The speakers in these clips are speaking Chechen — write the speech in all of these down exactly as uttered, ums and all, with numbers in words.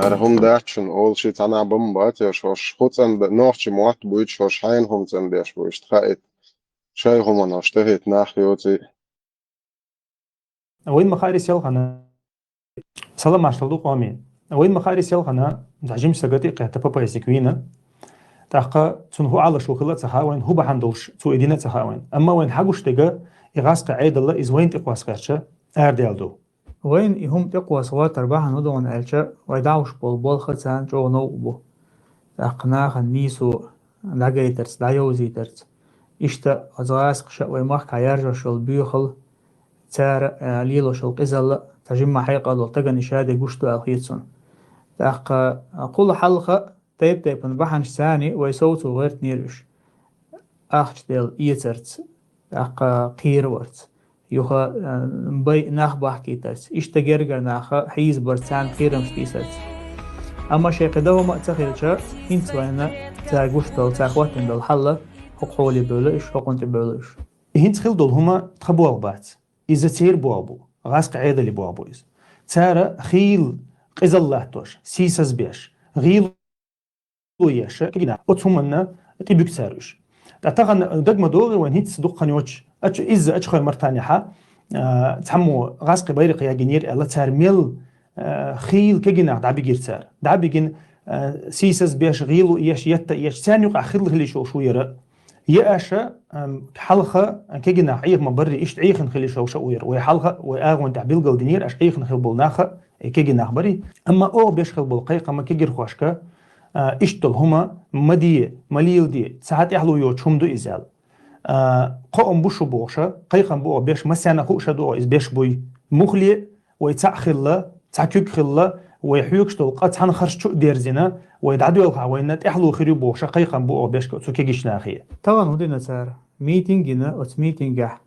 ХӀара хӀума дац шуна олуш, цхьанхьа бан бац, я шош хӀу цӀанбе-, нохчи мотт буьйцу, шош хьайна хӀума цӀанбеш бу, иштта хаийта. Шай хӀуманаш тӀехӀитта нах йоций. Вайн ма хаьара селхана. Салам-маршалла ду, къоме. Вайн ма хаьара селхана, цхьа жимачу стага тӀе а кхетта, папайсик вийна. ТӀаккха цунна хӀу Ӏалаш ву хилла а ца хаьа вайн, хӀу бахьана долуш цо и дина а ца хаьа вайн. Амма вайн хьагуш дерг, и гӀазкхийн Ӏедал а, иза вайн тӀекхоссахьарча, арадала ду. Вайна и хӀума тӀекхоссахьоттар бахьана хӀун ду аьлча, вай дӀахьош болу болх а царна чӀогӀа новкъа бу. ТӀаккха нахана нийсо дӀагайтарца, дӀайовзийтарца. Иштта оцу гӀазкхаша вай махкахь яржош йолу боьхалла, цара, а, лелош йолу къизалла, цхьа жимма хьекъал долу стагана и шадерг гуш ду аьлла хета суна. ТӀаккха, а, кхул хьалха тайп-тайпана бахьанаш царний вай совцо гӀертинера уьш. Ахча дела эцарца, тӀаккха кхераварца, юха, а, бай нах бахкийтарца, иштта гергара наха хьийзабарца, царна кхерамаш тийсарца. Амма шайн кхин дан хӀума а ца хилча, хӀинца вайна цара гуш долу, цара хӀоттийна долу хьал, хӀокху хьоле бевлла уьш, хӀокхунна тӀе бевлла уьш. И хӀинца хила долу хӀума тхан болх бац. Иза церан болх бу, гӀазкхийн Ӏедалан болх бу иза. Цара хийла къизалла латтош, сийсаз беш, гӀийла еш, кегий нах, оцу хӀуманна тӀебуьгу цара уьш. Ткъа тахана дага ма догӀий вайн хӀинцца дукха хан йоцуш, ачу-, изза ачу хой мартанехьа, а, цхьаммо гӀазкхийн байракх ягийнера аьлла, цара мел, а, хийла кегий нах дӀабигира цара. ДӀабигина, а, сийсаз беш, гӀийла еш, етта еш, царна юкъахь хилла хила йиш йолуш ву яра. Я аша, ам, хьалха кегий нах Ӏеха ма баррий, иштта Ӏехина хила йиш йолуш а ву яра. Вай хьалха, вай агӀон тӀехь билгалдинера, аша Ӏехина хила болу нах а, и кегий нах барий. Амма оха беш хила болу кхайкхам кегирхошка, а, иштта долу хӀума ма де, ма леладе, цхьа тӀаьхьало йоцуш хӀума ду иза аьлла. А, кхоам бу шу бохуша, кхайкхам бу оха беш, массарна а хууш а ду оха иза беш буй. Муххале а, вай цхьаъ хилла, цхьа куьг хилла, вай хьоьгуш долу къа цхьана харш чу а дерзина, вай дӀадоьлхахь, вайна тӀаьхьало хир ю бохуша, кхайкхам бу оха бешка оцу кегийчу нахе. Тахана хӀун дина цара? Митинг йина, оцу митингехь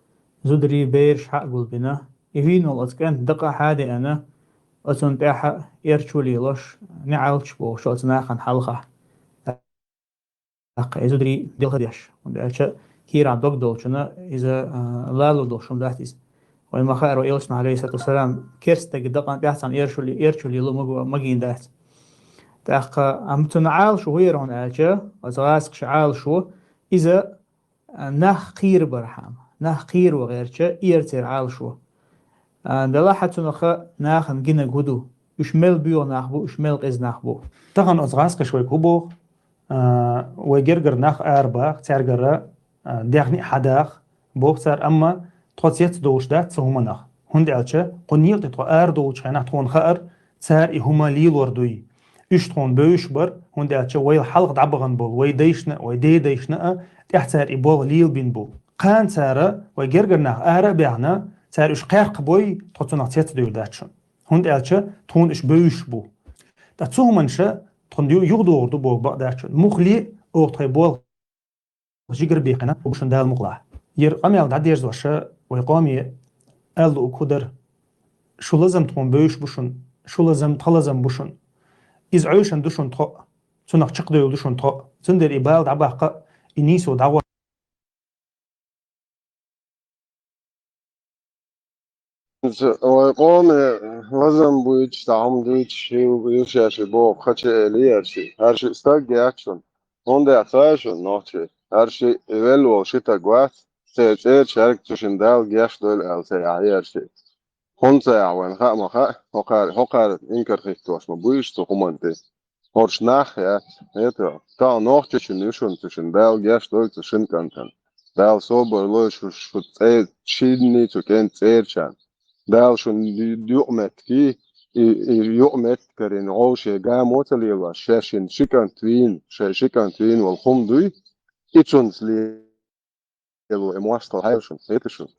зударий, бераш хьа а гулбина, и вийна волу оцу кӀентан дакъа хьа а деана, оцунна тӀаьхьа эрчо лелош, неӀалташ бохуш оцу нахана хьалха. ТӀаккха и зударий делха деш, хӀунда аьлча кийрахь дог долчунна иза, а, лало долуш хӀума дац иза. Вай ма хаьара, вай Элчано, алейхиссалату вассалам, керста стеган дакъана тӀехь цхьана эрчо ле-, эрчо лело магийна дац. ТӀаккха, амма цунна Ӏалашо хӀун яра хьуна аьлча, оцу гӀазкхаша Ӏалашо, иза, а, нах кхийра бархьама, нах кхийра ван гӀертача, и яра церан Ӏалашо. А, делахь а цунах нахана гинарг хӀун ду? Уьш мел боьха нах бу, уьш мел къиза нах бу. Тахана оцу гӀазкхаша вайга хӀун боху? А, вай гергара нах арабаха, цаьргара, а, даьхни а хьадаха, боху цара, амма тхо цец а довлуш дац цу хӀуманах. ХӀунда аьлча кху некъа тӀе тхо арадовлучу хенахь тхуна хаьара, цара и хӀума лелор дуй. Уьш тхуна бевзаш бара, хӀунда аьлча вайл хьалха дӀабахана болу вай дайшна а, вай дедайшна а тӀехь цара и болх лелабина бу. Кхана цара вай гергара нах ара а баьхна, цара уьш кхаьркхабой, тхо цунах цец а девр дац шуна. ХӀунда аьлча тхуна уьш бевзаш бу. Ткъа цу хӀуманша тхуна ю-, юхадогӀур ду боху бакъ дац шуна. Муххале а оха тхайн болх жигара бехкина бу шуна Дала мукъалахь. Яра къамел дӀадерзоша вай къоме аьлла луург хӀун дара: шу лазам тхуна бевзаш бу шуна, шу лазам тхан лазам бу шуна. Иза Ӏешан ду шуна тхо а, цунах чекхдевлла ду шуна тхо а. Цундела и бала дӀабаккха а, и нийсо дӀагӀо Вай къоме лазам буьйцуш, цхьа хӀума дуьйцуш, хӀил, хӀил шаьш боху кхача элира ши. ХӀара ши стаг яц шуна. ХӀунда яц аьлча шуна нохчий? ХӀара ши и велла волу ши стаг вац, церан цӀерачаьрга цу шина Дала геш дойла аьлла ца яхьа яра ши. ХӀунда ца яхьа вайна хаа ма хаьа, хӀокхара, хӀокхара инкар хӀиттош ма буй уьш цу хӀуманна тӀе. ХӀорш нах яц, хета, тахана нохчочун ю шуна цу шина Дала геш дойла цу шина кӀантана. Дала собар лойла шу, шу цӀе-, шинний цу кӀентан цӀерачарна. Дала шуна ю-, юкъаметтигий, и, и юкъаметтиг карийна гӀовше гамо а ца лелош, шаьш шина ши кӀант вийна, шайн ши кӀант вийна волу хӀума дуй, и цунца ле-, лело, и мостагӀа хьайла шуна, хета шуна.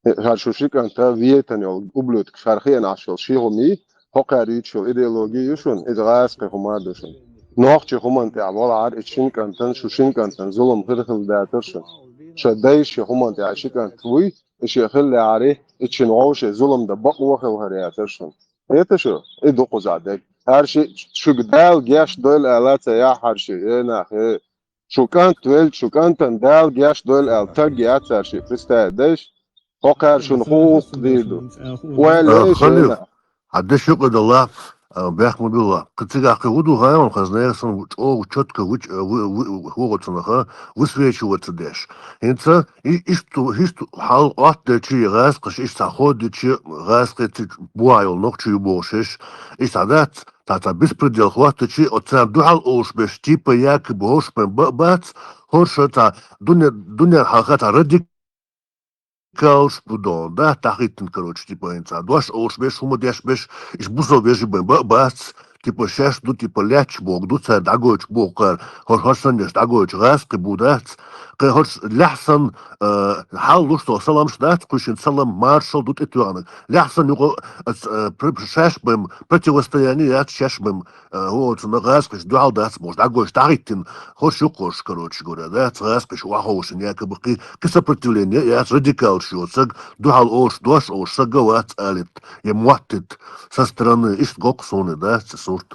ХӀара шу ши кӀанта вейтан йолу ублюдкаш, хӀара хиъна Ӏаш йолу ши хӀумий, хӀокхара юьйцуш йолу идеологи ю шуна, иза гӀазкхи хӀума а ду шуна. Нохчи хӀуманна тӀехь валахьара, и шин кӀантана, шу шин кӀантана зулам хир хила дацара шуна. Шайн дайша ши хӀуманна тӀехь ши кӀант вуй, и шен хиллехьара, и шин гӀовше зулам дан бакъо хилхар яцара шуна. Хета шу? И ду кхузахь дерг. ХӀара ши, шуьга Дала геш дойла ала ца яхьа хӀара ши, э, нах, э. Шу кӀант велча, шу кӀантана Дала геш дойла аьлла, таг яцара ши, представь, дайша? ХӀокхара шуна хӀух дийр ду. Ойла А, еш Халил, вена. Хьан деш юкъа далла, А, бехк ма билла. Кхы цигахь кхы хӀун ду, хьан хазна ясан чӀогӀа чётко вуч-, э, ву-, ву-, хӀу гӀо цунах, высвечиваться деш. ХӀинца и-, иштта, иштта хьал Ӏоттадечи, гӀазкхаш иштта хьо ходичи, гӀазкхи цига бохьа йолу нохчий ю бохуш иш, иштта дац, цхьа-цхьа беспредел хӀоттичи, оцарна дуьхьал олуш беш, типа якобы хӀорш бен ба-, бац, хӀорша цхьа дуьне-, дуьненан хьалха цхьа радик- калш бу дон, да, тахиттина, короче, типа, хӀинца дош олуш беш, хӀума деш беш, иш бусал вежи бен ба-, бац, типа, шаьш ду, типа, лаьтташ боху ду, цара дӀагойтуш боху кхара, хӀор-, хӀорш санна деш дӀагойтуш гӀазкхи бу дац, кхин хӀорш лаьхьа санна, э, хьал луш со саламаш дац, кхуьйшина салам маршал ду тӀетоьхна. Лаьхьа санна юкъа, э, ц-, э, пр-, шаьш бен противостояние яц, шаьш бен Э, хӀу оцунна гӀазкхиш дуьхьал дац бохуш, дӀагойтуш, дӀахӀиттина, хӀорш ю хӀорш, короче говоря, дац гӀазкхиш охьаховшина, якобы кхи-, кхин сопротивление яц, радикалш йоцург, дуьхьал олуш, дош олуш саг а вац алийта, я моттийта со стороны, иштта го-кх суна, дац и сурт.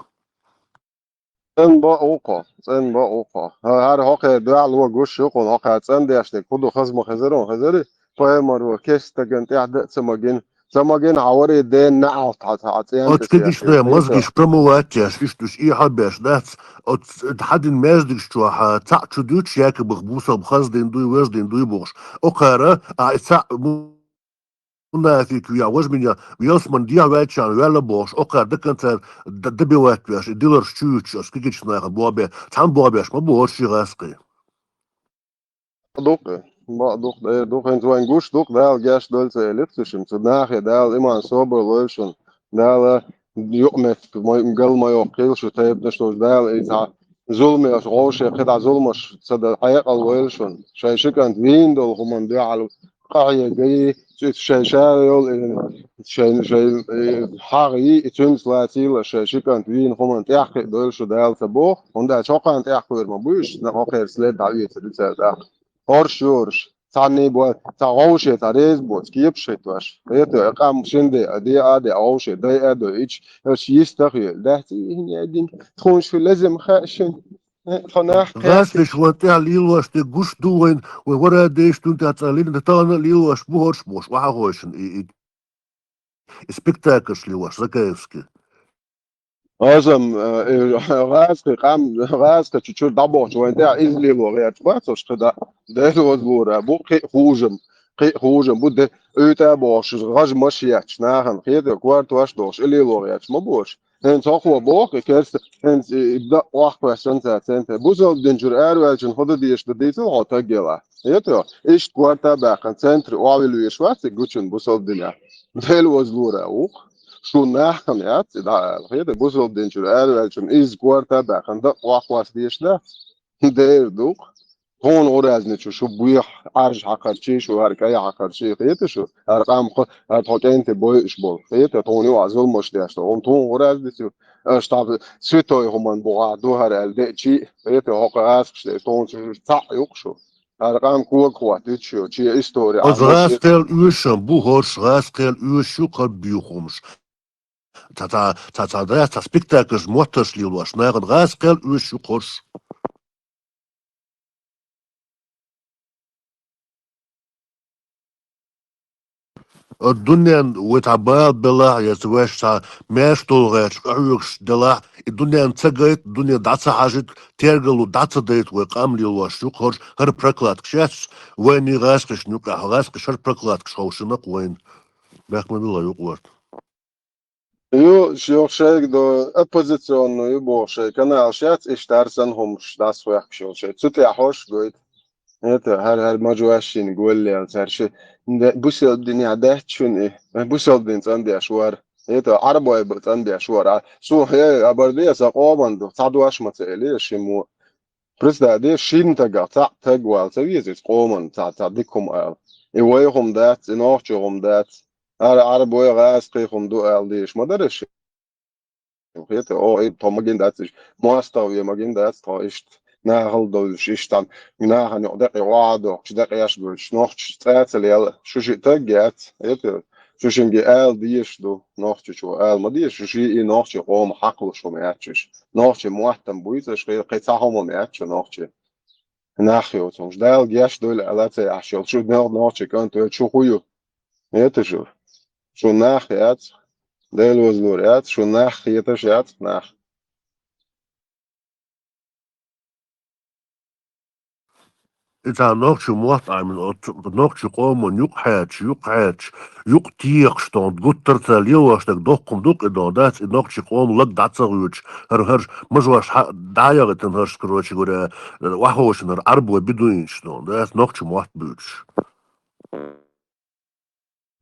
ЦӀена бакъ ву-кх, цӀена бакъ ву-кх. ХӀара хӀокхеран дуьхьал ван гуш ю-кх, хӀокхеран цӀандеш дерг хӀун ду, хаза ма хезара, хезара, пайхамаро кест стагана тӀехь дан а ца магина, Ца магина хьан варе ден наӀалт хьан цхьа цӀен Оцу тӀе кегийчу сехье, мозгаш хӀинца? Промывать еш, иштта уьш и хьо беш дац, оцу хьан дина маьждигаш чохь цхьаъ чу дуьтуш, якобы бусалба хаза дина дуй, важа дина дуй бохуш. Окхара, а, и цхьаъ му-, мунафик веа, важа мина, ялсман дехьаваьлчарна ваьлла бохуш, окхара даканца д-, добивать веш, и диларш чуьйцуш, оцу кегийчу нахана бохбе, цхьаьна бохбеш ма боху ши гӀазкхи. Дукха, бакъ дукха, дера дукха, хӀинца вайн гуш дукха, Дала геш дойла ца элира цу шимма. Цу нахе Дала иман собар лойла шуна. Дала юкъаметтиг май-, гал ма йоккхийла шу тайпанаш долуш. Дала и цхьа зуламеш, гӀовше, кхидӀа зуламаш ца дан хьекъал войла шуна. Шайн ши кӀант вийна долу хӀуманна дуьхьал къахьегайий, цуьнца шайн ша йолу, э, шайн, шайн, э, хьагӀ йий, и цуьнца лацийла, шайн ши кӀант вийна хӀуманна тӀехь кхиа дойла шу Дала ца боху, хӀунда аьлча хӀокхарна тӀехь кхуьур ма бу уьш, хӀокхеран след дӀавийцар ю цара тӀаккха. ХӀорш ю уьш, цхьанний бо-, цхьа гӀовше цхьа реза боцу кепаш хӀиттош. Хета, къам шин де, де а де, гӀовше дай а дой, ич, уьш йиста а хьоьлу. Дац и хӀинца дина, тхуна шу лазам хаьа шуна. Э, тхо нах ГӀазкхиш ван тӀехь лелош де гуш ду вайн, вай вара деш дун тӀехь цӀа лина, тахана а лелош бу хӀорш бохуш, вахьа хойшина и, и, и спектакльш лелош, Закаевский. Азам, э, э, гӀазкхи къам, гӀазкхи чу чуьра дӀабохчу вайн тӀехь иза лело гӀерташ бац уьш кхидӀа. Дела вазлора бу кхин а хужам, кхин а хужам бу де, уьйтӀа а бохуш, гӀаж маш етташ, нахана хетар, кортош а долуш, и лело гӀерташ ма бохуш. ХӀинца хӀокхо боху, и керста, хӀинца и, и бакъ воккхавеш санна цара центре. Бусалба динчуьра араваьллачун хӀун дан дезаш дан дийцал хьо таг елахь. Хетарий? Иштта корта а баьккхина, центре охьавилла везаш вац и гучун бусалба динехь. Дела вазлора ву-кх. Шун нахана яц и дӀа ала. Хетарий? Бусалба динчуьра араваьллачун изза корта а баьккхина, дакъа воккхавац дезаш дац. Дера ду-кх. Тхуна гӀур разница шу, шу буьйхьа Ӏаьржа хьакхарчий, шу хӀара кӀай хьакхарчий, хета шу? ХӀара къам кхо, хӀара тхо кӀентий бойуш болу, хета? Тхуна юкъахь зуламаш деш долу, хӀума тхуна гӀур разница ю? Аша тхьа святой хӀуманна бухахь ду хӀара аьлла деъчий, хета? ХӀокху гӀазкхаш деш, тхуна шу цхьаъ ю-кх шу. ХӀара къам кога хӀоттуьйтуш ю, чен истори Оцу Ӏамош гӀазкхел оьшам бу хӀорш, гӀазкхел оьшуш ю кхара буьйхамаш. Ца, ца, ца, ца, да, ца спектакльш, моттарш лелош, нахана гӀазкхел оьшуш ю хӀорш. Дуьнен вай цхьа бала белахь, я ца ваьш цхьа маьрша долу гӀерташ къахьоьгуш делахь, и дуьнен ца гайта, дуьне дӀа ца хьажийта, тергало дӀа ца дайта вай къам лелош ю хӀорш, хӀара прокладкаш яц вайна гӀазкхишна юкъахь, гӀазкхиш хӀара прокладкаш ховшина-кх вайна. Бехк ма билла юкъа варт. Ю, ш-, юха шайга до оппозиционный ю боху шайн каналаш яц, иштта хӀара санна хӀумаш дӀасахоьхкуш йолу шайн. Цу тӀехь хӀорш гойту. Это, хӀара, хӀара мажош шина голлел, цара ши, де-, бусалба динехь дац шуна и. Бусалба дин цӀандеш вара. Это, Ӏарбой бу цӀандеш вара. А, суна хье, а бар де, сан къоман ду. Цхьа дош ма ца элира шиммо. Представь, де, шина тагах цхьаъ таг вала ца веза иза къоман цхьа, цхьа дика хӀума ала. И вай хӀума дац, и нохчо хӀума дац. ХӀара Ӏарбой гӀазкхий хӀума ду ала дийш ма дара ши. Хета, о, и тхо магин дац иштта. МостагӀа ве магин дац тхо иштта. Нахала довлуш иштта. Нахана юкъа декъе охьа а дохкуш, декъеш а гуьртуш. Нохчаш цӀа а ца лела. Шу шиъ таг яц. Хета, шу шинге ала дезаш ду. Нохчочо ала ма дезаш. Шу шиъ и нохчи къоман хьакхалуш хӀума яц шу. Нохчи моттам буьйцуш, кхин, кхин цхьа хӀума яц шу нохчи. Нах йоцу хӀумаш. Дала геш дойла ала ца яхьаш йолу. Шу нох-, нохчи кӀант вай шу хӀу ю? Хета шу. Шу нах яц. Дела возлур яц, шу нах хеташ яц, нах. И цхьа нохчи мотт Ӏамина, оцу нохчи къоман юкъ хьаьча, юкъ хьаьча, юкъ техаш тхуна, гуттар ца лелош дерг доккхум дукъ и дон дац, и нохчи къоман лаг дӀа ца гӀуьйтуш, хӀара, хӀара мажош хьа-, дӀа а яхийтина, хӀарш, короче говоря, охьаховшина хӀара Ӏарбой бедуинаш тхуна, дац, нохчи мотт буьйцуш.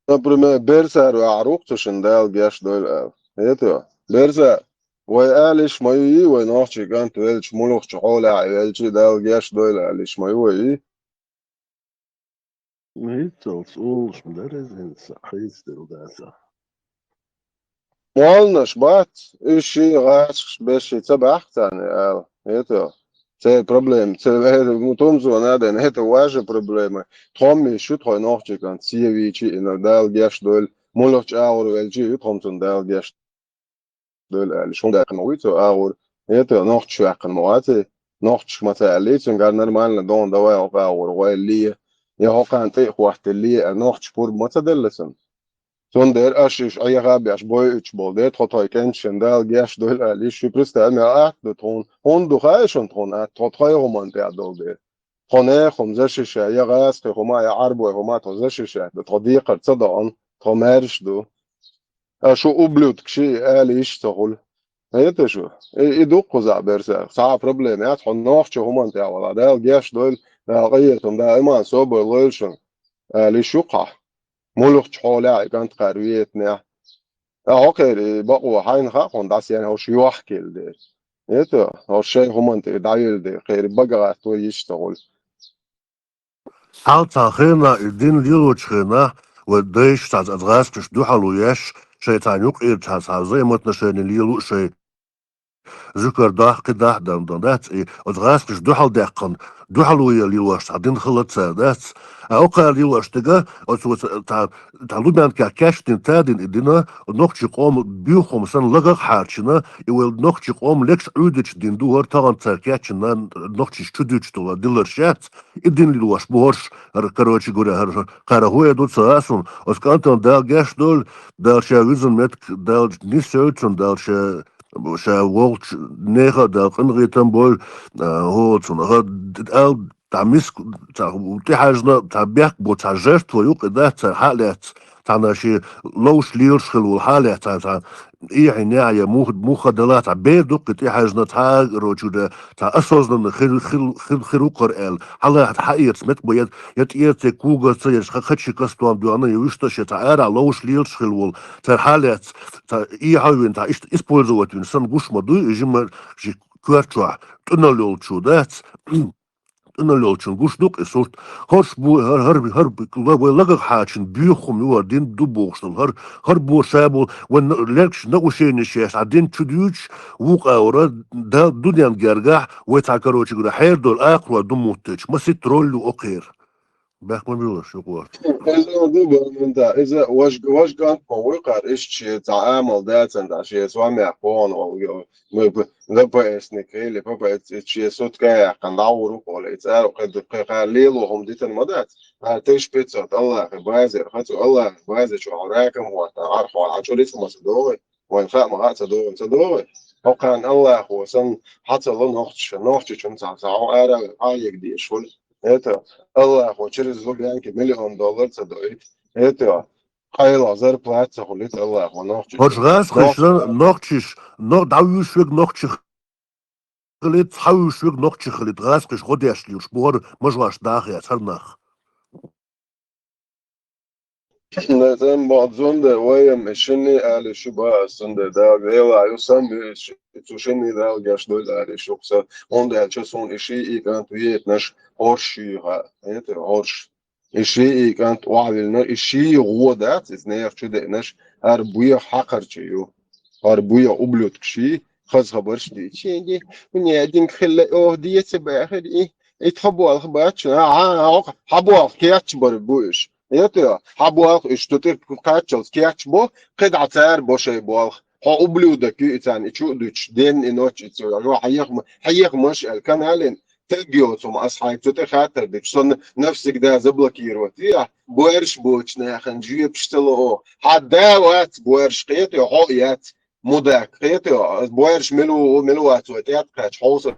Например, Берсар ваьхьар ву-кх цу шина, Дала гечдойла аьлла. ХӀета? Берсар, вай алиш ма ю и, вай нохчий кӀант велча, мулхачу хьолехь а велча, Дала гечдойла алиш ма ю вай и? ХӀинцалц олуш ма дара иза, хӀинца хьийца дерг дац. Молланаш бац, уьш ший гӀазкхаш беш ший ца баьхка царна ала. ХӀета? Церан проблема, церан вер-, ну, тумсо надо, это ваша проблема. Тхомма шу тхой нохчий кӀант севийчи и на, Дала гечдойла, мулхачу агӀор велчи ю тхомцун, Дала гечдойла аьлла. Шун даьккхина ма вуй цо агӀор. ХӀета, нохчаш ваьккхина ма вац и. Нохчаш ма ца аьллий, цуьнгара нормально дон давай хӀокху агӀор гӀой ле. Я хӀокхарна тӀе а хӀоттий ле, а нохчаш пурба ма ца делла цунна. Цундела аша уьш Ӏеха а беш бойуьйтуш болу дела, тхо тхой кӀенташна Дала гечдойла аьлла, уьш шу представь, мел атта ду тхуна. ХӀунда ду хаьий шуна тхуна атта, тхо тхайн хӀуманна тӀехь долу дела? Тхо нехан хӀума защищать, я гӀазкхийн хӀума, я Ӏарбойн хӀума тхо защищать ду, тхо декхар ца доӀана, тхо маьрша ду. А шу ублюдкаш и ала йиш ца хуьлу. ХӀета шу? И, и ду-кх кхузахь, Берсар. Цхьа а проблема яц, хьо нохчийн хӀуманна тӀехь валахь. Дала гечдойла, Дала къинхетам, Дала иман, собар лойла шуна, ала йиш ю-кх хьан. Мулхачу хьолехь а и кӀант кхара вейтинехь. Ткъа хӀокхеран и бакъо хьайна хаьа хьуна, дӀасаьхна хӀорш йохкийла дела. ХӀета, хӀорш шайн хӀуманна тӀе дӀайилла дела, кхеран бага гӀатто йиш ца хуьлу. Хьал цхьана хенахь, и дин лелочу хенахь, вай дайша цхьаьна аса гӀазкхашна дуьхьало еш, шайн цхьана юкъера цхьа, цхьа взаимоотношение лело а шайн. Зуькар дахь, кхин дахь дан дан дац, и оцу гӀазкхашна дуьхьал даьккхина, дуьхьало ян лелош цхьа дин хила цара дац. А окхара лелош дерг, оцо ца-, цхьа, цхьа Лубянкехь кечдина, тадина и дина, нохчийн къоман боьха хӀума санна лагах хьарчийна, и вай нохчийн къоман легаш Ӏуьйдучу дин ду хӀара, тахана цара кечйина, нохчашна чу дуьтуш долу диларш яц, и дин лелош бу хӀорш, хӀара, короче говоря, хӀара, хӀара кхара хӀун эр ду ца хаьа суна, оцу кӀантана Дала гечдойла, Дала ша вирзина меттиг, Дала нисйойла цунна, Дала ша, ша волчу нехан а Дала къинхетам бойла, а, хӀоцунна, хӀара, д-, ал, цхьа миск-, цхьа тӀехьаьжна, цхьа бехк бо, цхьа жертва ю-кх и дац, цара хьа а лаьцна, цхьана шен ловш лелаш хилла волу хьа а лаьцна, цхьа, цхьа эхьа-неӀа я мух-, муха делахь, цхьа бер ду-кх и тӀехьаьжна, цхьа, короче говоря, цхьа осознанно хир, хир, хир, хир ву-кх хӀара аьлла. Хьала хьаэца меттиг бо, я, я тӀера цхьа когашца, я ха-, хачи кастом доьгӀна, я вуьшта шен цхьа арахь ловш лелаш хилла волу, цара хьа а лаьцна, цхьа эхьа а вина, цхьа иштта использовать вина санна гуш ма дуй, и жимма ши коьрта чохь тӀуьнал йолчу дац. ТӀуьнал йолчун гуш ду-кх и сурт. ХӀорш бу-, хӀара, хӀара, хӀара вай лагах хьарчийна боьха хӀума ю хӀара, дин ду бохуш долу. ХӀара, хӀара бо ша бу, вайн лергаш накъушенаш еш, а дин чу дуьйцуш, вукхавара, да, дуьненан гергахь, вай цхьа, короче говоря, хьерадолу акхарой ду муттуьйтуш. Масийтта роль ю окхеран. Бехк ма билла, шу кхоьру. Иза ду бан, да, иза важ-, важ кӀант ма вуй кхара, иштта шен цхьа амал дацан, да, шен сомех кхоьхьуна волу, м-, м-, ДПСник или ППС, шен сутка яьккхина, дӀагӀур ву-кх олу, и цара кхин, кхин кхара лело хӀума дитина ма дац. Кхара тыщ пятьсот Аллахьан базера, хьан цу Аллахьан база чохь ракам хӀоттахь, архьа хьан чу рицкъ ма ца догӀий, вайн хаа ма хаа ца догӀий, ца догӀий. Хьо кхарна Аллахьо сан хьан ца ло нохчаша, нохчачун цхьа, цхьа хьо ара Ӏаегадеш хуьлу. Это, Аллахьо через Лубянки миллион доллар ца доуьйту. Это, къайлах зарплата ца хуьлуьйту Аллахьо нохчашна. ХӀорш гӀазкхиш, нохчаш, но-, дӀавуьйш верг нохча хилийта, цхьа вуьйш верг нохча хилийта, гӀазкхиш гӀо деш лелаш бу хӀара мажош даха яц хӀара нах. Сан боху зунда вайам шинний али шу ба ас зунда да вела ю сан цу шинний Дала геш дойла али шу кса. Он дача сон и ши и кӀант виетнаш хорш шуьйха. Это хорш. И ши и кӀант охьавилна, и ши гӀо дац, иза нех чу деънаш, хӀара боьха хьакхарчий ю. ХӀара боьха ублюдкаш и, хаза хабарш дийцича. Шеги, у неа динг хилла, ох, деца баьхир и. И тхо болх бац, а, а, а, хьа болх кечбар бу уьш. Я те, хьа болх уьш ту тӀе кхаччалц кечбо, кхидӀа цара бо шай болх. Хьо ублюдок ю и царна, и чу а дуьтуш, ден и ночь и цо, хьо хьеха ма-, хьеха маш аьлла, каналин, Таг йоцу хӀума ас хьайга цу тӀе хаттар дича, со навсегда заблокировать дехьа, боарш боцу нахана жоьпаш ца ло. Хьан да вац боарш, кхетий, хьо а яц, мудак, кхетий, боарш мила ву, мила вац вай тӀе а кхаьчча, хьовсур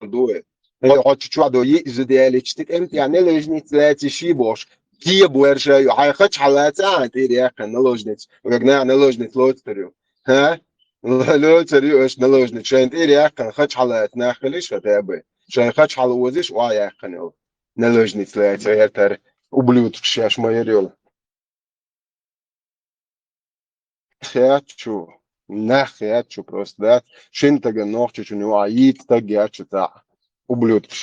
ду вай. Хьо чу чу до йиъ зуда ялича, ти тӀем тӀехь наложница лаьций ший бохуш, кхин боарш а ю, хьайн хача хьалаца а хьайн тӀера яьккхина наложница, вайга наха наложница лоцур ю. ХӀа? Лоцур ю аша наложница, шайна тӀера яьккхина хача хьалаца нах хилийша хотя бы. Шайн хача хьалаозийша охьаяьккхина йолу. Наложница лаьцна гӀертара ублюдкаш шаьш ма яра йолу. Хеат шу, нах хеат шу просто, да? Шина тагана нохчочун юкъахь йийца таг яц шу цхьаъ. Ублюдкаш.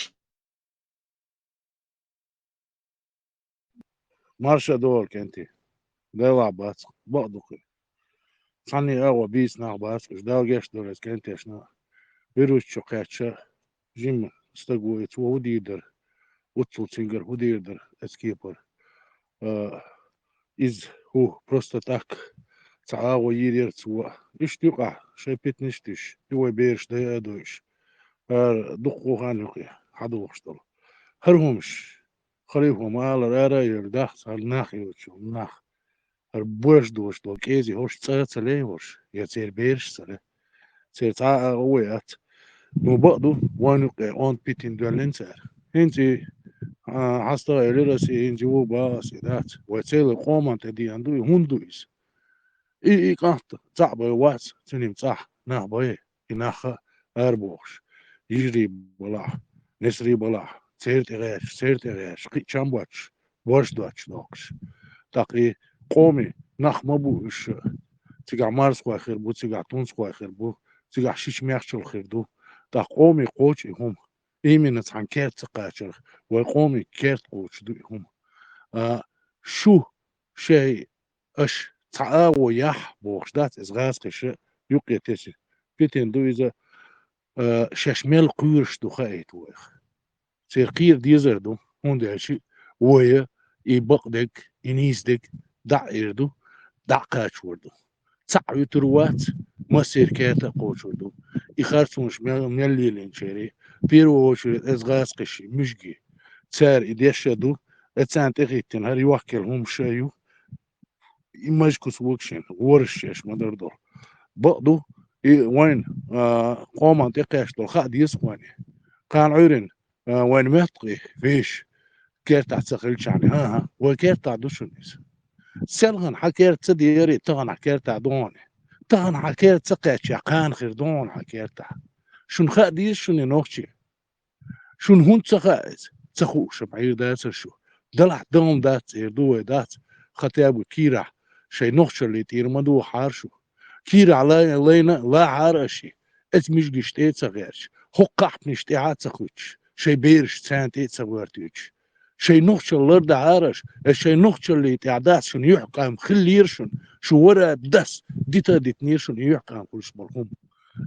Марша догӀур, кӀентий. Делахь бац, бакъ ду кхин. Цхьанний агӀо бийца нах бац уьш, Дала гечдойла иза кӀентешна. Вирус чу кхаьчча, жимма стаг ву, и цо хӀун дийр дара? Уццул цуьнгара хӀун дийр дара, эцу кепара? А, иза хӀу, просто так, цхьа агӀо йийр яра цо. Иштта юкъахь, шайн питанаш а туьйсуш, и вай бераш дай а дойуш. Ара дуккха хан юкъе хьадохуш долу. ХӀара хӀумаш, халифо ма-аллара, ара а йолу дахца, хӀара нах йоцуш йолу нах. ХӀара боьрша долуш долу кӀезиг хӀорш цӀа а ца лей хӀорш, я церан бераш а ца лей. Церан цхьа а агӀо вай яц. Ну, бакъ ду, вайн юккъе онда питина доьллина цара. ХӀинца и, а, хьастагӀа элира ас и, хӀинца и ву баха ас и дац. Вай церан къоман тӀе деана ду и, хӀунда ду иза? И, и кӀант цхьаъ бай вац, цуьнан цӀахь нах бай, и нах а арабохуш, йижарий балахь, несарий балахь, церан тӀе гӀерташ, церан тӀе гӀерташ, кхин а чам боцуш, борш доцуш доккхуш. ТӀаккха и къомий нах ма бу уьш, цигахь марзхой хир бу, цигахь тунсхой хир бу, цигахь шича мехчал хир ду. ТӀаккха къомий кхочу и хӀума. Именно цхьана керта ца кхачарх, вай къомий керта кхочуш ду и хӀума. А, шу шай аша цхьа агӀо яхь бохуш дац, иза гӀазкхиша юккъе тесира. Питина ду иза, а, шаьш мел кхоьруш ду хаийта вайх. Церан кхера дезар ду, хӀунда аьлча вай и бакъдерг, и нийсадерг дӀа а эр ду, дӀа а кхачор ду. Цхьаъ вуьтур вац, массеран керта а кхочур ду. И харцонаш мел, мел лелийначерий, первую очередь, иза гӀазкхиший, муьжгий. Цара и деш а ду, и царна тӀехӀиттина хӀара йохкелла хӀумаш а ю. И мажа куц ву шена, ворхӀ шаьш ма-дарра долу. Бакъ ду, и вайн, а, къоман тӀекхаьчна долу хаа деза кхуьне. Кхана Ӏуьйрина, а, вайн моьтту-кх и вешан кертахь ца хилчахьана. ХӀан-хӀа, вай кертахь ду шуна иза. Селхана хьан керта ца деарий, тахана хьан кертахь ду хьуна. Тахана хьан керта ца кхаьчча, кхана хир ду хьуна хьан кертахь. Шуна хаа деза шуна и нохчий. Шуна хӀунда ца хаьа иза? Ца хууш-м Ӏийр дацара шу. Далахь дан дац, эр ду вай дац, хотя бы кийрахь шайн нохчаллин тӀера ма дохахьара шу. Кийрахь лай-, лайна а лахьара аша, эцу мижгаш тӀе а ца гӀерташ, хӀокху кхахьпанаш тӀехьа а ца кхуьттуш, шайн бераш царна тӀе а ца гӀоьртуьйтуш. Шайн нохчалла лардахьара аша, аса шайн нохчаллин тӀехь дац шуна юьхькъам хиллера шуна, шу вара дас дита а дитинера шуна и юьхькъам хуьлуш болу хӀума.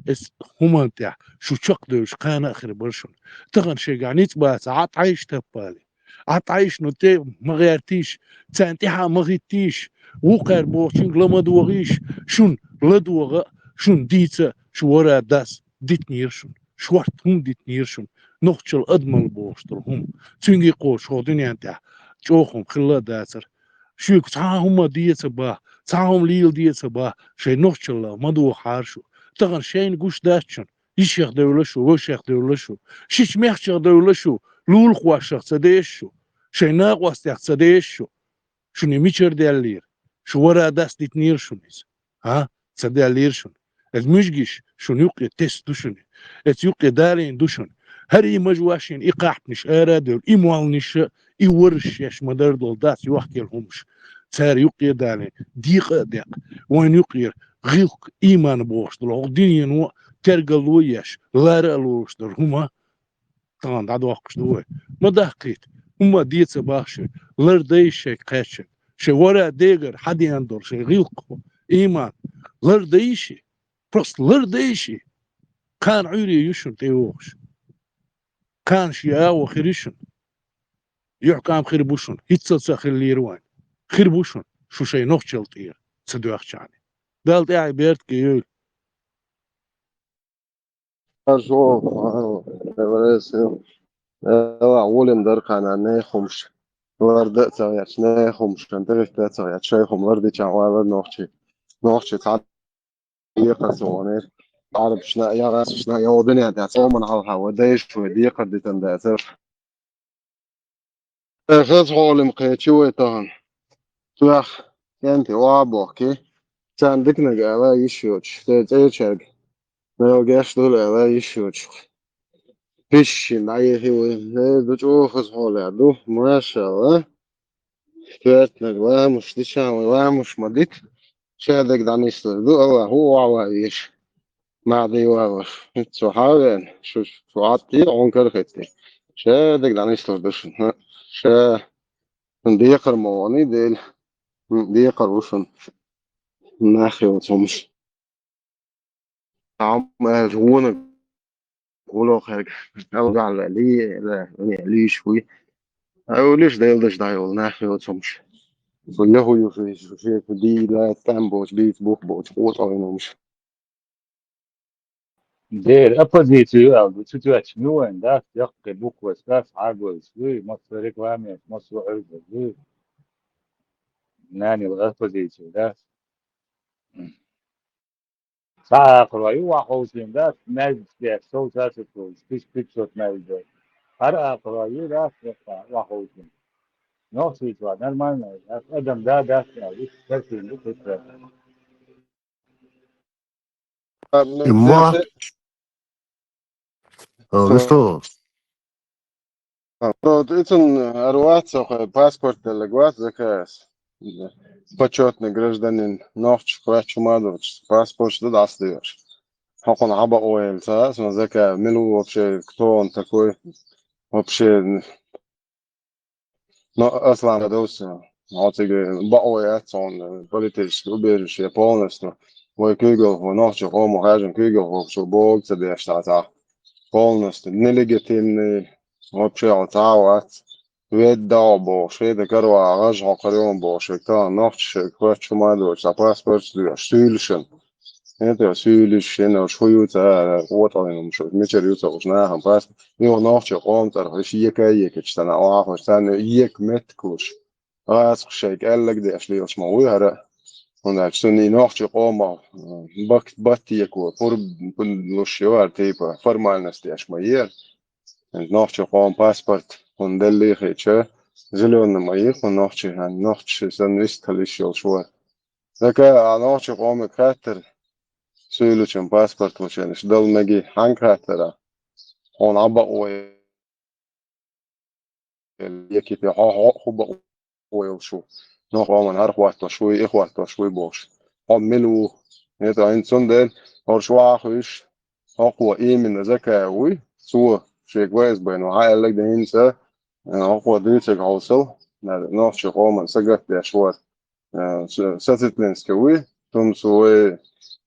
Эс хӀуманна тӀехь шу чекхдевлча кхана а хир бара шуна. Тахана шайгахь ницкъ бацахь, Ӏа тӀаьхьа таппале. Ӏа тӀаьхьа ну тӀе ма гӀертийша, царна тӀаьхьа ма хӀиттийша, вукхара бохучуьнга ла ма догӀийша, шуна ладогӀа а, шуна дийца а, шу вара дас дитинера шуна, шорта хӀума дитинера шуна, нохчалла адамалла бохуш долу хӀума. Цуьнга кхочуш хӀокху дуьнен тӀехь чӀогӀа хӀума хилла а дацара. Шуьга цхьа а хӀума де ца боху, цхьа а хӀума леладе ца боху, шайн нохчалла ма дохахьара шу. Тахана шайна гуш дац шуна, йишех девлла шу, вешех девлла шу, шича мехчех девлла шу, лулахошах ца деша шу, шайн накъостех ца деша шу. Шуна и мичара даьллера? Шу вара дас дитинера шуна иза? ХӀа? Ца даьллера шуна? Эцу муьжгаш шуна юккъе тесна ду шуна. Эцу юккъе далийна ду шуна. ХӀара и мажа вешина, и кхахьпанаш ара а девлла, и молланаш а, и ворхӀ шаьш ма-дарра долу дац йохкелла хӀумаш. Цара юккъе а далийна, декъа а декъна, вайна юккъера гӀиллакх, ийман бохуш долу хӀокху дуьнено а тергало а еш, лара а лоруш долу хӀума тахана дӀадоккхуш ду вай. Ма даккхийта, хӀумма де ца боху шуьга, лардайша шайга кхаьчнарг. Шайн вара дегара хьадеана долу шайн гӀиллакх, ийман, лардайша. Просто лардайша. Кхана Ӏуьйре ю шуна тӀейогӀуш. Кхана шен агӀо хир ю шуна. Юьхькъам хир бу шуна. ХӀинццалц а хиллера вайн. Хир бу шуна, шу шайн нохчалла тӀера ца доьхчахьана. Далла тӀаьхье беркате йойла. Хорошо, а, Эла, гӀолим дар кхана, нехумш. Ларда а ца гӀерташ, нехумшан тӀехӀитта а ца гӀерташ, шайхум лардича валар нохчи. Нохчи цхьа декхар ца гӀонер. Ӏарабашна, я гӀасашна, я дуьнен тӀехь цоман хьалха вай дайша вай декхар дитан дацар. Э, хаза хьолим кхечи вай тахана. Цох кӀанти оха бохки. Царна диканаг ала йиш йоцуш, те цӀечаьрга. Мел геш дула ала йиш йоцуш. Пишшин дӀаехи вай. Э, ду чӀогӀа хаза хьоле ду. Машалла. Коьртанаг ламуш дича вай, ламуш ма дита. Шадерг дӀанислур ду, Аллах ву охьаван веш. Ма дийвалаш. Цу хьавен, шу, шу атти, он кархетти. Шадерг дӀанислур ду шуна. Ша, декхар ма вани, Дела. Декхар ву шуна. Нах йоцу хӀумаш. Амма аьлча вонаг гӀуло хьерга. Алгала ли, ли, лиш вуй. Ау лиш делдаш дӀайолу нах йоцу хӀумаш. Шу леху ю шу, шу, шу, шу, дийла, тӀам боцу, бийца бух боцу, къотӀойн хӀумаш. Дера, оппозицию аьлла, цу тӀоьттина ю вайн, да, яккхий букваш, да, схьагойс, вуй, массо рекламеш, массо Ӏуьйза, вуй. Нанил оппозицию, да. Цхьа акхарой ю ваховшийна, да, маьждигаш деш, сов сацархой, тысяча пятьсот маьждигаш. ХӀара акхарой ю, да, ваховшийна. Нохчийчохь нормально, адам да, да, да, вуй, терсийна ду, И ма- А, ну что? А, вот и цун ара вац, со хай паспорт деллаг вац, заказ. Почётный гражданин, нохчи, кхоьчу ма доцуш, паспорт ду дӀасадоьш. Хьо кхунна хьаба ойла ца, сан заказ, мила ву вообще, кто он такой? Вообще, Но Аслан Радовс, хьо цига бакъо яц хьуна политический убежище полностью. Вай куьйгалхо, нохчи къомо хаьржина куьйгалхочо богу ца деш дӀа цхьа. Полностью нелегитимный, вообще хьо цхьа а вац. Ведда хьо бохуш, хеда карвагӀаш хьо кхарйон бохуш, шега тахана нохчи шега хоьттуш хӀума а доцуш, цхьа паспорташ доьхуш, суьйлушан. ХӀета суьйлуш, шена уьш хӀу ю ца, вотӀалин хӀума шу, мичара ю ца уьш нахана паспорт. Юха нохчи къоман цӀарах, уьш ека а екачу цхьана, охьахуш царна ека меттиг луш. ГӀазкхаша шайга аьллаг деш лелаш ма вуй хӀара. ХӀунда аьлча цунна и нохчи къомах, э, бакт-, баттеко, пур-, пур-, луш ю хӀара, типа, формальность деш ма ера. Нохчи къоман паспорт хӀунда деллий хиъча, зелёный ма йий хӀун нохчи, хӀан нохчи санна вистхила йиш йолуш вара. Дака а нохчи къомиг хаттар, суьйлучун паспорт лучун, иштта дала меги хьанга хаттара? Хьуна Ӏа бакъо ял, я кипе, хьо, хьо, хӀу бакъо йолуш ву? Нохчи къоман хӀара хӀоттош вуй, и хӀоттош вуй бохуш. Хьо мила ву? ХӀета хӀинца цундела хӀорш вахуьйш, хӀокхо именно Закаев вуй, цо шега вайза байна ву, хьан аьллаг дайна ца, хӀокхо дуьйцург хьовсал, нохчи къоман сагатдеш вара. Э, С-, Сацитленский вуй, Тумсой,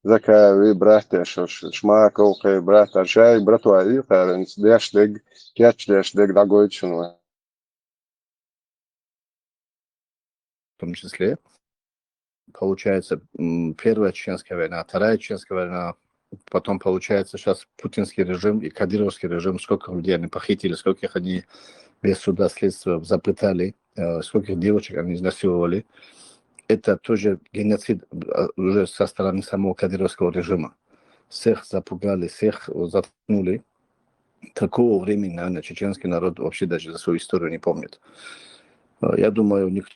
Закаеви брат деш, ш-, Шмаков кхе брат, а шайга братваи кхаьринца деш дерг, кечдеш дерг дӀагойту шуна вай. В том числе, получается, м, Первая Чеченская война, Вторая Чеченская война, потом, получается, сейчас путинский режим и кадыровский режим, сколько людей они похитили, скольких они без суда, следствия запытали, э, скольких девочек они изнасиловали. Это тоже геноцид, э, уже со стороны самого кадыровского режима. Всех запугали, всех заткнули. Такого времени, наверное, чеченский народ вообще даже за свою историю не помнит. Э, я думаю, никто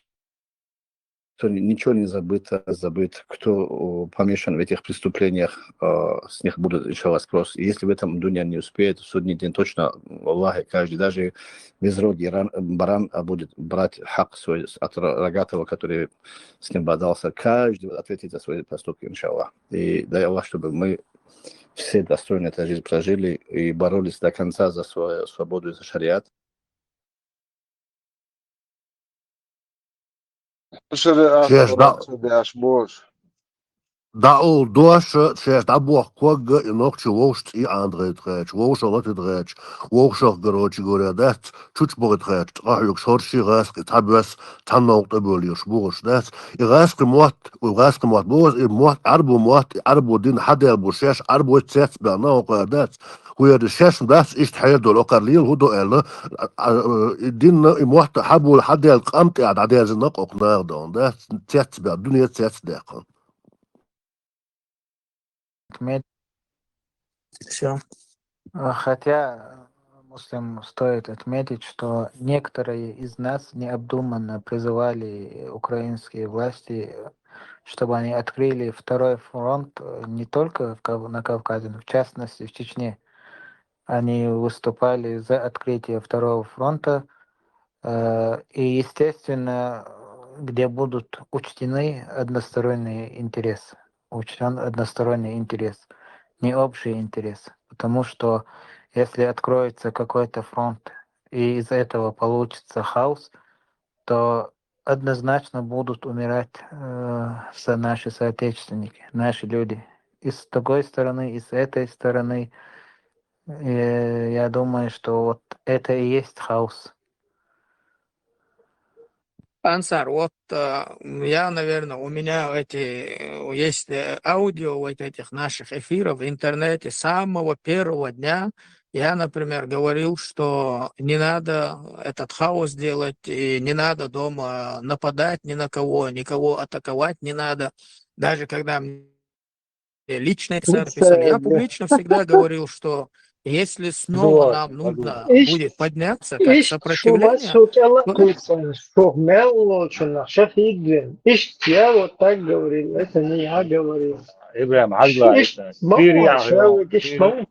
ни-, ничего не забыто, забыт, кто, о, помешан в этих преступлениях, э, с них будут, иншаллах, спрос. И если в этом дунья не успеет, в судный день точно, валлахи, каждый, даже безрогий ран-, баран, а, будет брать хак свой с-, от ро-, рогатого, который с ним бодался. Каждый ответит за свои поступки, иншаллах. И дай Аллах, чтобы мы все достойно эту жизнь прожили и боролись до конца за свою свободу и за шариат. Шариат Шеш да. Ца деш бохуш. ДӀаоал дош а, шаьш дӀабохка ког а, и нохчий вовшашца Ӏанагӏайта хьаьча, вовшах латита хьаьча, вовшах, короче говоря, дац, чуча бахийта хьаьча, ткъаь хьоьга шорший гӀазкхий цхьабоьсса цхьан новкъа тӀабоьлла йолуш бу уьш, дац. И гӀазкхий мотт, и гӀазкхий мотт бу, и мотт, Ӏарбо мотт, и Ӏарбо дин хьадаьлла бу шаьш, Ӏарбой цецбаьхна, хӀокхара дац. ХӀара шаьш дац иштта хьерадолу, хӀокхара лела хӀун до аьлла, а, а, и динна, и мотт хьабоьлла, хьадаьлла къам тӀехь дӀадерзина кху наха дона, дац, цецбаьхна, дуьне цецдаьккхина. Отметить. Всё. А, хотя, Муслим, стоит отметить, что некоторые из нас необдуманно призывали украинские власти, чтобы они открыли второй фронт, э, не только в Кав-, на Кавказе, но в частности в Чечне. Они выступали за открытие второго фронта, э, и, естественно, где будут учтены односторонние интересы, учтён односторонний интерес, не общий интерес. Потому что если откроется какой-то фронт, и из этого получится хаос, то однозначно будут умирать, э, со-, наши соотечественники, наши люди. И с другой стороны, и с этой стороны. Э, я думаю, что вот это и есть хаос. Ансар, вот, э, я, наверное, у меня эти, э, есть, э, аудио вот этих наших эфиров в интернете с самого первого дня. Я, например, говорил, что не надо этот хаос делать, и не надо дома нападать ни на кого, никого атаковать не надо. Даже когда мне лично это писали, я публично всегда говорил, что если снова нам нужно будет подняться как сопротивление, то Иштта я вот так говорил, это не я говорил. ИбрахӀим, хьажал, Иштта ма Сирия бохуш, хьо, иштта ма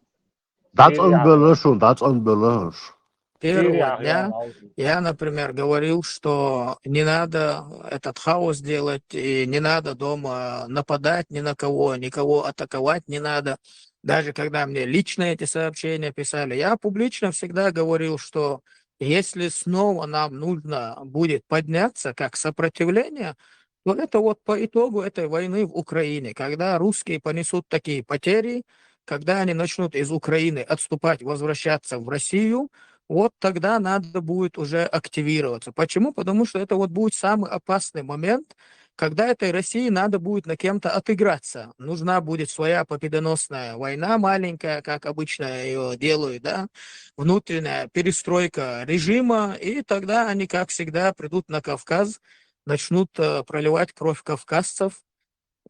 ДӀацӀанбелла шуна, дӀацӀанбелла хӀорш. Первого Сирия дня хьо. Я, например, говорил, что не надо этот хаос делать, и не надо дома нападать ни на кого, никого атаковать не надо. Даже когда мне лично эти сообщения писали, я публично всегда говорил, что если снова нам нужно будет подняться как сопротивление, то это вот по итогу этой войны в Украине, когда русские понесут такие потери, когда они начнут из Украины отступать, возвращаться в Россию, вот тогда надо будет уже активироваться. Почему? Потому что это вот будет самый опасный момент, когда этой России надо будет на кем-то отыграться. Нужна будет своя победоносная война маленькая, как обычно ее делают, да, внутренняя перестройка режима, и тогда они, как всегда, придут на Кавказ, начнут э, проливать кровь кавказцев.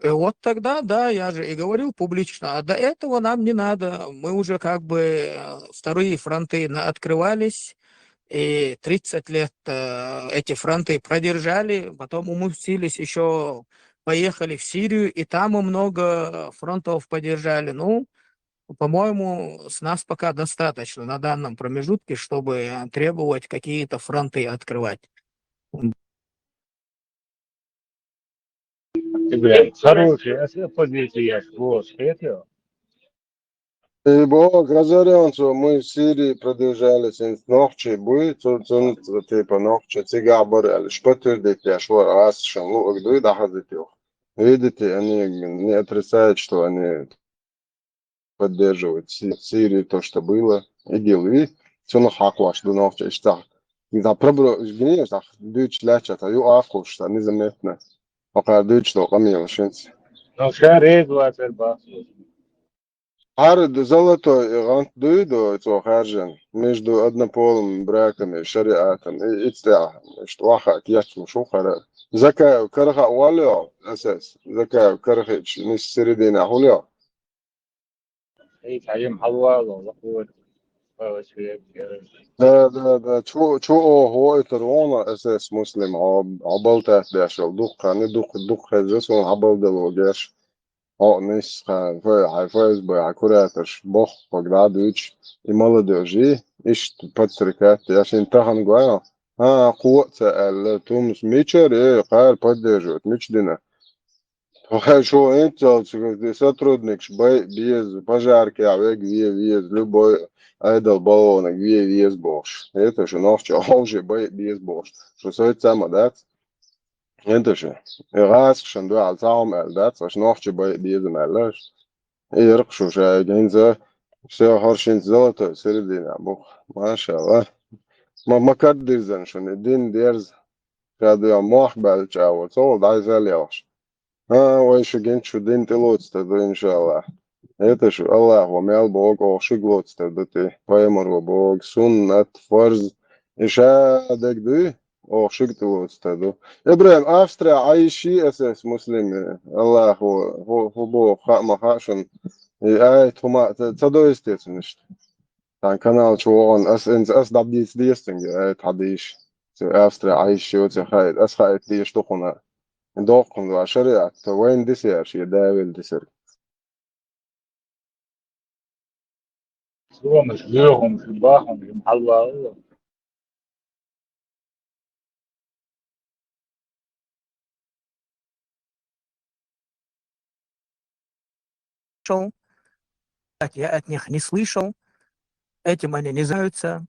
Э, Вот тогда, да, я же и говорил публично, а до этого нам не надо. Мы уже как бы э, вторые фронты на открывались, и тридцать лет э, эти фронты продержали, потом умудрились еще поехали в Сирию, и там мы много фронтов поддержали. Ну, по-моему, с нас пока достаточно на данном промежутке, чтобы э, требовать какие-то фронты открывать. ИбрахӀим, хороший, аса позиция, вот, это. И бо газарянцо мы в Сирии продолжали сенс нохчи буй, цу цун типа нохчи цигахь бара аьлла, подтвердить деш вара ас шун луъург дуй дахазит юха. Видите, они не отрицают, что они поддерживают Си- Сирию, то, что было, ИГИЛ, и цунах хьакхош ду нохчи иштта. Да, пробро гнев, да, дуьйч ляча, та ю ахуш, та незаметно. Пока дуьйч до къамел шинц. Ну, ша реза вацар баху. Хьара д- золотой и гӀант дуй до цо харжен между однополыми браками, шариатом и ицтя, что ваха кечму шу хара. Закаев карха валё, асас. Закаев кархич, мис середина хулё. Эй, хьайим хьалвало, лахур. Палас век, э, Да, да, да. Чу чу о хо это рона асас муслим, а а болтас дешал дукха, не дух дух хеза сон а болдало геш. О, нисха, фе, хай ФСБ, хай кураторш, бох, когда дуч, и молодежи, иш подстрекать, я шин тахан гуайл. А, куо ца аьлла, тумс мичар, э, кхар поддерживать, мич дина. Хай шо инцалц, сотрудникш бай без, пожарки, а вег ве вез, любой айдал баллонок ве вез бохш. Это шо нохча, а уже бай без бохш. Шо сой цама, да? ХӀинца шу. И гӀазкхашна дуьхьал цхьа хӀума аьлла дац, аша нохчий байа безам аьлла аша. И яркъ шу шайга хӀинца, всё, хӀара шинца золотой середина бу-кх. Машалла. Ма, ма кад дирзан шуна, и дин дерза. Ша дуьхьа мохк баьлча а ву, цо вала дӀайсал ялхаш. ХӀаа, вай шу гинчу дин тӀелоцу тӀе ду, иншаллахӀ. ХӀета шу, Аллахо мел богу, оха шуьга лоцу тӀе ду тӀе, пайхамаро богу, суннат, фарз, и ша дерг дуй, оха шуьга тӀелоцу тӀе ду. ИбрахӀим, Австрия Ӏайши эсэс муслими, Аллахо, хӀу, хӀу боху, хаа ма хаьа шуна, и аят хӀума ца, ца дойзу те цунна иштта? Тхан канал чу вогӀун, ас, инца ас дӀадийца деза цуьнга, аят хьадийша. Цу Австрия Ӏайши ю, цу хаийта, ас хаийта дезаш ду хьуна. Доккхун ва шариат, то вайн дисер, шен давил дисер. Сомаш, лоьхумаш, бахамаш, хьалвала. Слышал, так я от них не слышал, этим они не занимаются.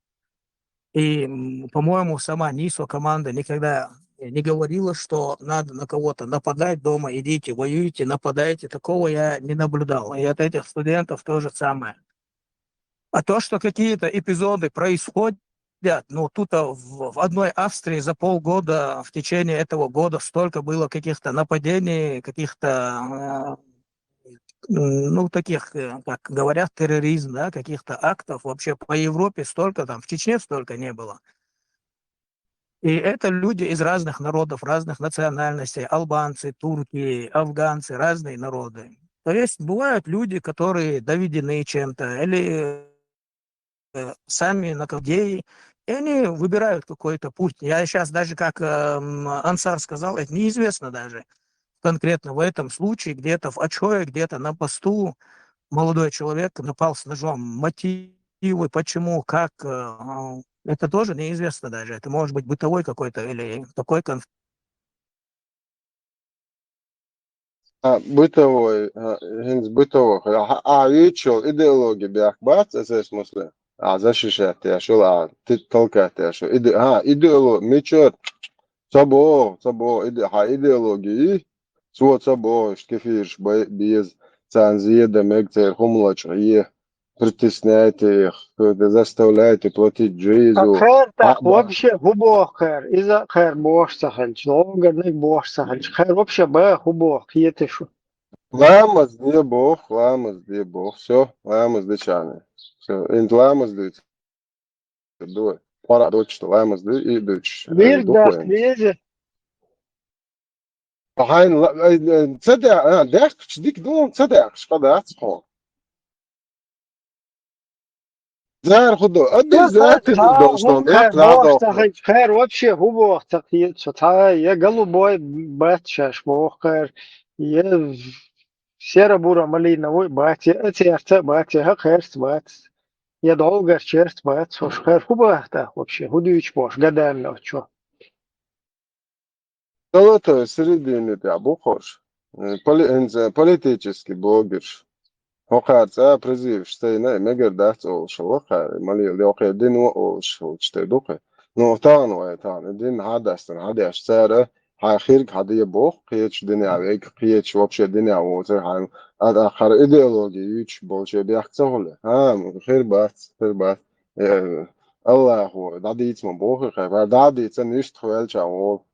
И, м, по-моему, сама НИСО команда никогда не говорила, что надо на кого-то нападать дома, идите, воюйте, нападайте. Такого я не наблюдал. И от этих студентов то же самое. А то, что какие-то эпизоды происходят, ну, тут а, в, в одной Австрии за полгода, в течение этого года столько было каких-то нападений, каких-то, э, м, ну, таких, э, как говорят, терроризм, да, каких-то актов. Вообще по Европе столько, там, в Чечне столько не было. И это люди из разных народов, разных национальностей, албанцы, турки, афганцы, разные народы. То есть бывают люди, которые доведены чем-то, или э, сами на идеи, и они выбирают какой-то путь. Я сейчас даже, как эм, Ансар сказал, это неизвестно даже конкретно в этом случае, где-то в Ачое, где-то на посту молодой человек напал с ножом. Мотивы, почему, как, э, а, это тоже неизвестно даже. Это может быть бытовой какой-то или такой конфликт. А, бытовой, а, хӀинца бытовой. А, а, виччул идеология бехк бац, эсэс муслим. А, защищать деш йолу, а, ти-, толкать деш йолу. Иде-, а, идеоло-, мичара? Ца боху, ца боху, иде-, хьан идеология, цо ца боху, иштта кефираш бай-, беза, царна зен дан мега, церан хӀума лачкъа е. Притесняйте их, заставляйте платить Ткъа джизу. Кхер тӀаккха вообще хӀун боху кхер? Иза а кхер бохуш ца хилча, гӀогарниг бохуш ца хилча, кхер вообще бан хӀун боху, кхета шу? Ламаз де боху, ламаз де боху. Всё, ламаз дечарна. Всё, инт ламаз дуьйцу. Дуй. Пара дочу ламаз дуй, и дуьйцуш. Вирд даст веза. Хьайна ла-, ай, ай, ца де-, а, даьхкачу дика ду, ца даьхкаш къа дац хьо. Зара хӀу ду, а, диза, а, тиза долуш ду, бехк дӀа а дохку. Кхер вообще хӀун боху ца кхета со, цхьа я голубой бац шаьш боху кхер, я серо-буро малиновый бац, я а церца а бац, я хӀа кхерца бац, я долгар черца бац, хӀуш кхер хӀун боху тӀаккха вообще, хӀун дуьйцуш бохуш, гаданна чо. Золотой середины тӀехь бу хӀорш. Э, поли-, хӀинца политический блогерш. ХӀокхара цӀа призываш сайна, и мегар дац олуш, вахара, малийла, йоккхе дино олуш, хӀуттуш тӀе дукха. Ну, тахана вай, тахана, и дин хьан дастана, хьан деш цара, хьан хирг хьан де боху, кхечу динехь вега, кхечу вообще динехь воцур, хьан, а, а, хьара идеология юьйцуш болче бехк ца хуьлу. ХӀа, хир бац, хир бац. Э, Аллахо, дӀадийца ма боху, хай, дӀадийцан, иштта хьоьлча а волу.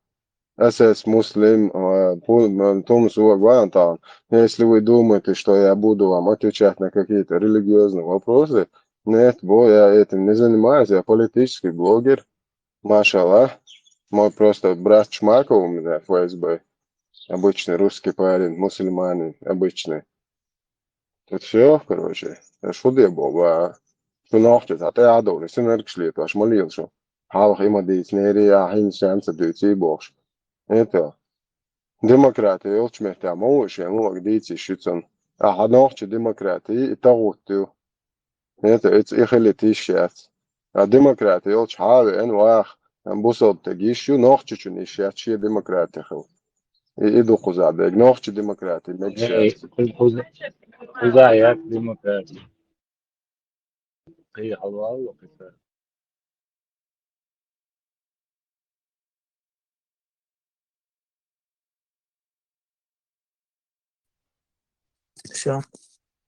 Эсэс муслим, а, пу-, м, тумсо гуантал. Если вы думаете, что я буду вам отвечать на какие-то религиозные вопросы, нет, бо, я этим не занимаюсь, я политический блогер. Машаллах. Мой просто брат Чмаков у меня в Ф С Б. Обычный русский парень, мусульманин, обычный. Тут всё, короче, шу де боху, а, шу нохчо цхьа тӀе а довлий, сан эргаш летош ма лела шу. Хьалха и ма дийцинера, а хӀинца шен ца дуьйций бохуш. Это, демократия йолчу меттехь ма ву шен луъаг дийций шуьцан. Ахьа нохчо демократия, и тагӀут ю. Это, это и хили тиш яц. А демократия йолчу хьа а веана ваха, бусалба таг йиш ю, нохчочун йиш яц шен демократия хила. И, и ду кхуза дерг. Нохча демократия мегаш яц. Кхуза, кхуза яц демократия. Кхин хьалвалло кхин. Все.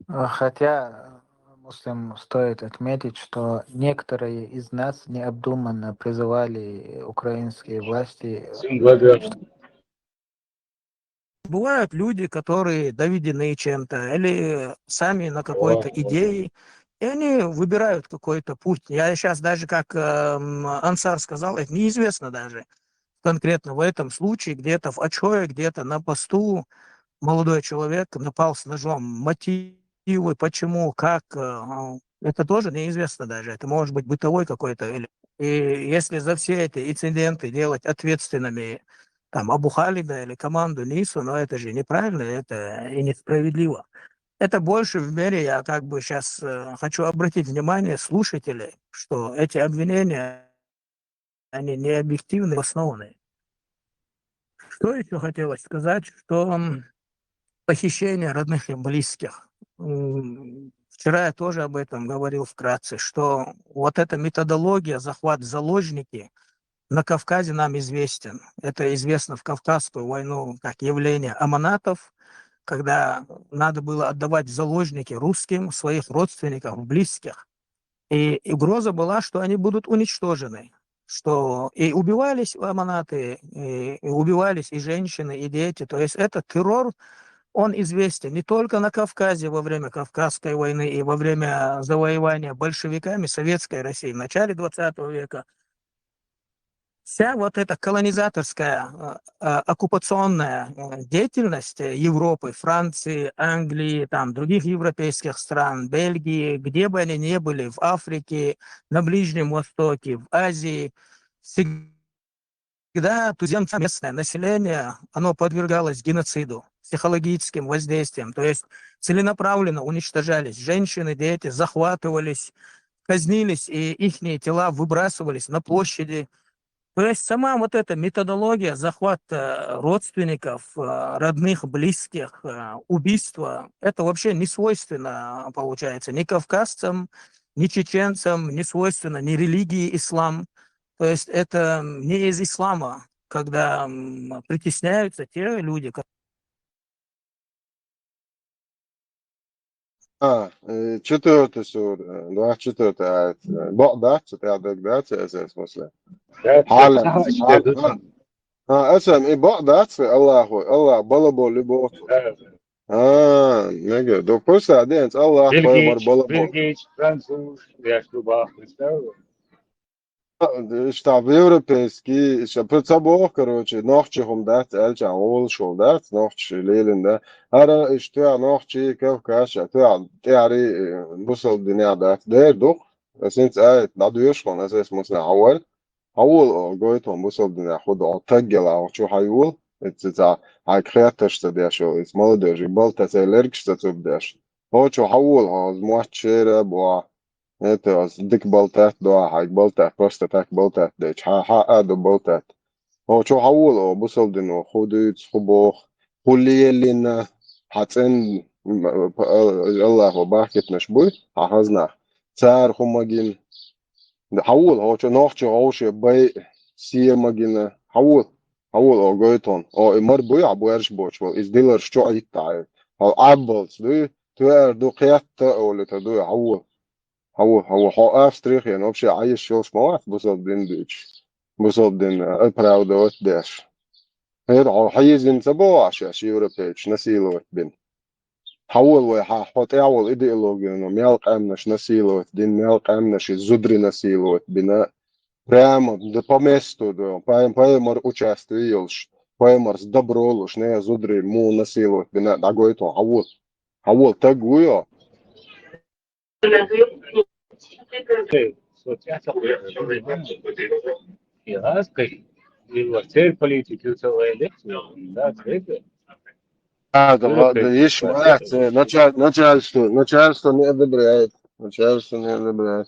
А, Хотя, Муслим, стоит отметить, что некоторые из нас необдуманно призывали украинские власти. Символы. Бывают люди, которые доведены чем-то или сами на какой-то идее, и они выбирают какой-то путь. Я сейчас даже, как эм, Ансар сказал, это неизвестно даже конкретно в этом случае, где-то в Ачое, где-то на посту молодой человек напал с ножом. Мотивы, почему, как, э, это тоже неизвестно даже. Это может быть бытовой какой-то. Или... И если за все эти инциденты делать ответственными там Абу Халида или команду НИСУ, но это же неправильно, это и несправедливо. Это больше в мере, я как бы сейчас хочу обратить внимание слушателей, что эти обвинения, они не объективны, обоснованы. Что еще хотелось сказать, что м, похищение родных и близких. М, Вчера я тоже об этом говорил вкратце, что вот эта методология, захват в заложники на Кавказе нам известен. Это известно в Кавказскую войну как явление аманатов, когда надо было отдавать в заложники русским своих родственников, близких. И угроза была, что они будут уничтожены, что и убивались аманаты, и, и убивались и женщины, и дети. То есть этот террор, он известен не только на Кавказе во время Кавказской войны и во время завоевания большевиками Советской России в начале двадцатого века. Вся вот эта колонизаторская, э, э, оккупационная э, деятельность э, Европы, Франции, Англии, там, других европейских стран, Бельгии, где бы они ни были, в Африке, на Ближнем Востоке, в Азии, всегда туземцам местное население, оно подвергалось геноциду, психологическим воздействиям. То есть целенаправленно уничтожались женщины, дети, захватывались, казнились, и их тела выбрасывались на площади. То есть сама вот эта методология захвата родственников, э, родных, близких, э, убийства, это вообще не свойственно, получается, ни кавказцам, ни чеченцам, не свойственно ни религии ислам. То есть это не из ислама, когда притесняются те люди, А, четвертый сур, двадцать четвертый аят. Бо, да, что ты адек, да, это смысле? Да, Халя. да, да, да. А, это и бо, да, что Аллаху, Аллах, балабо, любовь. Да. А, не говорю, да просто один, Аллах, Бельгич, балабо. Бельгич, француз, я что бах, представил? Ишта европейский, ишта под собой, короче, нохчи хум дац, элча ол шол дац, нохчи лелин да. Ара ишта нохчи Кавказ, ишта тяри бусал дуня дац. Дер дух, синц ай, да дуеш хун, эсэс мусна хавал. Хавал о гойтон бусал дуня худ о таггела о чу хайвал. Эцэца ай кхэташ са дэшо, эс молодежи болта сэ лергш са цуб дэш. О чу хавал о змуачера буа. Это аз дик болтат да, хай болтат, просто так болтат, да, ха, ха, а да болтат. О, чо хавул, о, бусал дин, о, худуц, хубох, хулиелина, хацен, Аллах, о, бахкет наш буй, ха, хазна. Цар хумагин. Да, хавул, о, чо нох, чо, о, ше бай, сие магина. Хавул, хавул, о, гойтон. О, и мар буй, а буэрш боч, вал, из дилар шчо айтай. Хал аббалц, дуй, туэр ду кятта, о, лита дуй, хавул. Хаву, хаву, хо Австрия хен вообще айш шош мават бусал дин дич. Бусал дин оправдывать деш. Хер хо хайзин сабо аша европейч насиловать бин. Хавул вай ха хот явул идеология но мял камнаш насиловать дин, мял камнаш зудри насиловать бина. Прямо да по месту да, по, по мар участвуешь, по мар с добро луш, не зудри му насиловать бина, дагой то хавул. Хавул тагуё. И раз, как и в цель политики, в целой элекции, да, это А, да, ладно, ещё раз, э, началь-, начальство, начальство не одобряет. Начальство не одобряет.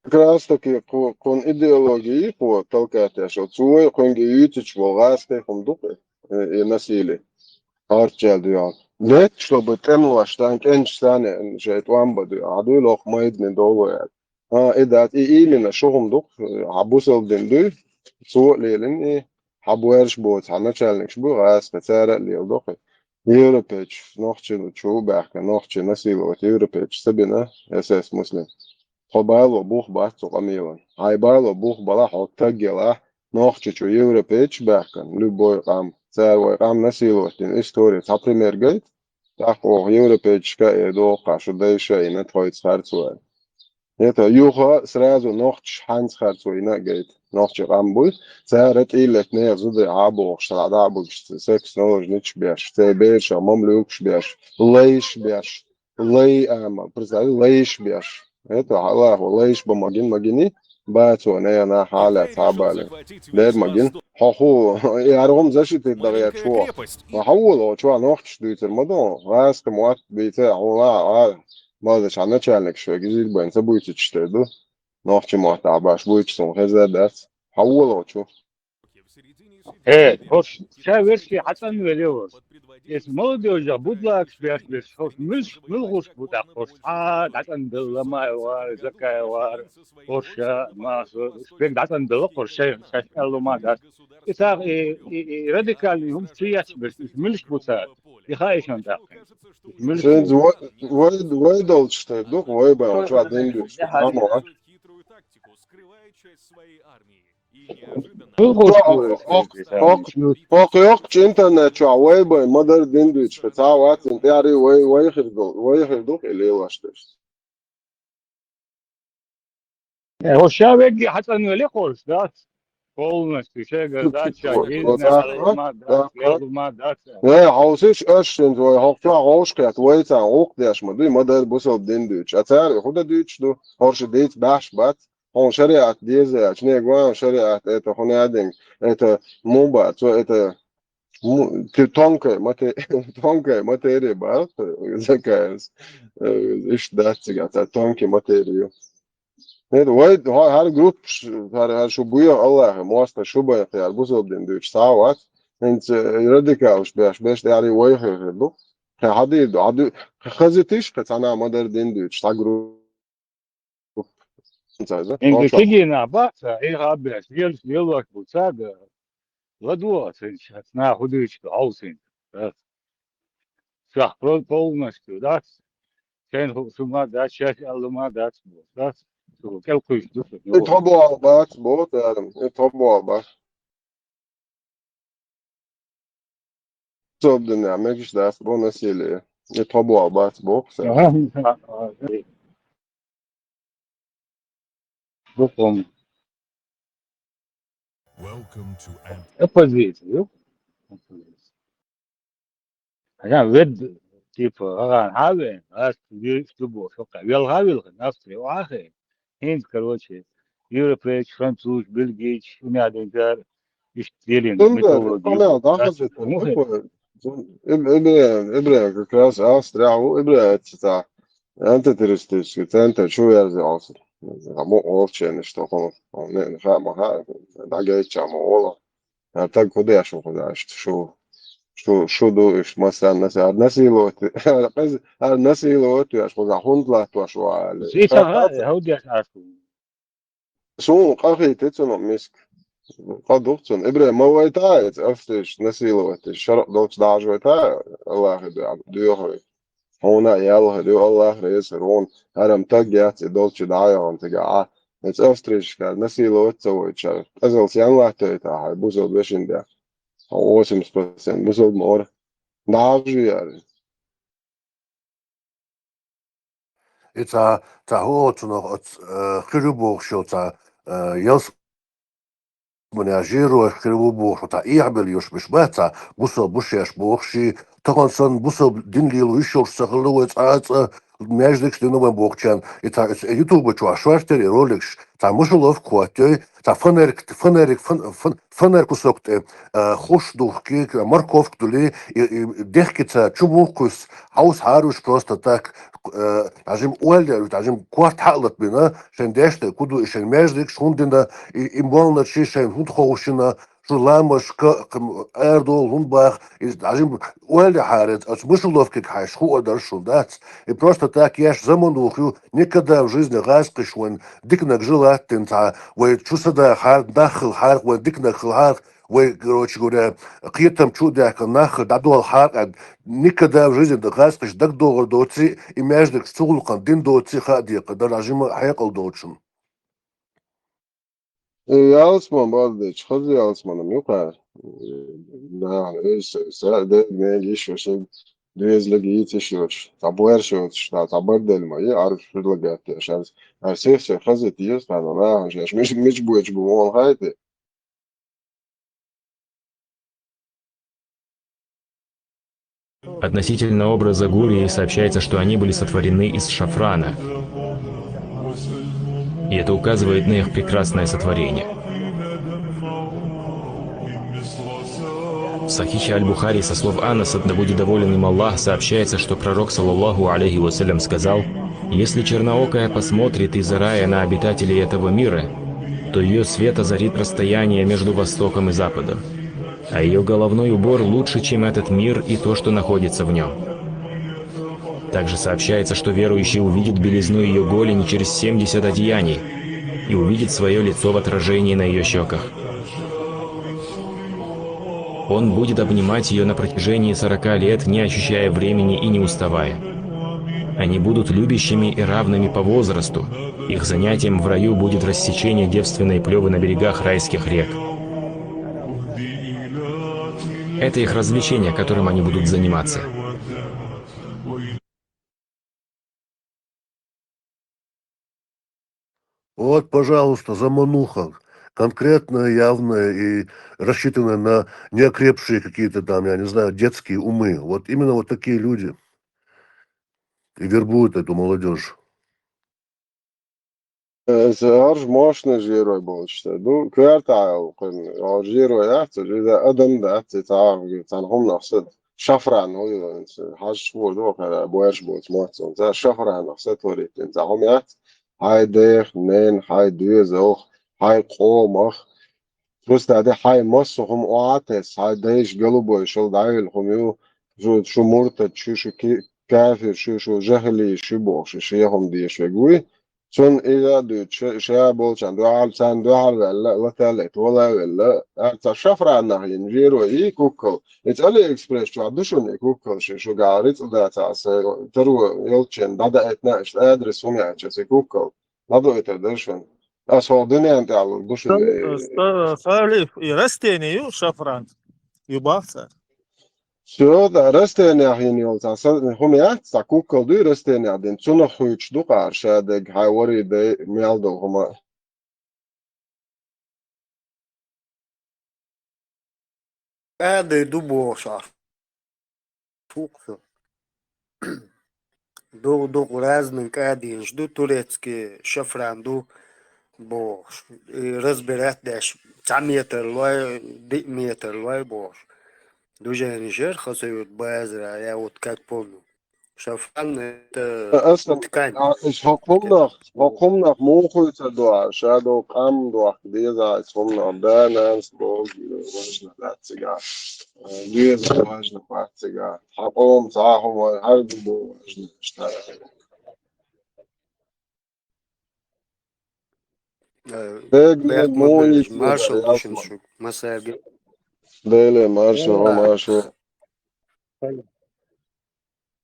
Как раз таки ку-, кун идеологии ку толкать яшо. Цуой кунги ютич волгасты кун дукы, э, и насилие. Арчал дуян. Нет, чтобы тем лаштан, кенч сане, жет ламба дуян. Аду лох майдны долу я. А, и дац, и именно шу хӀума ду-кх, хьан бусалба дин дуй, цо а лелийна и, хьан боьрша боцу, хьан начальникаш бу, гӀазкхий, цара а леладо-кх и. Европейчу, нохчи чу а баьхкина, нохчий насиловать европейчу ца бина, эс эс муслим. Тхо бало бух бац цу къамелан. Хьайн бало бух балахь, хьо таг ялахь, нохчи чу европейчу баьхкина, любой къам, цара вай къам насиловать дина истори, цхьа пример гайта, тӀаккха оха европейчушка а эр ду-кх, шу дайша а йина тхоьца харцо аьлла. ХӀета юха сразу нохчаш хьанца харцо йина а гайта. Нохчи къам буй, цара тӀе а летта нехан зуда Ӏа а бохуш, цара дӀа а буьгуш, секс-наложницаш беш, церан берашах мамлюкаш беш, лайш беш, лай ама, представь, лайш беш. ХӀета хьалахо лайш бан магин, магини, бацо нехан нах хьалаьцна хьа а балийна. Дер магин, хьо хӀу, и хӀара хӀума защитить дан гӀерташ ву. Ма хьан вола, оцу чохь нохчаш дуьйцур ма ду, гӀазкхи мотт бийца, хьуна а, а, База, хьан начальникаш вайга иза бен ца буьйцуьйтуш тера ду? Нохчи мотт ахь баш буьйцуш суна хезна дац. Хьан вола оцу чу? Э, хӀорш, ша верши хьан цӀанвелла вара. Эс молодёжах будлакаш беш берш, хӀорш муьлш, муьлхуш бу тӀаккха хӀорш? Хьан дӀацӀанбелла ма вара, закай вара, хӀорш, ма, уьш берг дӀацӀанбелла хӀорш, шай, шаьш аьлла ма дац. И цхьа, и, и, и радикальный хӀумаш чу еш берш, уьш муьлш бу цара? И хаийша тӀаккха. Уьш муьлш бу? Шайца вай, вай, вай долчуш тера ду-кх, вай бан, чохь дин дуьйцуш, хьан ма вац. Хьо-, хьо-, хьо-, хӀокху йоккхачу интернет чохь вай бан ма-дарра дин дуьйцуш, кхин цхьа а вац, цуьнан тӀаьхьарий вай, вай хир ду, вай хир ду-кх и лелош дерш. Э, хӀо ша вегги хьан цӀанвелла хӀорш дац. Полностью шайгара дац, ша гизна хьалха ма дац, лелла ма дац. Э, хьовсийша, аш шинца вай хӀокху чохь вовшахкхетта, вай царна гӀуллакх деш ма дуй, ма-дарра бусалба дин дуьйцуш. А цара и хӀун дан дуьйцуш ду? ХӀорш дийца баьхьаш бац. Хьуна шариат деза аьлча, не, главное, шариат, это хӀун яа динга, это мун бац, это му-, ти-, тонкая мате-, тонкая материя бац, закаярс, э, иштта дац цигахь, цхьа тонкая материя ю. Нет, вай, хьо-, хӀара группаш, хӀара, хӀара шу буьйху Аллахе, мостагӀа шу бен кхиар, бусалба дин дуьйцуш цхьа а вац, хӀинца, э, радикалаш беш, беш тӀаьхьарий вай хир хир ду. Кхин хьан дийр ду, хьан ду-, кхин хаза тиш, кхин цхьана а ма-дарра дин дуьйцуш, цхьа группа. Ца иза? Инга кигина бац, и хабеш, ел-, елош бу цага, ладугӀа цуьнца, наха хӀун дуьйцуш ду хьовсийна. Цхьа пол-, полностью дац, шайна хууш ма дац, шаьш аьлла ма дац, дац, цо кӀел кхуьйсуш ду шу. И тхо боху бац, боху цара, и тхо боху бац. Бусалба динехь мегаш дац бо насилие. И тхо боху бац, боху цара. Ага. Дукхум. Оппозиция, ю? Оппозиция. Ага, вед, типа, ага, хьавен, ас, ю, ю, бо, шо кхаьн. Велха, велха, Австрия, вахе. ХӀинца, короче, европейчу, французчу, бельгийчу, хӀун яа ден дара, иштта лелийна Цундела, мифология. Цундела, да, хаза, ИбрагӀим, ИбрагӀим как раз Австрия ву, ИбрагӀим цхьа антитеррористический центр чу верзе Австрия. Мо олчен, что хо, не, не, ха, ма, ха, дагайча, мо ола. А так куда я шо, куда, что, что, что ду, что массанна, а насиловать, а насиловать, я шо, куда, хундлат, то, что, а, Зита, так, ха, так. Хьо деш ашу. Суна къахийти цунах миска. Къа ду-кх цунна. ИбрагӀим, ма вайта иза, австрийцаш насиловать деш, шарӀ долчу дӀажа вайта, Аллахе дуьхьа, доьху вай. Хьуна а ял хир ю, Аллах реза хир ву хьуна. ХӀара-м таг яц и долчу дӀа а яхана цигахь Ӏа. Иза австрийцаш кара насиловать ца войтуш, кӀезалц ян латтайта хьайн бусалба вешин де. Хьо восемьдесят процент бусалба ма вара. ДӀажа яра. И цхьа, цхьа хӀу оцунах оц, э, хир ю бохуш йолу цхьа, э, ялсаманехь жиро хир ву бохуш, цхьа эхьабелла йолуш берш бац цхьа, бусалба бу шаьш бохуш, и тахана санна бусалба дин лело йиш йолуш ца хилла вай цкъа а цкъа маьждигаш дина вайн бохучарна. И цхьа, и ютуба чохь шортта и роликаш, цхьа мышеловка хӀоттайой, цхьа фонарик, фонарик, фон-, фон-, фонарь кусок тӀе, а, хӀуш духкий, морковка дуьлий, и, и дехкица чу мух кхуьссу, хьовса хьаруш просто так, а, хьажим ойла, хьажим корта хьа а латбина, шайн дешна ку ду и шайн маьждигаш хӀунда дина, и, и моллачий шайн хӀунда ховшина, цу ламашка, кхы-м, арадовла хӀума баха, иза дӀажима, ойла хьарец, оцу мышеловкега хьаьжча хуур дара шуна, дац? И просто так еш заманах ю, никогда в жизни гӀазкхаша вайн диканиг жа латтина цхьа, вай чу са дахьара, нах хилахьара, вайн диканиг хилахьара, вай, короче говоря, кхетам чу а даьхкина, нах хилар дӀадолхьара, никогда в жизни гӀазкхаша дагадогӀур доций, и маьждигаш цу гӀулакхана дина доций хаа декхар дара, дӀажима хьекъал долчунна. Э, ялсмала бакъдерг, хаза ялсмала ю-кх. Э, да, э, са, са, да, да, ишта, ишта, доьзалга йийца йиш йоцуш, цхьа боьрша йоцуш, цхьа, цхьа барт делла ма йий, Ӏарбаша предлагать деш, ара, ара сих-сиха хазийта еза, цхьана нахана шаьш мича, мича боьдуш бу ма хаьий. Относительно образа гурий сообщается, что они были сотворены из шафрана. И это указывает на их прекрасное сотворение. В Сахихе Аль-Бухари со слов Анаса, да будет доволен им Аллах, сообщается, что пророк, саллаллаху алейхи вассалям, сказал: «Если черноокая посмотрит из рая на обитателей этого мира, то ее свет озарит расстояние между востоком и западом, а ее головной убор лучше, чем этот мир и то, что находится в нем». Также сообщается, что верующий увидит белизну ее голени через семьдесят одеяний и увидит свое лицо в отражении на ее щеках. Он будет обнимать ее на протяжении сорока лет, не ощущая времени и не уставая. Они будут любящими и равными по возрасту. Их занятием в раю будет рассечение девственной плёвы на берегах райских рек. Это их развлечение, которым они будут заниматься. Вот, пожалуйста, замануха. Конкретная, явная и рассчитанная на неокрепшие какие-то там, я не знаю, детские умы. Вот именно вот такие люди и вербуют эту молодежь. Э, ца хӀорш мощный жерой болчу ду. Коьртахь йолу кхуьнан, хӀорш жерой яц, иза адам дац, и цхьа, цхьана хӀуманах са, шафран ву йо, хьажа хуур ду, кхара боьрша боцу мотт цунна. Цхьа шафранах сотворить дина цхьа хӀума яц, хьайн дех, ненах, хьайн доьзалх, хьайн къомах. Просто де хьайн массо а хӀума охьа а тесна, хьайн дайша голубой шал дӀайолу хӀума ю, шу, шу муртад шу, шу ки-, кафир шу, шу жахӀилий шу бохуш, шу яхӀума деш верг вуй. Цунна иза а дуьйцуш, ша, ша болчарна дуьхьал, царна дуьхьал ваьлла, латаллайта вала а велла, цхьа шафранах йина жерой и куккал. Иза Алиэкспресс чохь ду шуна и куккал, шу, шу гахь рицкъ дацахь, аса таро йолчченна дӀадаийтина, иштта адрес хӀума яьлча, и куккал. ДӀадойтур дара шуна. Аса хӀокху дуьненна тӀехь лур бу шуна. Ста-, ста-, Салих, и растение ю шафран? Ю бах цара? Всё, да, растениех йина йолу цхьа са-, хӀума яц, цхьа куккал дуй растениех дина. Цунах хуьйцуш ду кхара ша дерг, хьайн варий дай, мел долу хӀума. КӀади ду бохуш Ӏаш. Фу-кх со. Дукха-дукха разный кӀадинаш ду, турецкий шафран ду бохуш. И разбирать деш, цхьа метр лой, диъ метр лой бохуш. Движение жер хасуют базара, я вот как помню. Шафран это аса, ткань. А, аса хӀокхунах, хӀокхунах муха хуьйцур ду, ша долу къам дохка деза, аса хӀуманах да-нанас боху, важно дац цигахь. Э, деза важно бац цигахь. Хьан къоман цхьа а хӀума вай хьаьрга бу важно, иштта. Э, Бегнарг бехк ма муха бевза, йийцинарг маршалла ду шуна ялсмала. Шуьга, массаьрга. Деле маршалла, маршалла.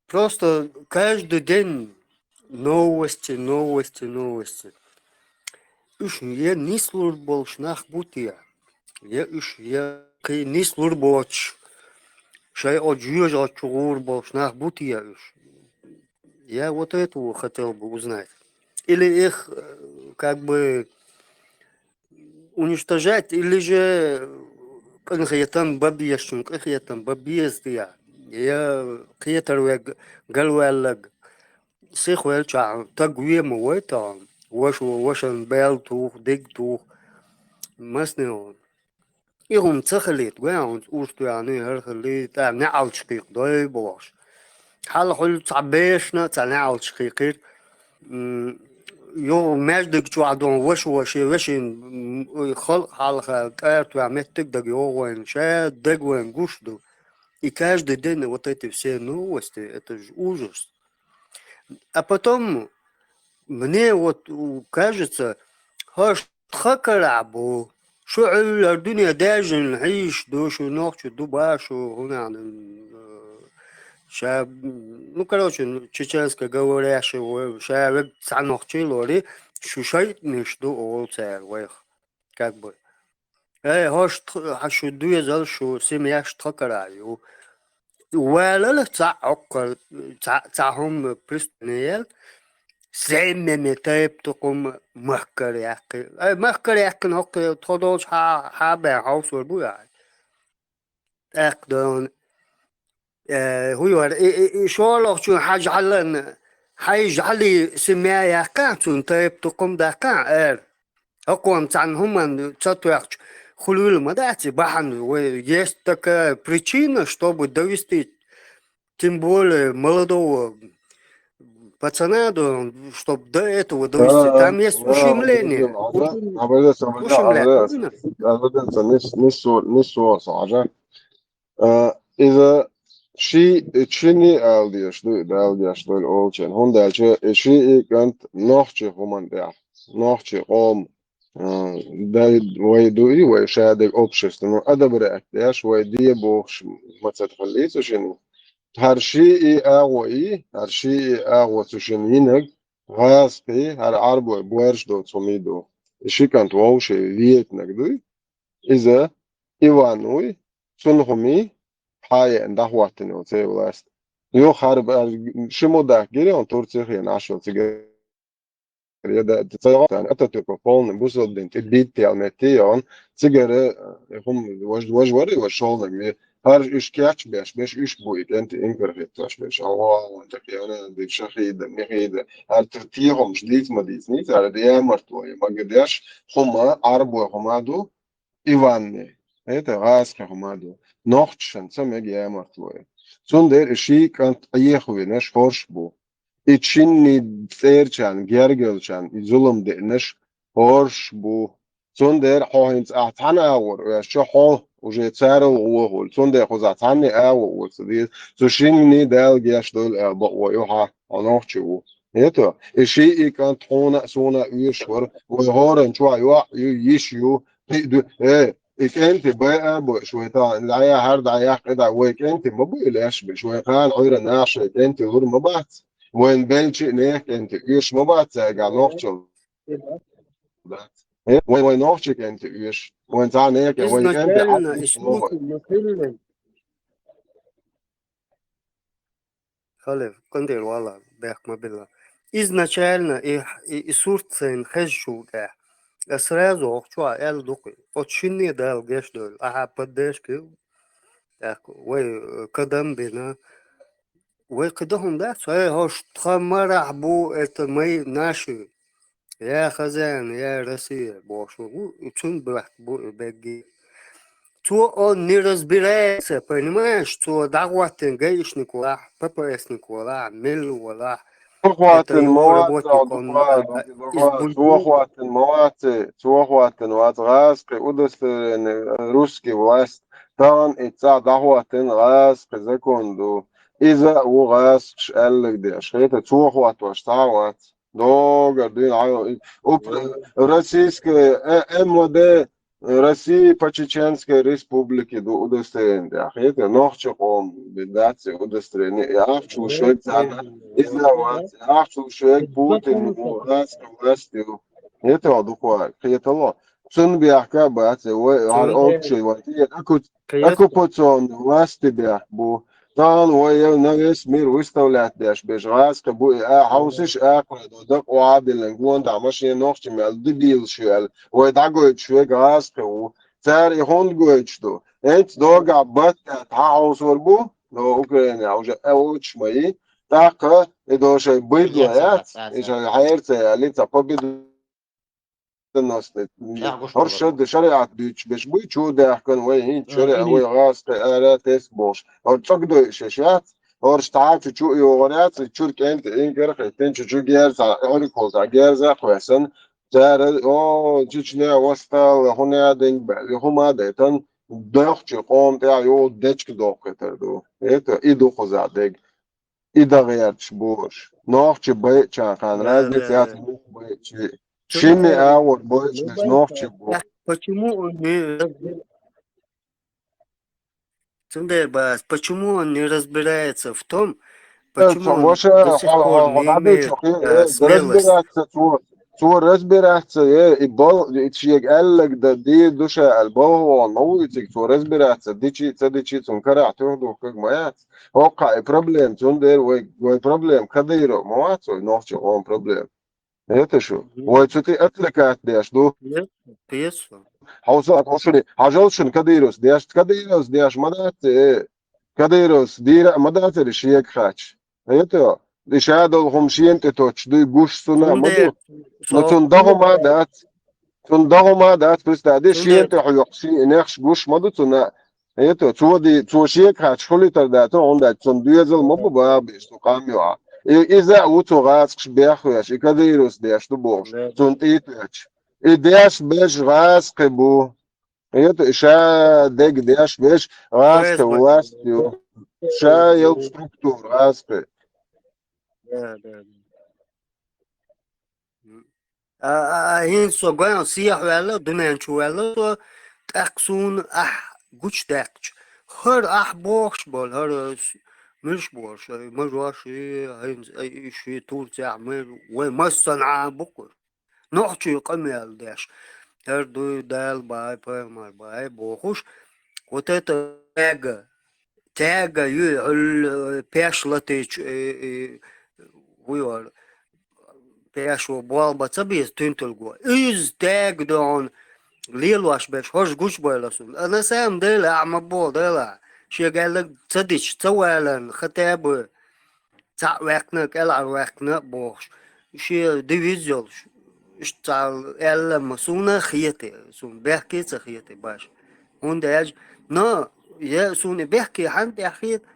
Просто каждый день новости, новости, новости. Уьш я нислур болуш нах бу те? Я уьш, я кхин нислур боцуш, шайн оцу жоьжахати чу гӀур болуш нах бу те уьш? Я вот этого хотел бы узнать. Или их, э, как бы, уничтожать, или же къинхетам бан безачун къинхетам бан беза те? Я кхетар верг галваьлларг сихвелчахь таг вен ма вай тахана, ваша, вашана бел туху, диг туху, масане вон. И хӀума ца хилийта, гой хьуна, уьш тоьхна, хӀара хилий, тӀаккха неӀалт кхайкхадой бохуш. Хьалха хуьлу цхьа бешана а цхьа неӀалт кхайкхира, м, Йо, между чуахдон ваша-ваша, вешин, м, халкъ хьалха, кӀартваь меттиг даг йогӀ вайн, ша даг вайн гуш ду. И каждый день вот эти все новости, это же ужас. А потом, мне вот, у, кажется, хаш тха карахь бу, шу Ӏуьллар дуьне даьжин хьийш ду, шу нохчу ду ба, шу хӀунан, э, ша, ну, короче, ну, чеченско говорящий, ва-, ша вег цхьа нохчий лори, шу шайтӀанаш ду олу цара вайх. Как бы. Эй, хӀорш тх-, хьан шу доьзал, шу семьяш тха кара ю. Валал цхьа хӀокхар, цхьа, цхьа хӀума преступление ял, семьями тайп тукхум махкар яьккхи. Ай, махкар яьккхина хӀокхи тхо долчу хьа-, хьа бен хьовсор бу яхьа. ТӀаккха дон, э, хӀу яра, и, и, и шолгӀачун хьажа хьалан, хьайжа хьали семья яьккхахьа, цунна тайп тукхум даккхахьа, эр. ХӀокхо-м цхьана хӀуманна ца тоьхча, хуьлийла ма дац и бахьана, вай, есть такая причина, чтобы довести, тем более молодого пацана, до, чтоб до этого довести. Там есть ушимление. Ушимление. Не, не ссор, не ссор, Сажа. А, иза ши, шиъ ала дезаш ду, Дала деш долу олучеран. ХӀунда аьлча и шиъ кӀант нохчи хӀуманна тӀехь, нохчи къом, а, дай, вай ду и, вай шадерг общество, ну, одобрять деш, вай де бохуш, ма ца тхаллий цу шинна. ХӀара шиъ агӀо и, хӀара шиъ агӀо цу шинна йинарг, гӀазкхи, хӀара Ӏарбой боьрша доцу хӀума ду. И ши кӀант вовший вейтинарг дуй. Иза Иван вуй, цунна хӀума хьа еана дӀахӀоттина йолу церан власть. Юха хӀара б-, ши мудак гира он Турци хенахь йолу цигара. Я да, ца йогӀу тахана, Ататюрков полный бусалба дин тӀе биттел метте йогӀун, цигара, э, хӀума вож-, вож вара, вож шолнаг ве. ХӀара уьш кечбеш, беш уьш бу и кӀентий инкар хӀиттош беш. Аллаху, так я не, дик шахида, михида. ХӀара т-, техамаш дийца ма дийца, ницкъ, хӀара ямартло, я магадеш, хӀума, Ӏарбой хӀума ду, Иванне, это гӀазкхи хӀума ду. Нохчашна ца мега ямартло я. Цундела и ши кӀант Ӏехавинарш хӀорш бу. И шинний цӀерачарна, гергалчарна и зулам деънарш хӀорш бу. Цундела хьо хӀинца ахь цхьаьна агӀор оьшучу хьо уже царал гӀо хуьлу. Цундела кхузахь цхьанне агӀо оьцу деза. Цу шинний Дала геш долу аьлла бакъо ю хьан, хьо нохчи ву. ХӀета? И ши и кӀант хьуна а, суна а оьшуш вара. Вай хӀоранна чохь йоӀ ю, йиш ю, кхин а ду. Э, и кӀентий бай а бойуш, вай тахана дӀаяхьара, дӀаяккха, и дӀа вай кӀентий ма бу и леш беш. Вай кхана Ӏуьйра наха шайн кӀентий лур ма бац. Вайн белчи а нехан кӀентий оьшуш ма бац, цаьргахь нохчалла. Э, вай, вай нохчи кӀентий оьшуш. Вайн цхьа нехан, вайн кӀентий Изначально Ӏад и ма бу. Смысл не сильный. Халев, къинтӀера вала, бехк ма билла. Изначально и, и, и сурт сайн хезачул тӀаьхьа, я сразу хӀокху чохь аьлла ду-кх, оцу шинне Дала геш дойла, ахьа поддержка ю, тӀаккха вай, э, кадам бина, вай кхидӀа хӀума дац, вай хӀорш тхан марахь бу, это мои, наши. Я хозяин, я Россия, бохуш ву, цуьнан бехк бу и бегги. Цо он не разбирается, понимаешь? Цо дӀахӀоттина гаишник валахь, П П С-ник валахь, мелла валахь. Цо хӀоттина ма вац, Дукха, Дукха, цо хӀоттина ма вац, цо хӀоттина вац гӀазкхи удостоверение, русский власть. Тахана и цӀа дӀахӀоттина гӀазкхи закон ду. Иза а ву гӀазкхаш аьлларг деш. Хета, цо хӀоттош цхьа а вац. Догар дуьйна хьан, упр-, российская, э, М В Д России по Чеченской Республике ду удостоверение тӀехь. Хета, нохчи къом дац и удостоверение. И ахча луш верг царна иза вац. И ахча луш верг Путин ву, гӀазкхи власть ю. Хета, Дукха, хетало. Цунна бехк а бац, вай, хӀара общий, вай, оккупационный власти бехк бу. Тахана вай на весь мир выставлять деш беш гӀазкхи бу и а, хьовсийша, акхарой до дакъа охьадиллина, гондахь машен нохчи мел дебилаш ю аьлла, вай дӀагойтуш верг гӀазкхи ву. Цара и хӀунда гойтуш ду? ХӀинца догахь баттахь хьан хьовсор бу? Но Украинехь уже а волчу ма йий. ТӀаккха и до шайн быдло яц, и шайн хьерца яли ца победу. Носни. ХӀорш шарда шариӀат дуьйцуш беш буй, чу даьхкина вай хӀинца шариӀа, вай гӀазкхи ара тесна бохуш. ХӀара цӀогдойуш еш яц, хӀорш тӀа чу-чу йогӀар яц, чур кӀентӀа инкар хӀиттина, чу-чу герза, хӀорик хӀолза герза кхоьсан. Цара, о, Чечня восстала, хӀуна динг баьли, хӀума дайтан, дохчи къом тӀа йо дечка дохкхетар ду. Это и духуза дег. И дагӀерташ бу уж. Нохчи байча хан, да, разница, да, яц, да, мух байчи. Цундер, шинни агӀор байчи, ну, нохчи бу. Почему он не разбирается? Цундер бас, почему он не разбирается в том, почему он до сих пор не имеет, э, смелости? Разбираться, цо, цо разбираться, э, и бал, и чег аьллаг да, ди душа ал бал, он, ну, и цик цо разбираться, дичи, ца дичи, цун карахь тюх дух, как моя. Окха, и проблем, цундер, вай, вай проблем, Кадыров, ма вац вай, нохчи он проблем. Это шу? Мгм. Вай цу ти отвлекать деш ду. Нет, пьесу. Хьовса, хьо шуни, хьажал шун Кадыровс деш, Кадыровс деш, ма дац, э. Кадыровс дира, ма дац, ри шег хач. Это, и шадал хум шен те точ, дуй гуш суна, ма ду. Но цун дагу ма дац. Цун дагу ма дац, представь, ди шен те хьуйок, ши нехш гуш ма ду цуна. Это, цо ди, цо шег хач, хули тар да, цо он да, цун дуезал ма бу бабиш, цу къам юа. И, и за у цу гӀацкаш бехвеш, и Кадыровс деш ду бохш, цун тӀитвеч. И деш беш гӀацкхи бу. Это, и ша дег деш беш гӀацкхи власть ю. Ша ел структура гӀацкхи. Да, да, да. А, а, а, хӀинца со гоьн сехьаваьлла, дуьнен чу ваьлла со, тӀаккха суна ахь гучадаьккхача, хӀара ахь бохуш болу, хӀара с-, муьлш бохуш, ай, мажош, и, хӀинца, ай, и ши Турцехь, мар, вай массанхьа а бу-кх уьш. Нохчий къамел деш. ХӀара дуй Дала бахьа, пайхамар бахьа бохуш, вот это эго. Тяга ю, хьуьлла, э, пеш латийча, э, э, хӀу йора, пешо болх бан ца беза туьнталго. Иза тяга ду хьуна лелош берш, хӀорш гучубойла суна. А на самом деле, ахьа ма боху Дала, шега аьлларг ца дича, ца валарна, хотя бы цхьаъ ваьккхина, кӀелхьара ваьккхина а бохуш. Шен девиз йолуш, иштта цхьа аьлла ма суна а хетий, суна бехке а ца хетий баш. ХӀунда аьлча, но, я суна и бехке хьанна тӀехь хета,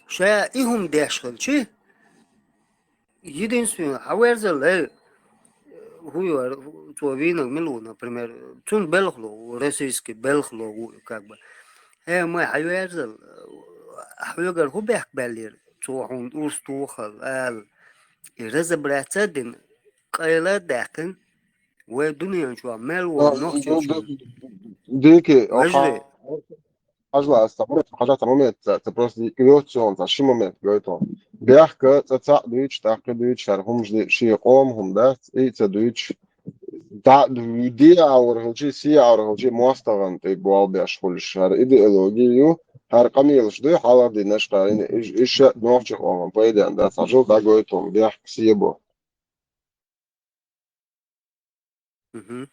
ша и хӀума деш хилчи, единственное, хьан верзал, эй, хӀу йора, цо вийнарг мила ву, например, цунна белхало ву, российский белхало ву, как бы. Э, май, хьан верзал, хьоьгара хӀу бехк баьллера, цо хьуна урс тухал, ала. И разобраться а дина, къайла а даьккхина, вай дуьнен чохь мел волу нохчий. Дики, вежарий. Хьажал, аса ца момент, хьажа ца момент, ца, ца просто революционца ши момент гойту. Бехка цӀа цхьаъ дуьйцуш, тӀаккха дуьйцуш, хӀара хӀумаш ди, шен къоман хӀума дац, и ца дуьйцуш. ДӀа ду-, де аур хилчи, се аур хилчи, мостагӀан тӀе болх беш хуьлуш. ХӀара идеология ю, хӀара къамелаш ду, хьалха динаш кхарина, иш, иш ша нохчи къоман пайден дац, хьажал дӀагойту, бехка се бу. Мгм.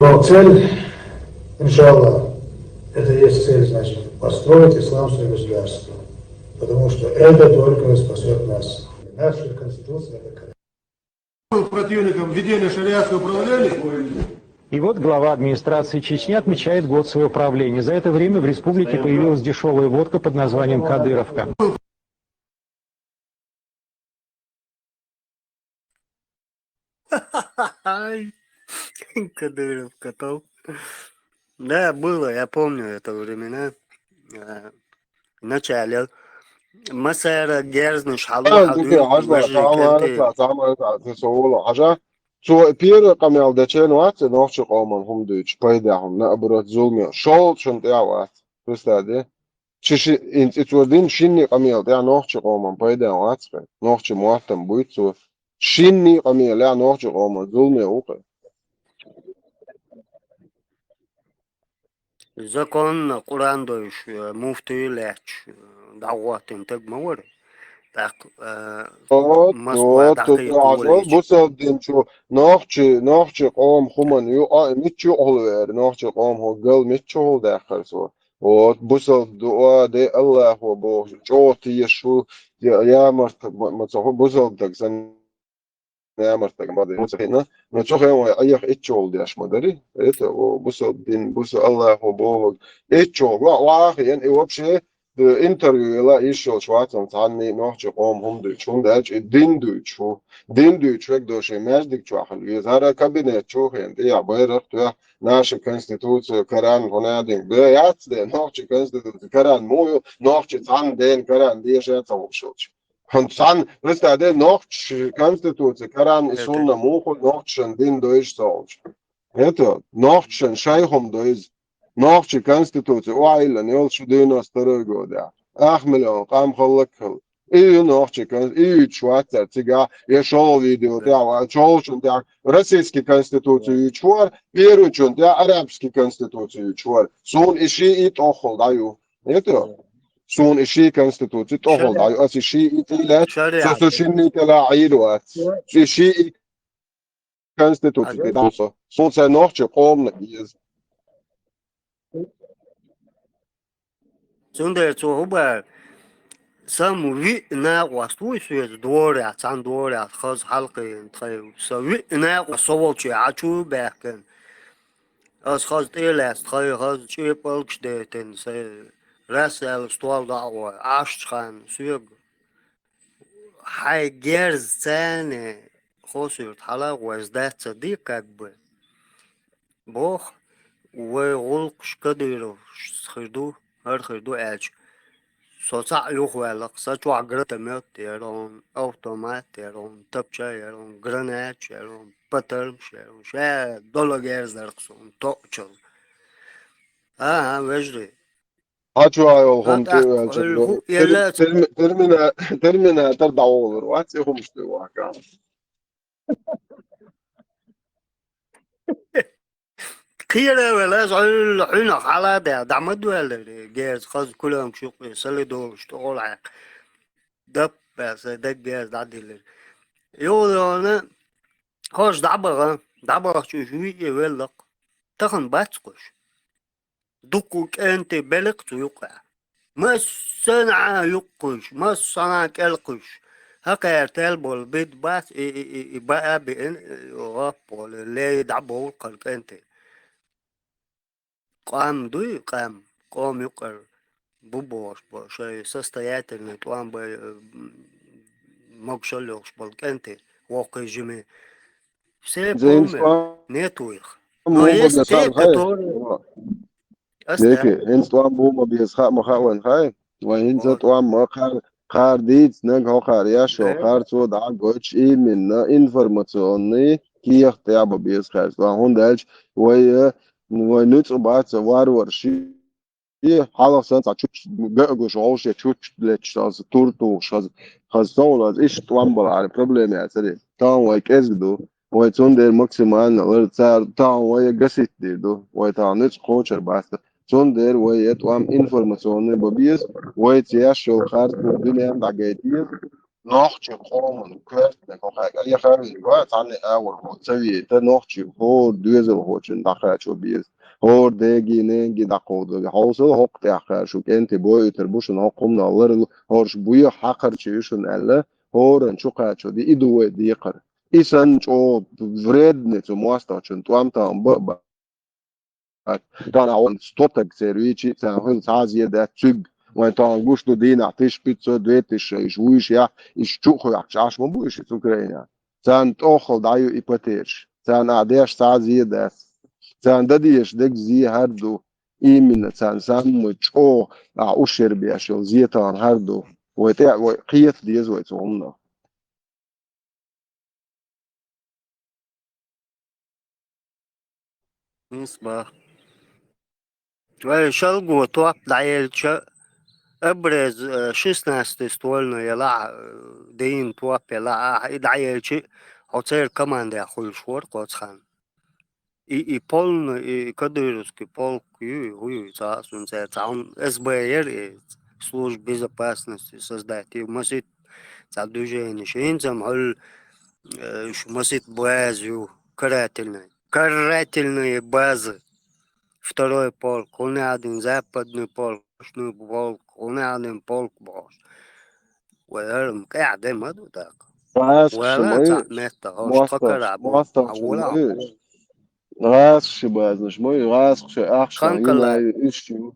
Но цель, иншаллах, это есть цель, значит, построить исламское государство. Потому что это только спасет нас. Наша Конституция, это противником введения шариатского управления. И вот глава администрации Чечни отмечает год своего правления. За это время в республике появилась дешевая водка под названием «Кадыровка». Ай, Кадыров котов. Да, было, я помню это времена. Э, вначале масара герзнаш хьалу хьалуьйту. Хьажа, цо первый къамел дечен вац, нохчи къоман хӀума дуьйцу, пайда хӀума, наоборот, зулме. Шолчун тӀе вац. Представь, де? Чи ши-, инци цо дин шинний къамел тӀехь нохчи къоман пайда вац хӀе. Нохчи моттам буй цо. Шинний къамел я нохчи къоман зулме ву хӀе. Законна Къуръан дойуш, э, муфтий лаьтташ, э, дӀагӀоттина таг ма вара. ТӀаккха, э, Москва дӀахкхийта волийча. Бусалба дин чу нохчи, нохчи къоман хӀуман ю, а, мичча юкъахула веара, нохчи къоман хӀу гал мичча юкъахула даьккхара цо. Вот, бусалба дуа де Аллахо бохуш, чӀогӀа теша ву, я-, ямарта ма, ма ца ху-, бусалба даг санна ямарта ма ду, ма ца хиъна, но цу хен вай Ӏеха ичча гӀулдеш ма дари. Это, о, бусалба дин, буса Аллахо бохург. Ичча гӀо-, ваха хиъна, и вообще интервью йила йиш йолуш вац цхьанна а нохчийн къоман хӀума дуьйцуш, хӀунда аьлча и дин дуьйцуш ву. Дин дуьйцуш верг долу шен маьждиг чохь хила веза. ХӀара кабинет чу хенна тӀехь байракх тоьхна, наша конституция, Коран, хӀунда аьлла дин бен яц де, нохчийн конституция, Коран муха ю, нохчийн цхьанна дена Коран деша а ца хууш йолчу. ХӀунда цхьанна, представь де, нохчийн конституция, Коран и сунна муха ю, нохчашна дин дойзуш ца хууш. Это, нохчашна шайх хӀума дойзу. Нохчийн конституция охьайиллина йолуш ю девяносто второй годехь. Ах миллион къам хӀаллакьхилла. И ю нохчийн кон-, и юьйцуш вац цара цигахь, я шолгӀа видео тӀехь вац, шолгӀачун тӀехь российский конституция юьйцуш вара, первыйчун тӀехь арабский конституция юьйцуш вара. Суна и шиъ а тӀоххал дӀаю. Это? Суна и шиъ конституция тӀоххал дӀаю. Ас и шиъ а тӀе лаьцна, со, со шинна тӀелахь Ӏийр вац. И шиъ а конституци тӀе дан со. Суна сайн нохчийн къомана еза. Цундела цо хӀун бара, сан виъ накъост вуй соьца дворехь, цхьана дворехь хаза хьалакхиъна тхайн. Сан виъ накъост со волчу Ӏачу а баьхкина. Ас хаза тӀе а лаьцна, тхайн хаза чӀепалгаш а дайтина, сайн рас аьлла стол дӀа а гӀой, Ӏашчу ханна соьга. Хьайн герз царна хосуьрта хьала а гӀой, сдаться ди как бы. Боху, вай гӀуллакхаш кадыровцаца хир ду, хӀара хир ду аьлча, со цхьаъ юхаваьллакх, сан чохь гранатомёт яра хьуна, автомат яра хьуна, тапча яра хьуна, гранач яра хьуна, патармаш яра хьуна, ша долу герз дара-кх суна, тоъучалла. ХӀан-хӀа, вежарий. Хьан чохь йолу хӀума тӀе а ваьлча, терми-, термина-, терминатор дӀаволур вац, и хӀумаш тӀе вахкахь. Кхера а велла, аса Ӏуьллу хьуьнах хьала а даьлла, дӀа ма доьллара, герз хаза кулам чукъе, сали долуш, тӀе гӀо лаьхьа. Дап баьлла, сайн даггерз дӀадиллира. Йолана, хӀорш дӀабаха, дӀабахча уьш виъ а велла-кх. Тахана бац-кх уьш. Дуккха кӀентий белла-кх цу юккъехь. Массанхьа юккхуьйш, массанхьа кӀелхуьйш. ХӀокхара тел болу бида бац, и, и, и, и баа а биъна, и гӀоппа волу, лей дӀабовлу кхара кӀентий. Къам дуй, къам, къоман юккъара бу бохуш болу, шайн состоятельный тӀом бай, м, могушалла йолуш болу кӀентий, воккхий жимий. Все помнят, нету их. Но есть те, которые... Ас Деки, хӀинца тӀом бу ма беза хаа ма хаьа вайн хай. Вайн хӀинца тӀом ма кхара, кхара дийцинарг хӀокхара еш йолу, кхара цо дӀа а гойтуш, именно информационный кехат тӀехь бан беза хай тӀом. ХӀунда аьлча вай, э, вай нуьцкъа бац варвар ши. И хьалха санна цхьа чучча ган а гуш, вовшех чучча леташ, хаза тур тухуш, хаза, хаза совлаз, иштта тӀом балахьара проблема яцара. Тахана вай кӀезиг ду, вай цундела максимально лар цара, тахана вай гасийтдийр ду, вай тахана нуьцкъа кхочур бац. Цундела вай я тӀом информационный бан беза, вайца еш йолу харц дуьненна дӀагайта еза. Нохчийн къоман коьртаниг хӀокхаьрга, я хавирг ван, цхьанна а агӀор хӀо ца вийта, нохчийн хӀора доьзалхочун дӀакхачо беза. ХӀора дегийн, негийн дӀакховдо. Хьовсал хӀокху тӀехь кхара шу кӀентий бойуьйтур бу шуна хӀокху хӀуманах ларал, хӀорш буьйхьа хьакхарчий ю шуна аьлла, хӀоранна чу кхачо де, и ду вай декхар. И санна чӀогӀа вредный цу мостагӀчун тӀом тахана бан а бац. Тахана хьо сто стаг церан вийчий, царна хила цхьа а зе дац цуьнга. Вайн тахана гуш ду дийнахь тысяча пятьсот, две тысячи иша вуьйш яхь, иша чу а хоьхкуш Ӏаш ма бу иша иза Украинехь. Царна тӀоххал дӀаю и патераш. Царна ахь деш цхьа а зе дац. Царна дан дезаш дерг зе хӀара ду. Именно царна самый чӀогӀа ахь ушер беш йолу зе тахана хӀара ду. Вай тӀе а, вай кхета деза вай цу хӀуманах. Исбах. Вай шалго топ дӀаелча, обрез, э, шестнадцатый ствольный елахь, э, дийна топ елахь, ахь и дӀаелча, хьо церан командехь хуьлуш вара кхоцхан. И, и полный, и кадыровский полк ю, и хӀу ю, ца, сун церан цхьа хӀун СБ яра, и служба безопасности создать ю, масит цхьа движение. ХӀинца-м хьуьлла, э, уьш масит база ю, карательный. Карательные базы. Второй полк, хӀунда аьлла дина западный полк, восточный полк, хӀунда аьлла дина полк бохуш. Вай хӀара-м къаьхьа де ма ду даккха. ГӀазкхаша ма ю, цхьаъ метта хӀорш тхо карахь бу. ГӀазкхаша базнаш ма ю, гӀазкхаша ахча йина ю, уьш ю.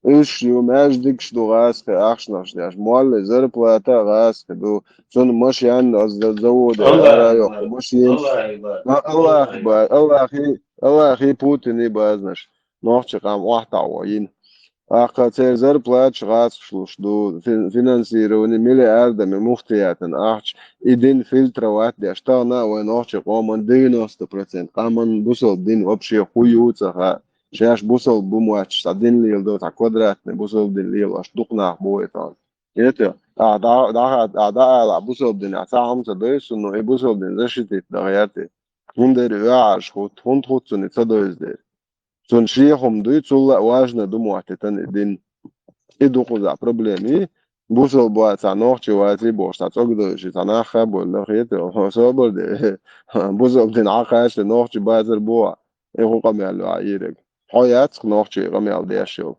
Уьш ю, маьждигаш ду гӀазкхи, ахчанаш деш. Молле зарплата а гӀазкхи ду. Цунна машен аз за-, заводе ара йоккху машенаш. Аллахи ба. Аллахи ба. Аллахи ба. Аллахи, Аллахи Путини базнаш. Нохчи къам охьатаӀо йина. ТӀаккха церан зарплаташ гӀазкхаш луш ду, фин-, финансирование миллиардами муфтиятан ахча, и дин фильтровать деш. Тахана а вай нохчи къоман девяносто процент къаман бусалба дин вообще хӀу ю ца хаьа. Шаьш бусалба бу мотташ, цхьа дин леладо, цхьа квадратный бусалба дин лелош дукха нах бу вай тахана. Это, а, да, да, а, да, ала, бусалба дин, а, цхьа хӀума ца дойсу, но и бусалба дин защитить да гӀерти. ХӀунда аьлча ваьӀаш хӀутту, хӀунда хӀутту цунна и ца дойза дерг. Цунна шен хӀума дуй, цул а важно ду моттитан и дин. И ду кхузахь проблема. И бусалба вац, а, нохчи вац, и бохуш, цхьа цӀогдойши, цхьа нах а бойла, хета, хьо собар де. Бусалба дин Ӏа кхачале нохчи базар бу а. И хӀун къамел ю Ӏа ираг? Хьо яц-кх нохчи къамел деш йолу.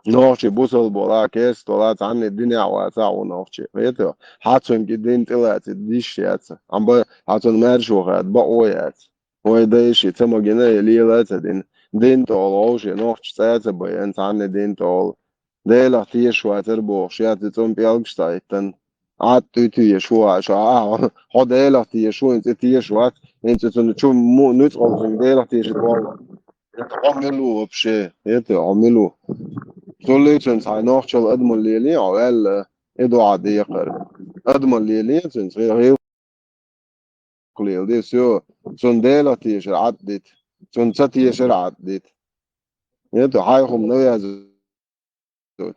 Нохчи бусалба вала, керста вала, цхьанна динехь вац а хьо нохчи. Хета, хьан цуьнга и дин тӀелаци диш яц. Амма хьан цунна маьрша вахад бакъо яц. Вай дайша и ца магина, и лела а ца дина. Дин тӀехула вовшийн нохча цӀа а ца байина, цхьанна дин тӀехула. Делах тешаш вацара бохуш, яц и цӀун пӀелгаш ца хӀиттина. Ӏад тӀе тешаш ву, а, ша, а, хьо Делах тешаш ву, хӀинца и тешаш вац, хӀинца цунна чу му-, нуьцкъала цунна Делах тешаш ву. Это хьо мила ву вообще? Это хьо мила ву? Цул а цуьнца хьайн нохчалла адамалла лелий, хьо ваьлла, и ду хьан декхар. Адамалла лелий цуьнца, гӀи-, гӀи-, леладе, всё, цунна Делах тешар Ӏад дита, цунна ца тешар Ӏад дита. Это хьайн хӀума навязывать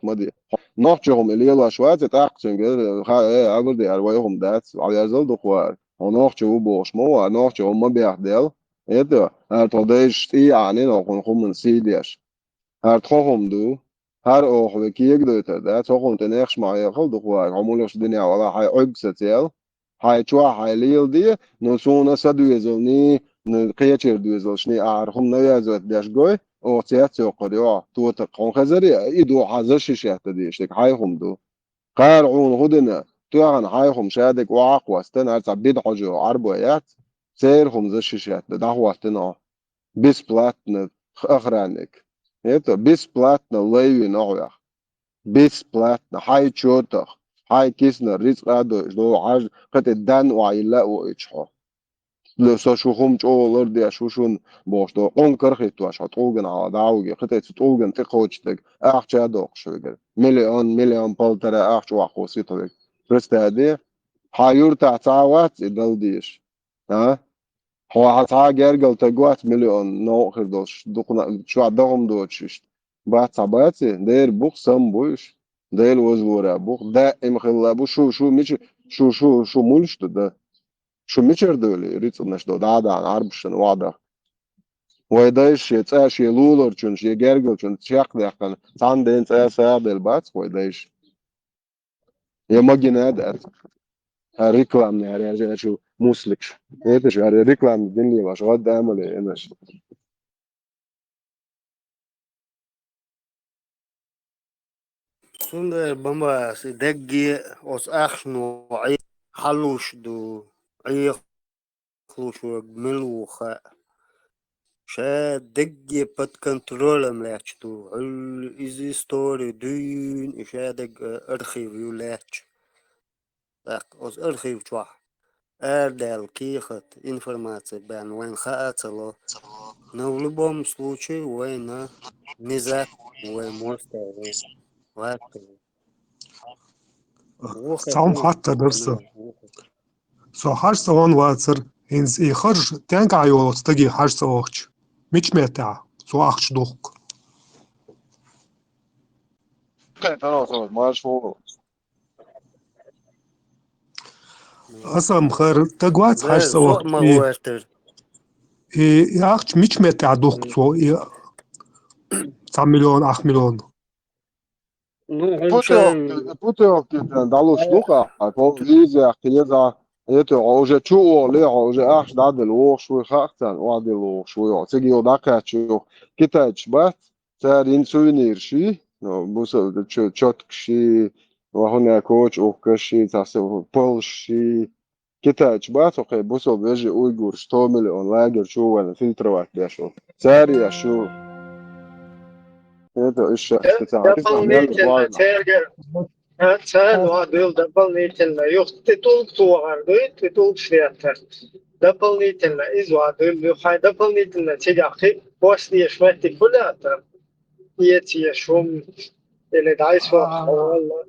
ма де. Нохчо хӀума и лелош вац, и тӀаккха цуьнга, ха, э, агар де, хӀара вай хӀума дац, Ӏаверзал дукха вара. Хьо нохчо ву бохуш ма ву, хӀара нохчо хӀума ма бехдел. Это, хӀара тхо дайша цӀий а Ӏанина, хьо хӀун хӀуманна сий деш. ХӀара тхо хӀума ду, хӀара оха вай кега дойтар дац, хӀокхунна тӀе нехаш ма хьекхал дукха вара, хьо муьлхачу динехь вала хьайн Ӏуьрг сацаял, хьайн чохь хьайн леладе, ну, суна са доьзалний, ну, кхечеран доьзалшний ахьара хӀума навязывать деш гой, оха цец йоккхур ю, тотакх хьуна хезарий, и ду хьан защищать дан дезаш дерг хьайн хӀума ду. Кхара хьуна хӀун дина, тоьхна хьайн хӀума ша дерг охьа а кхоьссина, хӀара цхьа бидхьожо Ӏарбой яц, церан хӀума защищать дан дӀахӀоттина хьо. Бесплатно охранник. Это бесплатно лай вина хьох. Бесплатно. Хьайн чотах, хьайн киснара рицкъа а дойуш, до хьаж, кхин тӀе дан охьайилла а воуьйтуш хьо. Со шу хӀума чӀогӀа лардеш ву шуна бохуш, до къонга карахӀиттош хьо тӀулган хьала дӀа а вуге, кхин тӀе цу тӀулган тӀе кхочушдерг ахча а доккхуш вегара. Миллион, миллион полтора ахча охьакхосса хьо вегара. Представь де, хьан юьртахь цхьа а вац и дала дезаш. А? Хьо хьан цхьа а гергал таг вац миллион новкъа хир долуш, дукха чохь догӀма доцуш иштта. Бац хьан баций? Дера бу-кх, сам бу уьш. Дела вазлора бу-кх. Даим хилла бу. Шу, шу мича, шу, шу, шу муьлш ду, да? Шу мичара дуьйлий, рицкъанаш до, дӀа а дахьна, Ӏарбашна вахьдах? Вай дайша шен цӀа, шен луларчун, шен гергарчун чекхдаьккхина, цхьана ден цӀа сагӀа делла бац вай дайша? Я магина а дац. ХӀара рекламный, хӀара, хӀара шу мусликаш. Это же хӀара рекламный дин лелаш, гӀадда амале, энаш. Цундела бамбас и дегге оцу ахчано Ӏе-, хьалуш ду, Ӏехалуш верг мила ву хаьа. Ша дегге под контролем лаьтташ ду. Хьуьлла иза истори дуьйна, и ша дегга архив ю лаьтташ. ТӀаккха оцу архив чохь арадаьлла кехат, информаци бен вайна хаа а ца ло. Но в любом случае вайна низа вай мостагӀ вай. Цхьа хӀума хаттар дара сан. Со харжа цӀа ван вацара, хӀинца и харж тенкахь йолу стаге харжа цӀа вахча. Мича меттехь цо ахча духку? Аса ма хара, таг вац харжа цӀа вахча. И, и ахча мича меттехь духку цо, и цхьа миллион, ах миллион? Ну, хӀинца путёвки, путёвки дӀалуш ду-кх, а, хьо визех кхеза, это, хьо уже чу оле, хьо уже ахча дӀаделла вогӀуш вуй, хаьа царна, охьаделла вогӀуш вуй хьо. Цига юха дӀакхаьчча юха китайцаш бац, цара йина сувенирш йий, ну, буса, чо-, чоткаш йий, ва хӀунда коча ухкаш йий, цхьа са-, палш йий. Китайцаш бац хьо кхин бусалба вежарий, уйгураш, сто миллион лагерь чу вайна фильтровать деш волу. Цара еш ю. Это ещё специально. Дополнительно церга. Церга дуйла дополнительно. Юха тӀе тӀулг тохар дуй, тӀе тӀулг шветтар. Дополнительно иза дуйла, юха дополнительно цигахь кхин а после шветтиг хуьлаьттар. Эца еш хӀума или дӀайсвахь хьо валла.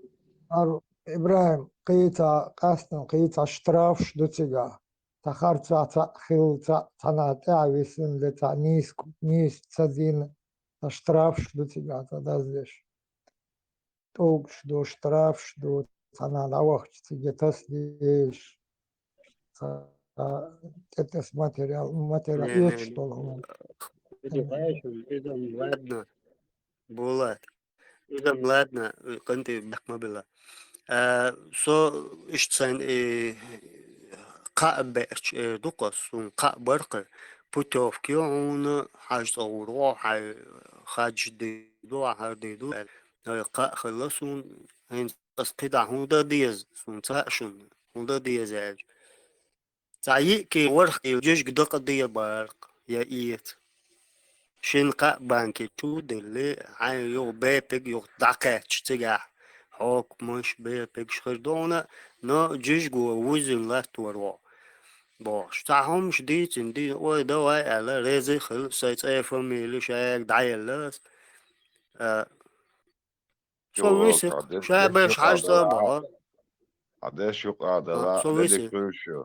Ар-, Ибрахим, кхин а цхьа, къаьстина кхин а цхьа штрафаш ду цигахь. Цхьа харцахь цхьаъ хилла, цхьаъ цхьанхьа тӀаьхьа висина, цхьаъ нийса, нийса ца дина, цхьа штрафаш ду цигахь, цхьа даздеш. ТӀулгаш ду, штрафаш ду, цхьанхьа дӀавахча цига тасадеш. Цхьа тӀетаса материал, материал Не, не, оьцуш не. долу хӀума. Ладно. Булат. Иза-м ладно, къинтӀера бехк ма билла. А, со иштта сайн, э, кхаъ беача, э, ду-кх ас, суна кхаъ бара-кх, путёвка ю хьуна, хьажцӀа гӀур ву хьо, хьайн хадж дийр ду, хьар дийр ду аьлла. Ай, кхаъ хилла суна, хӀинца ас кхидӀа хӀун дан деза, суна ца хаьа шуна, хӀун дан деза аьлча. Цхьа йиъ кӀира, ворхӀ кӀира жижиг дакъа де бара-кх, я эца. Шина кхаъ банке чу а делли, хьайн юха бепиг юха дӀакхаьчча цигахь, хьокхамаш, бепигаш хир ду хьуна, но жижиго вузина латтор ву бохуш. Цхьа хӀумаш дийцина, дийцина, ой, давай аьлла, реза а хилла, сайн цӀе, фамили, шайга дӀаелла ас. А, Со висит, ша беш хьажцӀа а бахьа. Хьан деш юкъа дала, со висит.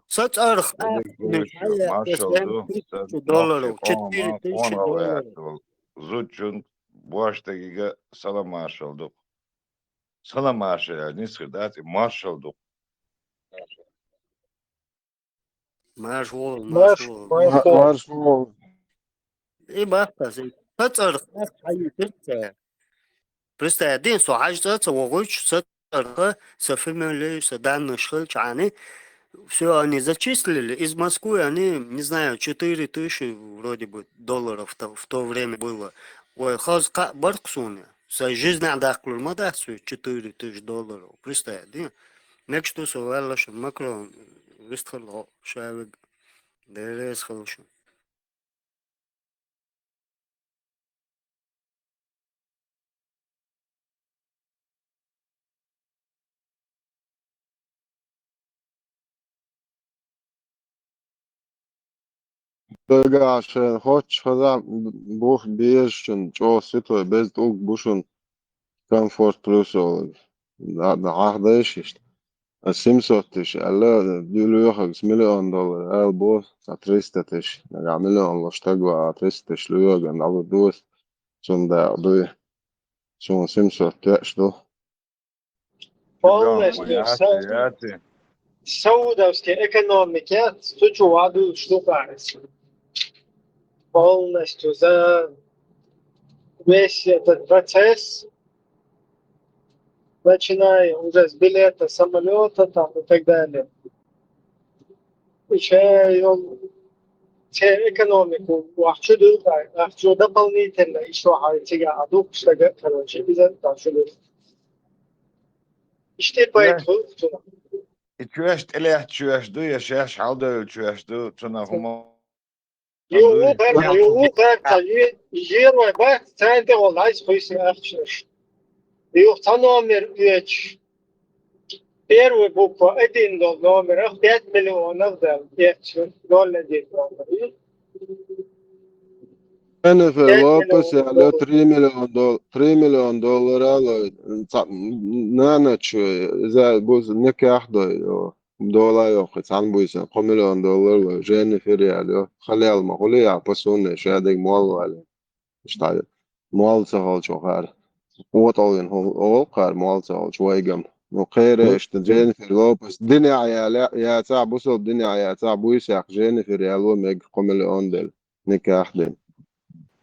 Сан цӀарах. Маршалла ду, сан долларов, четыре тысячи долларов. Зудчун бош дагига салам маршалла ду. Салам маршалла, нисхир дац, и маршалла ду. Марш вол, марш вол. Марш вол. И бахтас, и пацар хьайи тирца. Представь, дин со хьажцӀа ца вогӀуьйтуш, ца цӀарха, ца фамилия, ца даннаш хилча хьани, всё, они зачислили. Из Москвы они, не знаю, четыре тысячи вроде бы долларов в то, в то время было. Ой, хаза кхаъ бара-кх суна. Сайн жизнь даккхалур ма дац вай четыре тысячи долларов. Представь, дин. Мекаш ду со ваьлла шун, Макрон вистхила хьо, ша вега. Дела реза хуьлда шун. Дагахь шайна хоттуш хаза бух беза шуна, чӀогӀа ситой, беза тӀулг бу шуна, Комфорт Плюс олу. Да, да, хьахдайша иштта. Ас семьсот тысяч аьлла, дуьйла лоьхург миллион доллар ала боху, цхьа триста тысяч. Нагахь миллион луш стаг ваха, триста тысяч лоьхург дӀалур ду ас, цунна дакъа дуй. Суна семьсот тысяч ду. Полностью Саудовский экономика, цу чу вадуьйлуш ду парис. Полностью за весь этот процесс, начиная уже с билета самолёта там и так далее. Ещё и он, те экономику, вахчу ду, вахчу дополнительно ещё хай цига адук, что, короче, из-за того, что Иштта пайда хуьлу цунах. И чоьш тӀелаьттачоьш ду, я шаьш хьалдевллачоьш ду, цунах хӀума? Юха, юха, юха, е-, ерой бац, царна тӀе гӀолла дӀайса хуьйсу ахчанаш. Юха цхьа номер оьцуш. Первая буква один долу номерах пять миллионов дала, пять ноль один номер. Дженнифер Лопес аьлла, три миллиона дол-, три миллиона доллар ала, ца-, нана чу, иза буза никахь дой, йо, дола йоху, цхьана буйсана, кхо миллион доллар лой, Дженнифер аьлла, йо, халел ма хуьлу я, по сунне, шадерг молла вале. Иштта, молла ца хилча вахара. КъотӀалгӀина хӀу-, олу кхара молла ца хилча вайгам. Ну, кхера иштта Дженнифер Лопес динехь яла-, яцахь, бусалба динехь яцахь, буйсехь Дженнифер яло мега кхо миллион делла. Никахь дина.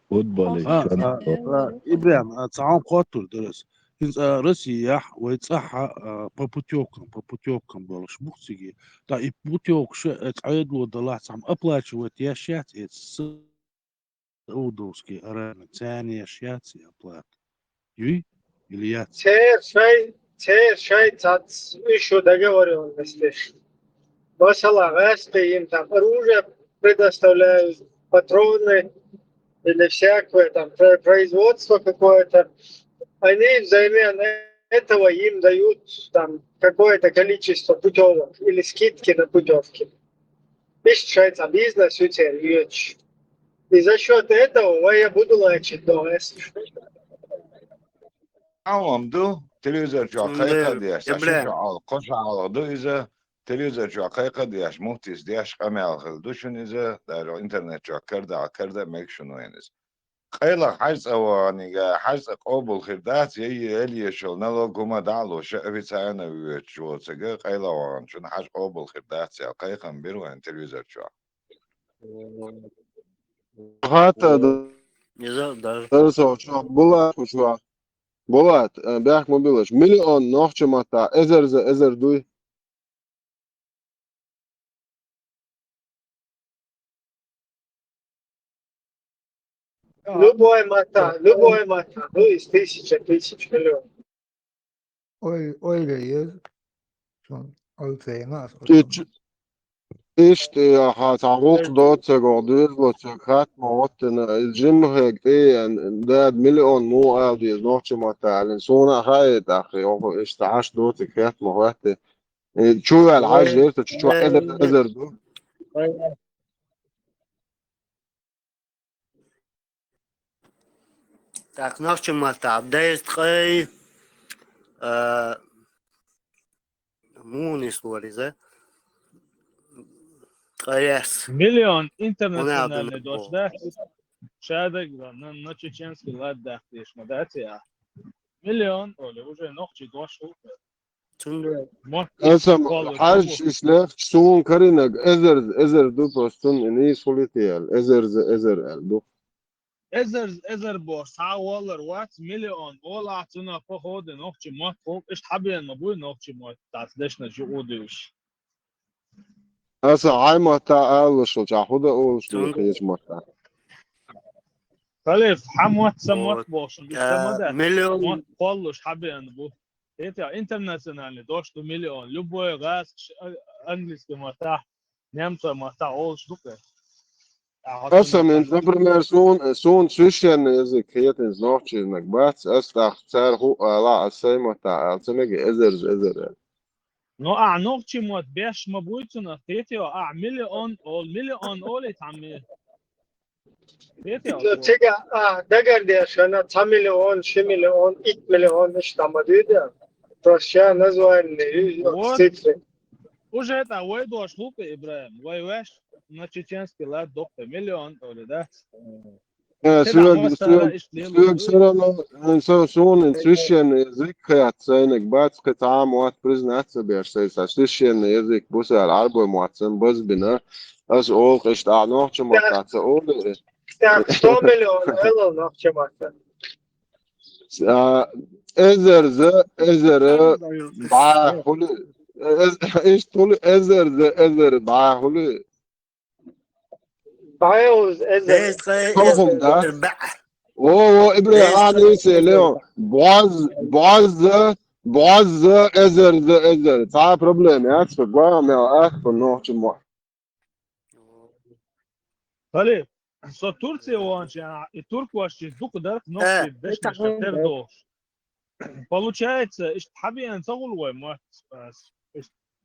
Футболист. А, а, а, Ибрахим, а, цхьа хӀума хоттур дара ас. ХӀинца, а, Россияхь вай цӀахь, а, по путёвкам, по путёвкам болуш бу-кх циге. ТӀаккха и путёвкаш, а, цхьа Ӏедало далахь, цхьа оплачивать еш яц, эца Саудовский Аравия, царна еш яц и оплата? Юй? Или яц? Церан шайн, церан шайн цхьацца уьш ю договорённостеш. Масала, гӀаьскхий им там оружие предоставляют, патроны, или всякое там про-, производство какое-то, они взамен этого им дают там какое-то количество путевок или скидки на путевки. Иштта шайца бизнес ю церан йоьцуш. И за счёт этого вай я буду лачить до эс. Хьалам ду, телевизор чохь кхайкхадеш, я, бля, ши чохь ӀалгӀа, кхо шо ӀалгӀа ду иза, телевизор чохь кхайкхадеш, муфтис деш къамел хила ду шуна иза, даже интернет чохь карда, карда мега шуна вайн иза. Къайлаха хьажа цӀа ваханиг, хьажа цӀа къобал хир дац, я, я, ел ешал налог хӀума дӀа а луш, официально воьдуш воцург, къайлаха ваханчунна хьажа къобал хир дац аьлла, кхайкхам бира вайн телевизор чохь. ХӀаъ, да. Иза даже. Дар со чохь, Булат, чохь. Булат, э, бехк ма билаш. Миллион нохчийн маттахь эзарза эзар дуй? Любой маттахь, любой маттахь, ну, из тысяча, тысяч, миллион. Ой, ойла еза. Сон ойла ца ена ас. Ич-, иштта, я, хьан цхьа гӀуллакх доцург, доьзалцург хатта ма гӀоттина, иза жимма хьега тӀе а, дада, миллион муха ала деза нохчийн маттахь аьлла, суна а хаьа тӀаккха, йоху, иштта хьаш доцург хатта ма хӀоьттина. Э, чу ваьлла хьажа, эр, ца чу чохь эзар, эзар ду. Так, нохчийн маттахь дезткъе, а, муха нислора иза? Ткъе исс. Миллион интернациональный дош дац. Шадерг а на, на чеченский лад дахдеш ма дац а. Миллион, оле, уже нохчийн дош хӀу. Цундела. Мо-, аса хьажа, иштта лехча, суна карийнарг эзар, эзар ду, просто цунна и нийса хуьлий те аьлла, эзарза эзар аьлла ду. Эзар, эзар бохуш цхьа а валлар вац, миллион олахь, цунах походу нохчийн мотт хӀу, иштта хьабеана ма буй нохчийн мотт, дац дешнаш юкъа дуьйш. Аса хьайн маттахь алалуш волчохь хӀу дан олуш ду кхечу маттахь? Халиф, хьан мотт, сан мотт бохуш, иштта ма дац. Миллион. Мотт кхоллуш хьабеана бу. Хетий, интернациональный дош ду миллион. Любой гӀазкхаша, а, английский маттахь, немцойн маттахь олуш ду-кх. Аса, например, суна, суна священный язык хетийна нохчийнаг бац, ас тӀаккха цара хӀу ала, ас сайн маттахь ала ца мега, эзарза эзар аьлла. Ну, ахь нохчийн мотт беш ма буй цунах, хетий, ахь миллион олу, миллион олий цхьамма. Хетий, ну, цигахь ахь дагардеш хьуна цхьа миллион, ши миллион, итт миллион, иштта ма дуьйда. Просто ша название, вот, цифры. Уже тӀаккха вай дош хӀу-кх, Ибрахим, вай ваьш на чеченский лад доккху миллион олий, да? Э, соьга, соьга, соьга всё равно, э, со-, суна священный язык хетта сайниг бац, кхин цхьа а мотт признать ца беш, сайн сан священный язык бу, сан Ӏарбойн мотт сан базбина. Ас олу-кх иштта, ахь нохчийн маттахь ца олий. Так, сто миллион олу нохчийн маттахь. А, эзарза эзар бӀе хуьлу, эз-, иштта хуьлу, эзарза эзар бӀе хуьлу. БӀе эзар. Дезткъе эзар бӀе. Во, во, Ибрахим, а, нийса, Леон. БӀозз-, бӀозза, бӀозза эзарза эзар. Цхьа а проблема яц, шу гуама мел ах, шу нохчийн мотт. Халиф, со Турция ваханчохь, и туркошца дукха дара-кх нохчийн дешнаш тера долуш. Получается, иштта хьабеана ца хуьлу вай мотт?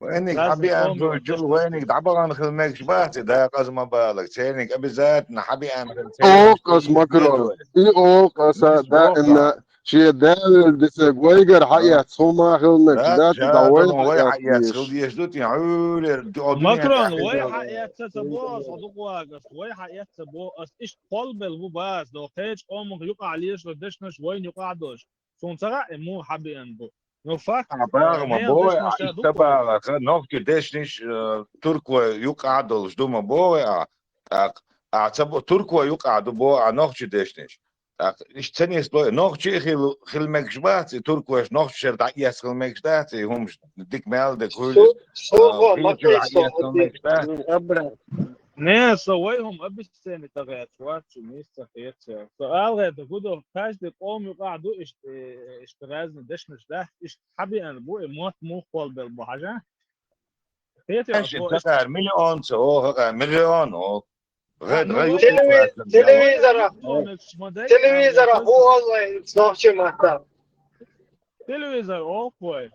Вайниг хьабеана хуьлучул, вайниг дӀабахана хила мегаш бац и дакъаза ма баларг. Церниг обязательно хьабеана хила. Олу-кх ас, Макрон. И олу-кх аса даимна шен Дала дисарг вайгара хьаэцна хӀума хила мегаш дац, да, вай хьаэцна хила дезаш ду, тӀе хьуьлера ду, Макрон, вай хьаэцна ца боху ас, хьо дукха вагас, вай хьаэцна ца боху ас, иштта кхолбелла бу база, до кхечу къомах юкъахь лелаш дешнаш вайна юкъахь долуш. Суна ца хаьа, и муха хьабеана бу. Ну, факт, а, бага ма боху, а, иштта бага, нохчийн дешнаш, э, туркой юкъахь долуш ду ма боху, а, тӀаккха, а, ца бо-, туркой юкъахь ду боху, а, нохчийн дешнаш. ТӀаккха иштта ца нисло, нохчий а хила, хила мегаш бац, и туркойш нохчашкара дӀаэцна хила мегаш дац, и хӀумаш дика мел дерг хуьлу. Шу-, шу-, а, хӀо, ма хила мегаш дац. Не, со вай хӀума обесценить ца гӀерташ вац, шу нийса ца хета. Со ала гӀерта хӀу ду, каждый къоман юкъахь ду иштта, э, иштта разный дешнаш дац, иштта хьабеана бу, и мотт муха кхолбелла бу хьажа. Хетий, аш, аш, иш дакъара миллион ца, о, хӀокъа миллион, о. ГӀа, ну, гӀа, юххе телеви-, телевизора. Телевизора хӀу оллай нохчийн маттахь. Телевизор оф вай.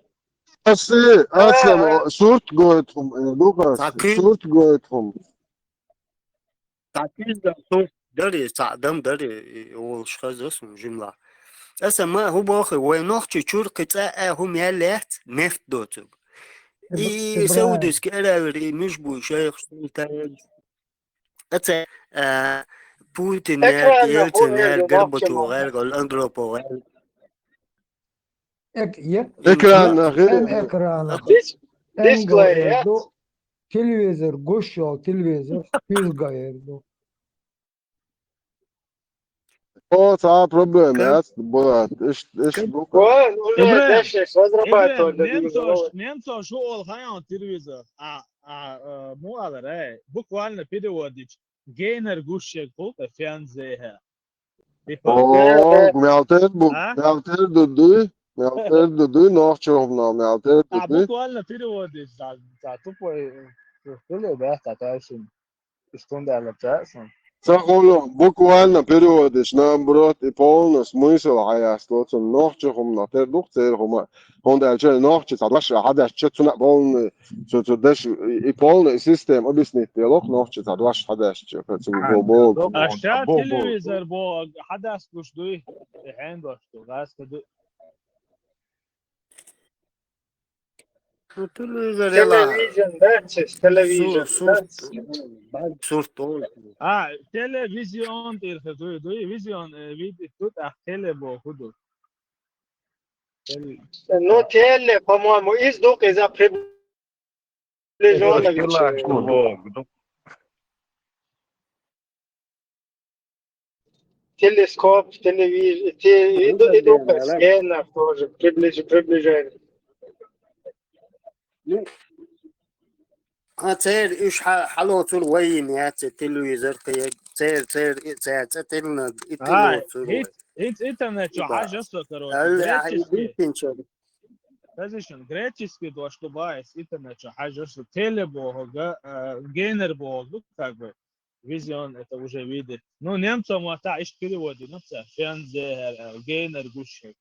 Ас, ас, а, сурт гойтхум, э, дукхас, сурт гойтхум. Цхьа кхидӀа сурт дарий, цхьа дам дарий, и, и, олуш хеза суна жимлахь. Аса ма хӀу боху, вай нохчий чуьра кхин цкъа а хӀума ял яц, нефть доцург. И, и, и Саудовский Аравия, и муьш бу шайх султан. Аса, а, Путин яр, Ельцин яр, Горбачев яр, Андропов яр. Эк-, е-, экрана, эм экрана. Дис-, эм дисплей, га э? Ду, телевизор, гуш йолу телевизор, хӀуьлга эр ду. О, цхьа а проблема яц, Бурат. Иш, иш, ка-, бу-, ва, уже Ибрахим, дешнаш разрабатывать Ибрахим, немцош, немцош хӀу олу хьайна телевизор? А, а, а, муха алара, ай? Буквально переводича, генар гуш ерг хӀу, фензе хьа. Типа. О, мел тера бу, а? Мел тера ду дуй, мел тера ду дуй, нохчийн хӀуманах мел тера ду дуй. А, буквально переводить за, за тупой, э, хиле, да, татарщин. Ишкундала цаьршин. Ца хуьлу, буквально переводить, наоборот, и полный смысл хьаяьстало цунна. Нохчийн хӀуманах тера ду-кх церан хӀума. ХӀунда аьлча нохчийн цхьа дош хьадаьстича, цунна полный, цу, цу деш, и, и полный система объяснить дело-кх нохчийн цхьа дош хьадаьстича, цу бо-, бо-, а ша бо-, бо-, телевизор бо-, хьадаьсталуш дуй, и хьенан дош ду, гӀазкхи ду. Ну, телевизор яла. Телевизион, да, цис, телевизион, су-, да, сурт, цис. Сурт олу. А, телевизион тӀера хир дуй, дуй, визион, э, видит ду, а теле боху ду. Тел-, ну, теле, по-моему, из ду-кх иза приближённо. Ой, вичи. Ой, ду. Телескоп, телевизор, те-, и ду-, и ду-кх, сканер тоже, приближ-, приближение. Ну, а церан уьш хьа-, хьалоцур вай йина яц, телевизор кхин, церан, церан, и церан цӀе тиллина, и тиллоцур вай. ХӀинца интернет чу хьажа со, короче, греческий. Хезий шуна, греческий дош ду боху, интернет чу хьажа со, теле бохург, а, генар бохург ду, как бы. Визион это уже видит. Ну, немцойн маттахь иштта переводина ца, фензе хьа, генар гуш хьа.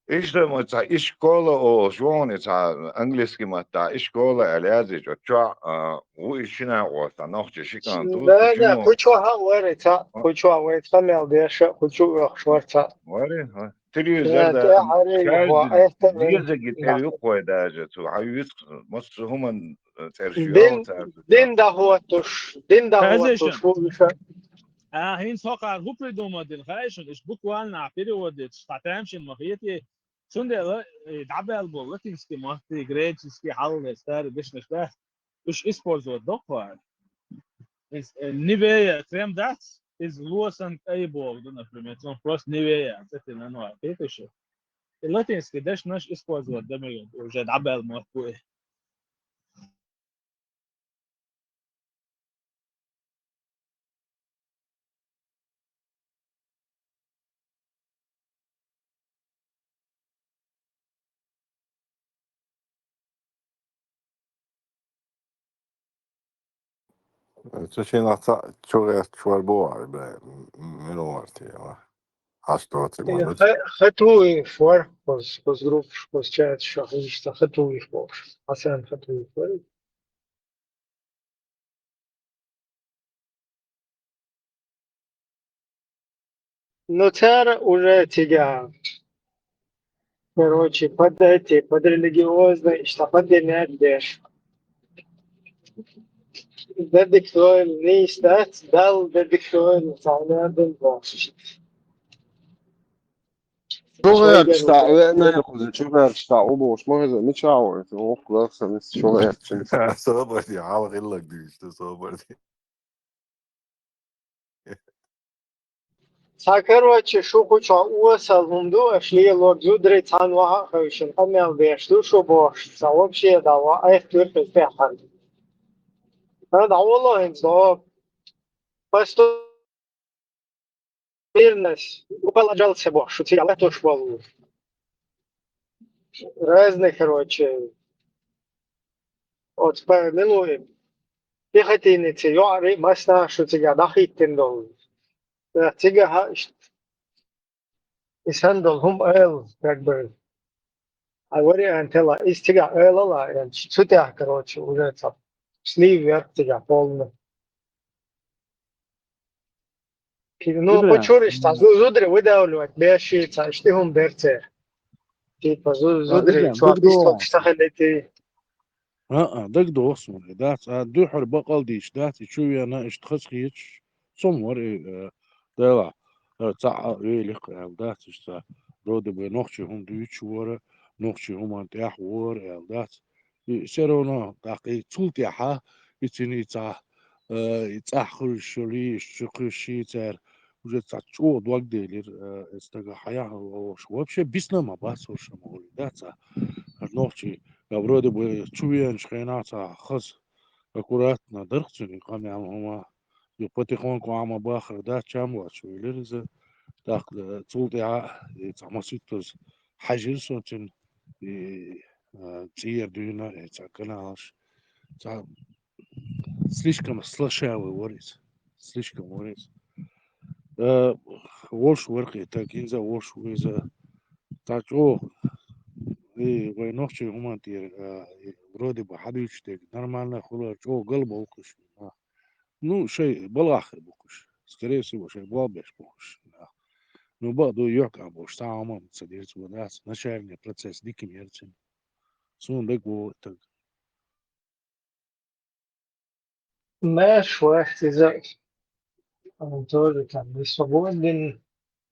Иштта ма ца, и школа олуш ву хьуна, и цхьа английский маттахь, и школа аьлла яздича, оцу чохь, а, ву и шина гӀо ца, нохчи ши кӀант ву, да, да, кху чохь а вара ца, кху чохь вай ца мел деша, кху чу оьхуш вара ца. Вари, ва. Телевизор, да, да, тӀаьхьара ю, ва, это вай. Дезаги тӀе ю кхой даже, цу хьан вицкъ, массо хӀуман, э, цӀераш йолу цаьрца. Дин дӀахӀоттуш, дин дӀахӀоттуш ву иша. А, хӀинца хӀокхара хӀу придумать дина, хаьий шуна, иштта буквально а переводить, цхьа тамашийна ма хетий, цундела, э, дӀабаьлла болу латинский маттий, греческий, хьалха старый дешнаш, да? Уьш использовать доккху вай. Иза, э, Нивея крем дац, иза лосан кӀай боху ду, например, цунах просто Нивея цӀе тиллина, ну, а кхеташ ю. И латинский дешнаш использовать дан мегар, уже дӀабаьлла мотт бу и. Цу шиннах цхьаъ чу гӀерташ вара боху, бе, м-, мила вара те, ва? Хьашт доций, ма ду. Хатуев вара, кхуз, кхуз группаш, кхуз чаташ, хьуьнаш ца Хатуев бохуш. Хьасан Хатуев вара. Ну, цара уже цига, короче, под эти, под религиозные, иштта под динех деш. Дедик хьоьлу нийса дац, Далла дедик хьоьлу цхьа а дин бохуш. Чу гӀерташ цхьаъ веана кхуза, чу гӀерташ цхьаъ ву бохуш, ма хеза, мичахь ву иза, воккха лакхара, чу гӀерташ. Собар де, хьалха хилларг дуьйцу, собар де. Цхьа, короче, шу кху чохь осал хӀума ду, аша лелорг зударий цхьаьна ваха а хевшина, къамел деш ду шу бохуш, цхьа вообще дӀа ва, айхьа туьрхиз тӀаьххьара. Ан дӀаволо хӀинца догӀу. Посту Мирность, укхал ажал ца бохуш, шу цига латтош болу. Разный, короче. Оцу парнилуем. Тихотиница йоӀарий массанахь шу цигахь дӀахӀиттина долу. Цига хьаъ иштта. И санна долу хӀума айла, как бы, а вариант хила, иза цигахь айла ла, цу тӀехь, короче, уже цхьа слив верг цигахь полна. Ну, по чуьриш цхьа зу-, зударий выдавливать беш, цхьа иштта хӀума дерцара. Типа, зу-, зударий чохь дистокаш ца хилийти. А-а, дагадогӀу суна, дац, а дуьххьара бакъал дийча, дац, и чу вена, иштта хаза хеташ, сом вара, и, э, Дела, э, цхьа а велих, аьлла, дац, иштта, вроде бы нохчий хӀума дуьйцуш вара, нохчий хӀуманна тӀехь вара, аьлла, дац. И всё равно, тӀаккха и цул тӀаьхьа, и цуьнан и цхьа, э, и цӀахь хуьлуш йолу, и чу кхуьссуш цара, уже цхьа чӀогӀа дог делира, э, и стага хьаяхьа волуш. Вообще бисна ма бац хӀорш ма гӀули, дац, а нохчий, я вроде бы чу веанчу хенахь цхьа хаза, аккуратно дарх цуьнан къамел хӀума. И потихоньку Ӏама бахара, дац, чам вац, вуьйлира иза. ТӀаккха, э, цул тӀаьхьа, и цхьа масийттаза хьаьжира со цуьнан, и, э, цӀера дуьйна, и цхьа каналаш. Цхьа слишком слащавый вара иза. Слишком вара иза. Э, волуш вара кхин, так, хӀинца а волуш ву иза. Цхьа чӀогӀа, и вай нохчий хӀуманна тӀера, э, и вроде бы хьадуьйцуш дерг нормально хуьлура, чӀогӀа гал боккхуш. Ну, шайн балахь бу кхуьш. Скорее всего, шайн болх беш бу кхуьш. Ну, бакъ ду, юьхькӀам болуш, цхьа а хӀума ца дира цо, дац, начальный процесс дика ма яра цуьнан. Суна дагавогӀу и таг. Знаешь, вот из-за, он тоже там не свободен,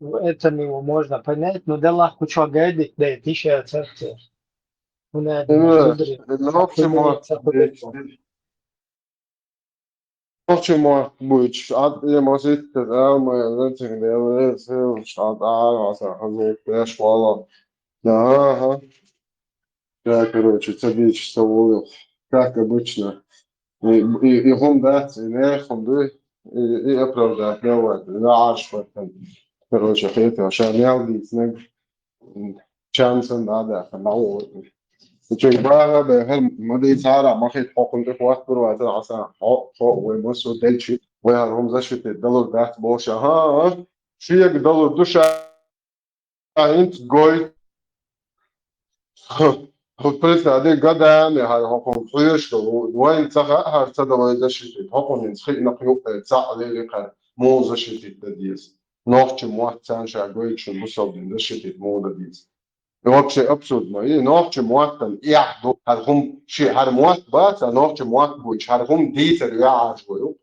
в этом его можно понять, но да ладно, чё гадить, да и ты щас это. Ну, наверное, Именно, зударий, ну, в общем, вот, ца хилийта. Нохчий мотт буьйцуш, Ӏад, и маситтаза ала ма яра, цуьнга Дела реза хуьлда, Ӏад, Ӏад, Ӏад, хаза, пеш вала. Да, ага. Я, короче, ца дийцуш ца волу. Как обычно. И, и, и хӀума дац, и нехан хӀума дуй, и, и оправдать не вайта, и на Ӏаш хӀоттан. Короче, хеташ, ша мел дийцинарг. Чам санна дӀа а даьккхина, дӀа а вогӀу. Чуьнга баха а бехира, ма дийцахьара, ма хӀиттахь хӀокхунна тӀе хӀоттабар вац, Ӏасан, хьо, хьо, вай массо а делчи, вай хӀара хӀума защитить далур дац бохуш, хӀан, шега далур ду ша, хӀинца гойту. Представь, годами хӀара хӀокхунна хьоьжуш долу, вайна ца хаьа хӀара ца далой защитить, хӀокхунна хӀинца хиъна кхин юккъе цхьаъ лелийна хӀара, муха защитить дан деза. Нохчий мотт царна ша гойтуш, бусалба дин защитить муха дан деза. И вообще абсурд ма ю, и нохчий маттана эхь ду, хӀара хӀума шен хӀара мотт бац, а нохчий мотт буьйцуш, хӀара хӀума дийцар ваьӀаш ву.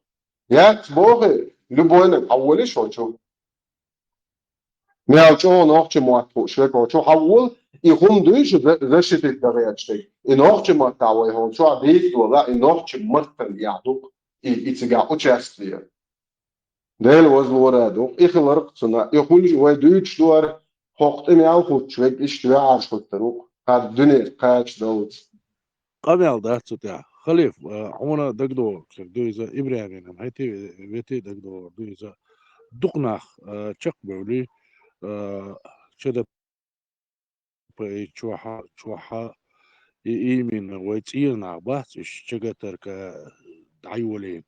Яц боху, любойнаг хьаволий шо чу. Мел чӀогӀа нохчий мотт хууш верг хьо чу хьавола, и хӀума дуьйцуш за-, защитить дан гӀерташ дерг. И нохчий маттахь вай хьо чохь дийца дола, и нохчий маттана эхь ду, и, и цигахь участие. Дела возлора ду, и хиларх цуьнан, и хуьлуш вай дуьйцуш ду хӀара, хӀокху тӀе мел хӀуттуш верг иштта ваьӀаш хӀуттур ву, хӀара дуьненах кхача даллалц. Къамел дац цу тӀехь. Халиф, а, хьуна дагадогӀург ду иза, ИбрахӀимна хӀетте а, ветте а дагадогӀург ду иза. Дукха нах, а, чекхбевлли, а, чада П-, и чохь а, чохь а, и именно вай цӀера нах бац, уьш чагатарка дӀайолийна.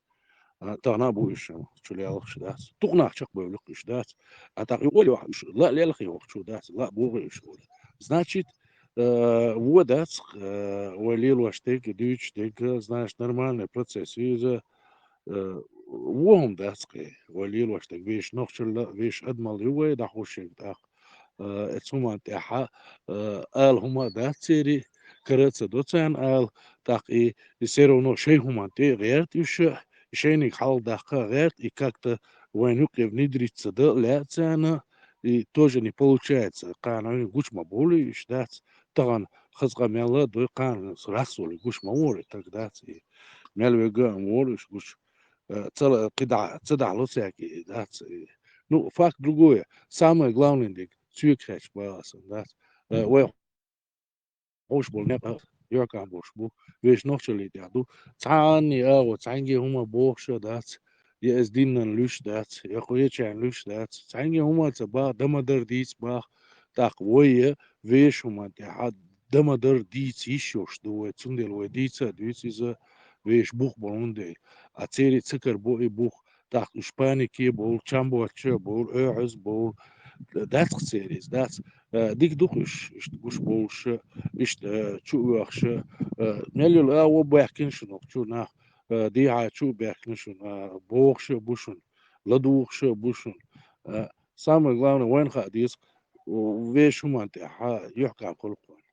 А, тахана а бу уьш, чу лелхаш дац. Дукха нах чекхбевллакх уьш дац. А тӀаккха и олий уьш, ла а лелхий вахчу дац, ла а богӀий уьш олий. Значит, э, вон дац, э, вай лелош дерг, дуьйцуш дерг, знаешь, нормальный процесс иза, э, вон хӀума дац кхе, вай лелош дерг, вешан нохчалла, вешан адамалла ю вай, дӀахуш ерг тӀаккха. Э, эцу хӀуманна тӀехь, э, ала хӀума а дац церан, кара а ца до царна ала, тӀаккха и, и всё равно шайн хӀуманна тӀе а гӀерта уьш, и шайниг хьалдаккха а гӀерта, и как-то вайна юккъе внедриться дан лаьа царна, и тоже не получается. Кхана вайна гучу ма бовлий уьш дац, тахана хаза къамел а дой, кхана расхолий гуш ма волий, так дац, и мел вега а ма волий уьш гуш. Э, ца ла-, кхидӀа, ца дахьало цаьрга и дац, и. Ну, факт другое. Самое главное дерг, цуьнга хьаьжча бала сан дац. Э, вай хьош болу некъ а, юьхькӀам болуш бу, вешан нохчаллин тӀехь ду. Цхьанний агӀо, цхьаьнгге хӀума бохуш а дац, я иза динан луьйш дац, я кхечарна луьйш дац. Цхьаьнгге хӀума а ца баха, дан ма-дарра дийца баха, тӀаккха вай я вешан хӀуманна тӀехь дан ма дарра дийца йиш йолуш ду вай, цундела вай дийца а дуьйцу иза вешан бух болун дела. А церан ца карабо и бух, тӀаккха уьш панике болу, чам боцуш а болу, оьгӀаз болу, дац-кх церан иза, дац. Э, дика ду-кх уьш, иштта гуш болуш а, иштта, э, чу а оьхуш а, э, мел йолу агӀо баьхкина шуна хӀокху чу нах, э, дехьа чу а баьхкина шуна, э, бохуш а бу шуна, ладугӀуш а бу шуна. Э, самое главное, вайна хаа деза, вешан хӀуманна тӀехь юьхькӀам хуьлу-кх вайна.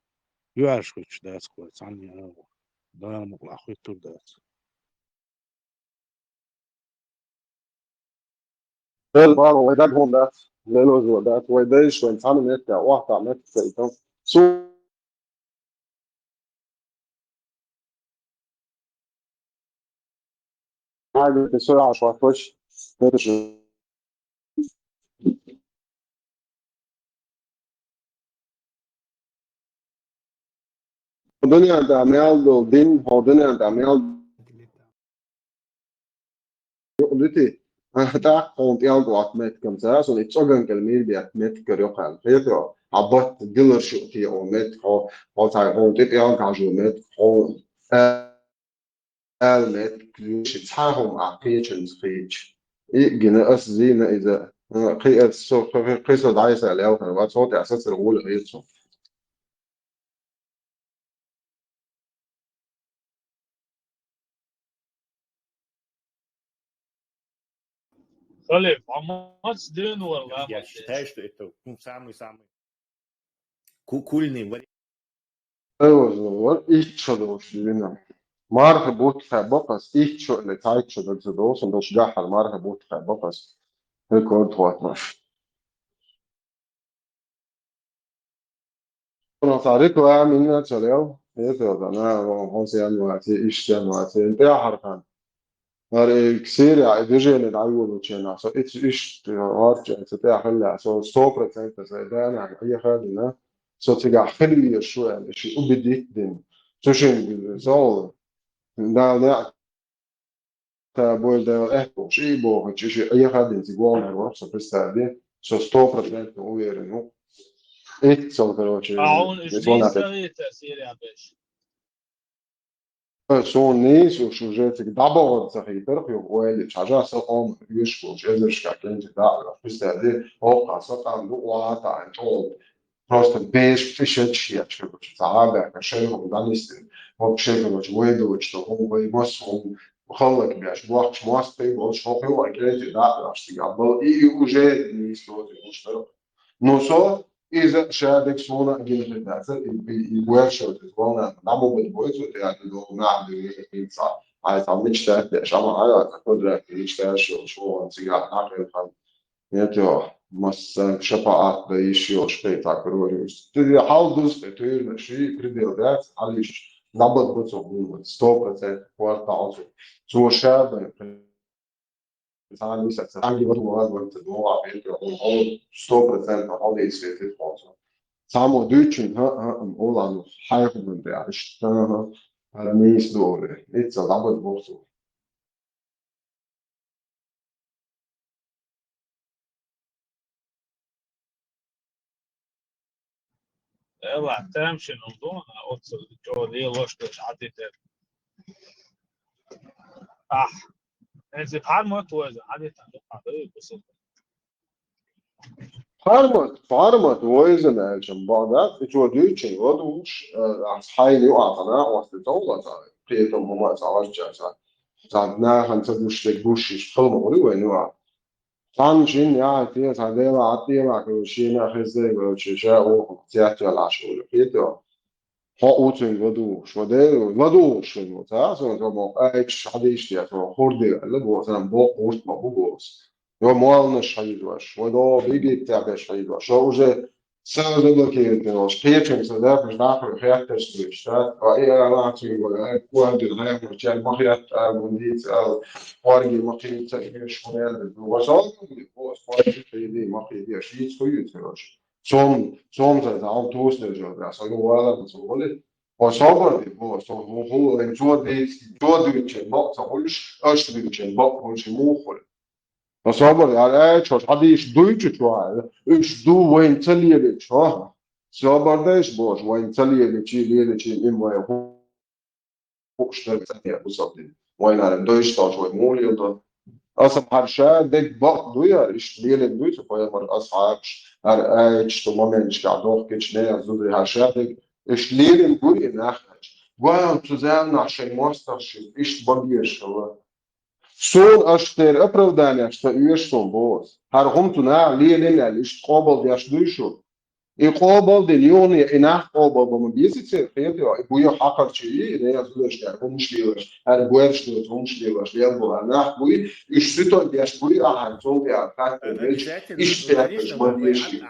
ЮьхьӀаьржа хӀуьттуш дац-кх вай, цхьанна а агӀор. Дала мукъалахь хӀуьттур дац. Дела бала вай даг хӀума дац, лелозо дац, вай дайша вайн цхьана меттехь, охьатаӀа меттиг ца итам. Цу хьагатде со Ӏаш вац вач, это же. Дуьнен тӀехь мел долу дин, хьо дуьнен тӀехь мел юкъа дити, тӀаккха хьуна тӀелга ваккха меттигам ца, суна и цӀоган кӀел мийр бетта меттиг кара йоккхаьлла. Хетаро, хьан батта дилар шу те о меттиг, хьо, хьо цхьа хьуна тӀе тӀелга хьажо меттиг, хьо ала меттиг, ши цхьа хӀума ахь кхечуьнца кхеча. И гина ас зийна иза, кхин ас со, кхин со дӀайса лелхар, вац, хьо тӀехь сацар гӀули хир цо. Халиф, хьо маца дуьйна вара ламаз деш? Ку-, кульный вари-, Айваза вара итт шо долуш дуьйна. Марха бутт хьаьббо-кх ас, итт шо или цхьайтта шо даг ца долуш, сан долуш гахьара марха бутт хьаьббо-кх ас. Рекорд хӀоттош. Цхьа реклама йина ца лел, это да, на, он, он сенваци, иш сенваци, тӀаьхьархан. ХӀара и Сирия, и движение дӀайолучу хенахь, со иц-, иштта гӀорчу ца тӀехь хиллехь, со сто процентов сайн да-нана Ӏеха а дина, со цигахь хила везаш ву аьлла, и ши убедить дина. Цу шин со, Дала неӀ Та бойла Дала эхь бохуш, и бохучу, и ши Ӏеха а дина цига вогӀур вара со, представь, со сто процентов уверен ву. Иццал, короче, а хьуна уьш нийса ца хийтара Сирия берш? Суна нийса уьш уже цига дӀабохур ца хийтара, юха ойла йича, хьажа, сан къоман оьшуш болчу эзаршка кӀентий дӀа а, представь, хӀокху сан къам ду, охьа а таӀийна, чӀогӀа. Просто беш пишет шиэч, короче, цхьа а баьхка, шайн хӀума дӀанисдина. Вообще, короче, вай доцу хӀума, вай массо хӀума хӀаллакбеш, вахча мостагӀий болуш, хӀокху юкъа кӀентий дӀа а ваьхьаш цигахь бала, и, и уже нийса доцу гуш дара. Ну, со, иза ша дерг суна а гина хир дац, и, и, и вешан, иза волна, дӀа ма бада бойцу, я, и долу нах, и, и, и, цхьа, ай, цхьа мечтать деш, амма, ай, ай, цхьа квадрат, мечтаеш йолуш, вон, цигахь, нах, и, хан. Нет, йо, массанга шапаӀат дан йиш йолуш кхетар вара иза. Цига хьал дуза тӀе туьйранаш и предел дац, хьалиш набат бу цо хӀума, сто процентов кхоьрта оцу. Цо ша бен, цхьана мисаца, хьанги ваду ваду ваду догӀа бен, хьо сто процентов хьо дийца хетит хьо цо. Цхьаммо дуьйцучун, хӀа, хӀа, ола ну, хьайх бен бе, иштта, хӀа, хӀа, хӀара нийса ду оле. Ицца набат бу цо. Эла, тамашийна ду, оцу чӀогӀа лелош долуш Ӏадитар. Ахь, эци хьармат вайза Ӏадитар ду хьан ду, бусалба. Хьармат, хьармат вайза аьлча, баъда, и чо дуьйцучун, вадуш, э, ахь хьайна юкъахь цхьа накъостий цӀа валаца, кхетам хӀума цхьа варчча цхьа. Цхьа нахана ца гуш дерг гуш, иштта хала ма хуьлу вайн юкъахь. Цхьана шина яхьа те, цхьа Дела Ӏад Дела, короче, шена хеззай, короче, ша оха цецвелла Ӏаш волу. Кхетий? Хьо уцуьнга ладугӀуш, ва Дела, ладугӀуш шуна ву, ца? Сон ца боху, айчу хьадийш те, сон хурдий аьлла, боху, сан боху, хурт ма бу, боху. Йо, молланаш хьийзош, ва до, бигит ца беш хьийзош. Шо уже сразу заблокировать волуш, кхечуьнга сан дакъаш дахар хетташ дуьйш, ца? Ва и ала цуьнга, ай, куандир, ай, мурчан, ма хетта, ай, мун дийца, ай, кхорги ма кхийца, иш, ма яра, ва сон, ва сон, кхийди, ма кхийди, шийца хуьйцур, короче. Сом, сом ца, ца, хьо тосуш дерг, ца, со ю вала, ца, вали. Хьо собар де, бо, со, хьо, хьо, вайн чо дийц-, чо дуьйцучун бакъ ца хуьлуш, аша дуьйцучун бакъ хуьлуш, муха хуьлу. Хьо собар, яра, ай, чо, хьадийш дуьйцучу, уьш ду вайн ца лелийча, хьо? Собар дайш бохуш, вайн ца леличи, леличи, им вай хууш дара цӀа бусалдина. Вайнаран дойш цалш вай муха леладо. Аса хӀара ша дерг бакъ ду яра, иштта лелина дуй цу пайхамар асхьабаш, хӀара аяташ цу моменташкахь дохкича, нехан зударий хӀара ша дерг, иштта лелина гури нах аьлча. Вау, цу заманахь шайн мостагӀаш иштта ма безаш хилла. Суна аша дера оправданиеш ца оьшу суна боху аса. ХӀара хӀума цу наха лелина аьлла, иштта къобалдеш дуй шу? И къобалдина юхане, и нах къобалбан ма беза церан, кхетий хьо? И буй хьакхарчий, и нехан зударшкара хӀумаш лелаш, хӀара боьрша доцу хӀумаш лелаш, лелабо хӀара нах буй, уьш ситой деш буй, ахьа цунна тӀехь хаттар делча, иштта тетташ ма деший.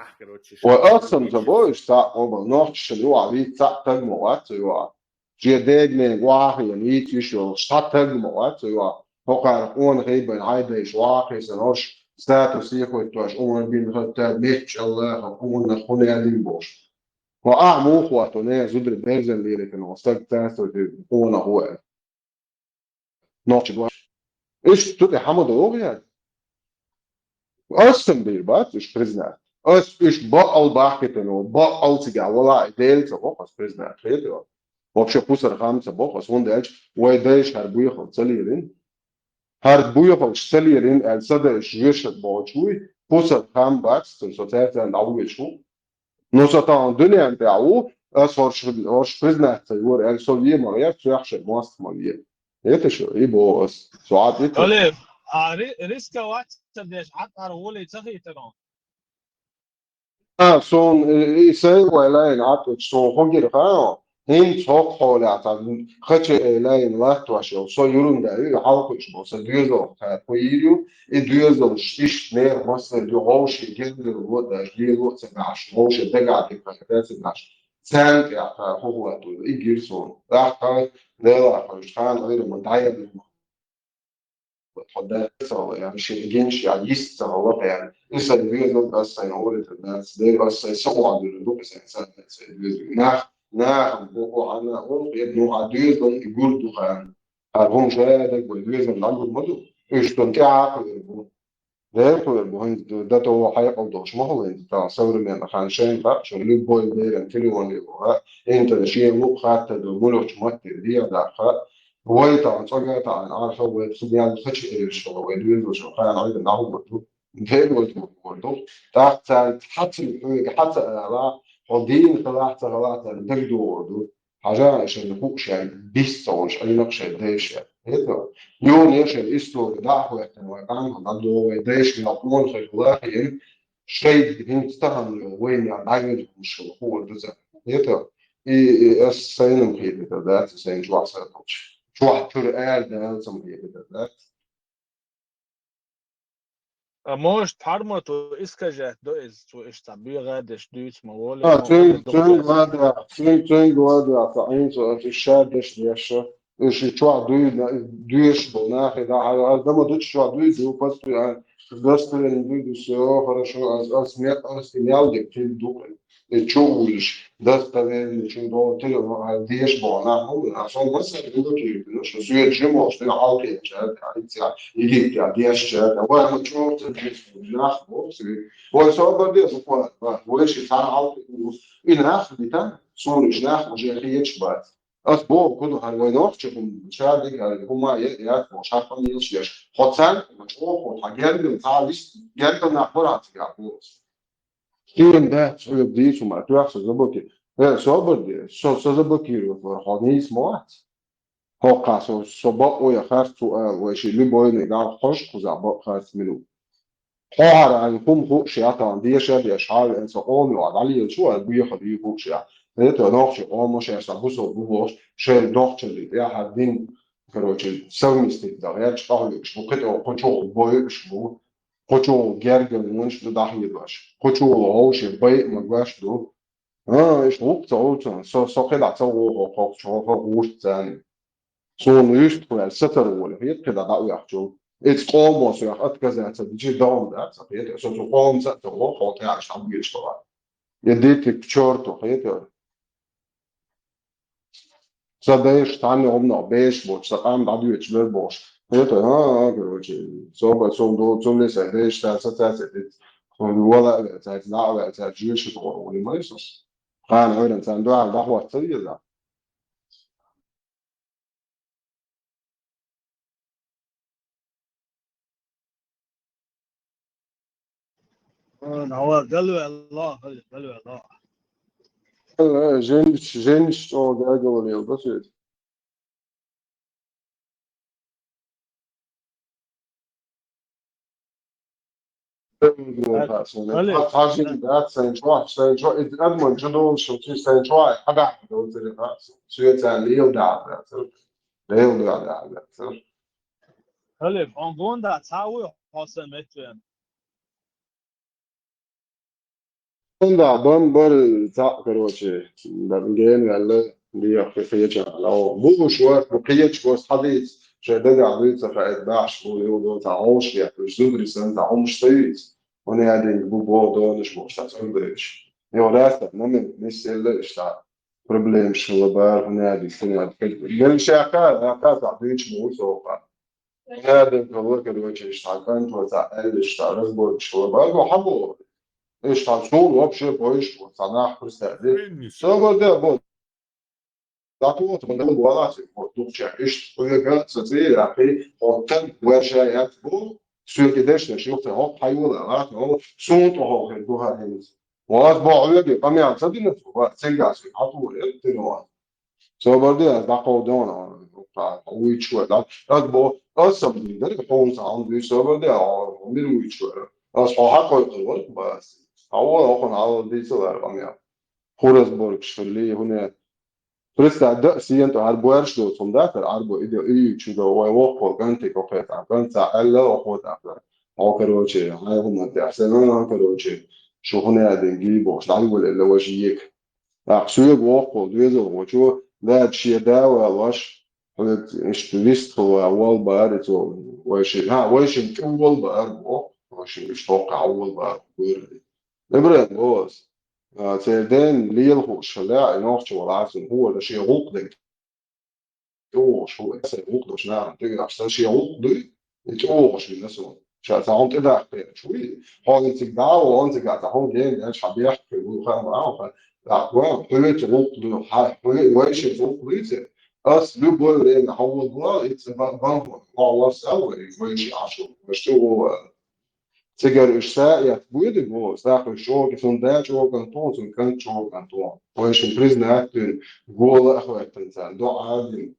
Вай аса-м ца бо уьш цхьаъ къобал, нохчашна юкъахь виц цхьаъ таг ма вац цу юкъахь. Шен дегнен вахийна йийца йиш йолуш цхьа таг ма вац цу юкъахь, хӀокхара къонахий бен хьайдайша вахийсан хӀорш статус ехойтош, Умар бин Хаттаб меттачу Аллаха къонах хӀун аьллина бохуш. Ва ахьа муха ватто, нехан зударий берзан лелийтина ван стаг цаьрца къонах ву аьлла. Нохчи дош. Иштта ту тӀе хьама догӀу яц? Ас сан бийр бац уьш признать. Ас уьш бакъал бахкийтина, бакъал цигахь вала а Дела ца боху ас признать, хетий? Вообще пусар хам ца боху ас, хӀунда аьлча вай дайша хӀара буьйхал ца лелина. ХӀара буьйхалш ца лелина аьлла, сан дайша жоьшат бохучу вуй, пусар хам бац, цунна со цаьрца дӀавоьдуш ву. Ну, со тахана дуьнен тӀехь ву, ас хӀорш, хӀорш признать ца йора аьлла, со вен ма гӀерта, соьх шайн мостагӀ ма вен. ХӀета шу, и боху ас. Со Ӏад итт. Оле, а ри-, рисковать ца деш, Ӏад ара волий ца хийтара? А, сон, и, и сай вай лайн Ӏад итт, сон хӀун гира хаьо? ХӀинца хӀокху хьолехь цхьа кхача э лайн латтош йолу, со юрунда ю, и хьалхуьйш болу, сан доьзалх кхаьрхо йийр ю, и доьзалш иштта нехан массара ю, вовшийн гергарло а даш, лело а ца баьхьаш, вовшийн дагахь дика хета ца баьхьаш. Царна тӀехь кхара хӀун хӀоттор ду, и гира суна. ТӀаккха Делахь хьуьжу хана Ӏуьйра ма дӀаяьлла ма. Тхо дац ца гӀала, я шен гинчу я йист ца гӀала кхаьна. И сайн доьзал ас сайн гӀур итар дац, дера ас сайн са охьадуьллур ду, и сайн са дац сайн доьзал. Нах, нахам боху хьанна, оха эд ну а доьзал и гур ду хана. А хӀума шаьрда вай доьзал дӀагур ма ду. Уьш тун тӀаьхьа а кхуьур бу. Дера кхуьур бу, хӀинца ду, да товла хьекъал долуш ма хуьлу хӀинца, тахана современный хан шайна хаьа, шу любой беран телефон йолу, а, интернет шен луъу хаттар ду, муьлхачу маттера дегӀан даккха, вай тахана цӀога тахана Ӏарха вай цу мел хача эриш хила, вай доьзалш хана Ӏуьйра нахула ду, дегӀ вай ду, ду. ТӀаккха царна хьацар хьоьга хьаца ала, хьо дийна хилахь ца хилахь царна дагадогӀур ду. Хьажа, шайна хууш яьлла, бис ца волуш, Ӏийнакъ шайн дайша. ХӀета? Юхане шайн истори дӀа а хӀоьттина, вай къамел дӀадогӀу, вай дайша мел къонахий хила а хиъна, шайн хӀинца тахана йолу вайна дӀавелла хӀумаш хила хуур ду царна. ХӀета? И, и ас сайна-м хетар дац, сайн чохь саталча. Чохь чуьра ара даьлла-м хетар дац. А может, пхьармато искажать до иза, цо иштта бегӀа деш дуьйцу ма воле, А, ма цуьнга, воле, цуьнга дукха ладахь, цуьнга, цуьнга ладахь, ца Ӏийна цо, аса ша деш деш, уьш и чохь дуй, доьшуш болу нахе, да, хьара, аса дама дучу чохь дуй, ду, пас, а, достоверно дуй, ду, всё, хорошо, ас, ас, ме-, ас, и мел дерг хила ду. И чу вуьйш, достоверно чу догӀу тира, а, деш боху нах хӀума, а со массаьрга ду кийртина, шу соьца жимолуш, тера хьалкхетча, а, ица, Египте, а, дешча, а, вай ма чӀогӀа ца деш, нах боху, вай собар де, буквально, вай ши цхьана хьалкхетча, и нах бита, суна уьш нах уже хеташ бац. Ас боху, кху ду хьан вай нохча хӀума, ша дика хӀума е, яц боху, ша хӀума йилш еш. Хьо цаьрга ма чӀогӀа хьо, хьан гергал, цхьа вист, гергал нах бара хьан цигахь боху. Шена дац хьоьга дийцу ма, тоьхса забаки. Э, собар де, со, со забакирует вара, хьо нийса ма вац. ХӀокху со, со бакъо я харц ву ала, вай ши любойный дал хьожа кхузахь бакъ харц минут. Хьо хьара хьайн хӀума хууш я тахана, деша а деш, хьан веана со къоме ван дӀалелачу а, буьйхар ю хууш я. ХӀета нохчи къомо шаьш сан бусал бу бохуш, шайн дохчалли тӀе хьардина, короче, совместить дан гӀерташ къахьоьгуш бу, кхин тӀе кху чухула бойуш бу. Кху чухула гергал вонаш ду дӀахьедош. Кху чухула вовше байа ма гош ду. А, иштта гӀуллакх ца гӀуллакх, со, со кхидӀа ца воху, хӀокху чу хӀокху гӀуллакх царна. Суна юьстах ваьлла сацар волу, хета кхидӀа дӀа а ваьхчул. Эца къомо соьх отказаться дичи догӀум дац, хета, со цу къомца а ца воху, хьо тӀаьхьа дӀабоьдуш вара. Я дитик чорту, хета. Ца дайша цхьанна гӀумнах беш боцу, сан къам дӀадоьдуш бер бохуш. ХӀета, а, а, короче, собар, сом долу, цунна сайн дайша цара сацаций тӀе, вала а ваьлла, цаьрца дӀа а ваьлла, цаьрца жоьша тохур вули ма ю сан. Кхана Ӏуьйранна царна дуьхьал дӀахӀотта ца веза. Галвелла, галвелла. Жен-, жениш чӀогӀа гергала лела ба соьца. Хьажин дац сайн чохь, сайн чохь, и адаман чу долуш, шуьца сайн чохь хьадахьа доцур хаьа. Соьца лела дахьа дацар. Лела дахьа дацар. Хале, хьо гонда цхьа вуй хьо сан меттвен? Унда бан бар цхьаъ, короче, дан гена ваьлла, дехьа кхечахьа. Бууш вара, бу кхечахьа, хьадийца, шайн дагахь дуьйцу хаийта баьхьаш бу, юха цхьа гӀовш гетташ, зударий санна, цхьа хӀумаш ца юьйцу. ХӀунда аьлла бу боху донаш бохуш, цхьа цӀогдайш. Йо, растат, намин, мисселла иштта. Проблемаш хила бара, хӀунда аьлла, хӀунда аьлла. Белла шаьхка, аьхка, цхьа дуьйцуш бу, сохьа. Адам хилла, короче, иштта кӀант ваца аьлла, иштта разборкаш хила бара, бо хьан боху? Иштта суна вообще бойуш бу, цхьа нах представь. Собар де бо. ДӀатоха, тхуна дала болахь, вот, дукхача, иштта хьоьга, со цӀе а яьккхи, хьо тан ваьрша яц бу, соьга дешнаш юхтар, хӀокху хьайола, лаьтта, хьо суна тӀе хьо хир ду хӀара хӀинца. Вас бо хьоьга, къамел ца дина цо, вас цигахь соьга хьатура, эттина вас. Собар де, ас дӀакховдийна, хьо вуьйцуш вара. Ас бо, ас сам дийр дара, хьуна сан хьуна дуьйцу, собар де, хьо мила вуьйцуш вара. Ас хьо хьакхойкхур вара, бас. Хьо вара, хьуна хьалал дийцалара къамел. Хурас боргаш хилли, хӀуна. Представь, да, сиен тӀе Ӏарбоярш доцу хӀума дацара, Ӏарбо, и де, и чу до, вай воккхо, кӀантий кхо кхетам, кӀант ца аьлла, воккхо тӀаккха. Хьо, короче, хьайн хӀума тӀехь, сенан, короче, шу хӀуна аьлла гий бохуш, дӀайолаелла важа ека. ТӀаккха соьга воккхул доьзалхочо, даьда шен да валош, хьоьга иштта вистхила ван волла бара и цо, вайшин, хьа, вайшин тӀе волла бара боху, вайшин иштта хӀокху хьан волла бара боху. Ибрахим боху ас, а, церан ден лела хууш хилла, и нохчо вала Ӏацун хӀора шен гӀуллакх дерг. ЧӀогӀа шу вай, сайн гӀуллакх долуш нахана тӀе веача, сан шен гӀуллакх дуй, и чӀогӀа шу вина суна. Ша цхьа хӀума тӀедаккха кхеташ вуй, хьо и цига дӀа а вон, цигахь цхьа хӀума гена даьлча, хьан бехк хир ву, хаам а, хьан, тӀаккха ван, хьоьца гӀуллакх дуй, хьан, хьоьца вайшица гӀуллакх дуьйцу, ас любое время хьан вон ван, и ца ба-, бан хьо, хьо ван сал вай, вайши Ӏаш ву, вайши чӀогӀа ван. Цигара уьш са а эцна буьйдиг бу, сахуьш чӀогӀа, цунна да чӀогӀа кӀант ву, цунна кӀант чӀогӀа кӀант ву. Вайшин признать дуьйна, гола а хӀоьттина царна, доӀа а дина.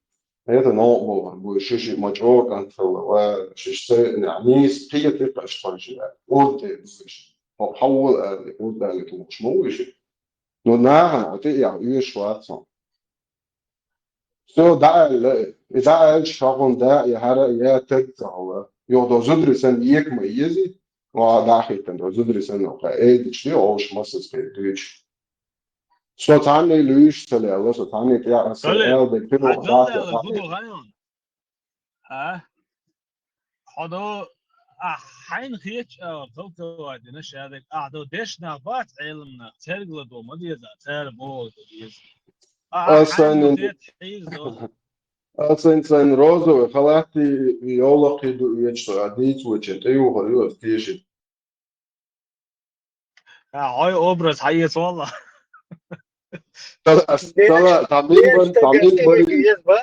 Это новкъа бохур бу, шиши ма чӀогӀа кӀант хилла, ва шиш ца веънехь, нийса кхетий-кх аша тхойшинна. Урд тӀе а бу уьш. Хьо хьан вола аьлла, урд аьлла тухуш ма ву уьш. Ну, нахана хьо тӀе а яхь оьшуш вац хьо. Всё, дӀааьлла и. И дӀааьлча, хьо хӀунда а, и хӀара а я таг ца хьула. Юха до зударий санна ека ма еза, ва дӀахӀиттина до зударий санна, кху эдича де, олуш массаза хир дуьйцуш. Со цхьанна а луьйш ца лелла, со цхьанна а тӀе а аса Али, аьлла дерг хӀун хьан ву, галдаьлла хӀун ду гӀайон? А? Хьо до, ахь хьайна хеташ а толковать дина шадерг, ахь до дешнах бац Ӏеламнах, цаьрга ладо ма деза, цара бохург ду деза. Ахь Ас хьайна ду сайна хеташ хьийза до. Ас сайна, сайна розовый халатти йовлакхий ду оьцуш, а дийца вочун тӀеюхур ю ас теши. А, хьой образ хьаэца валла. Ас Деш-, сала, там деш мин бар, там мин бар. Еза ба?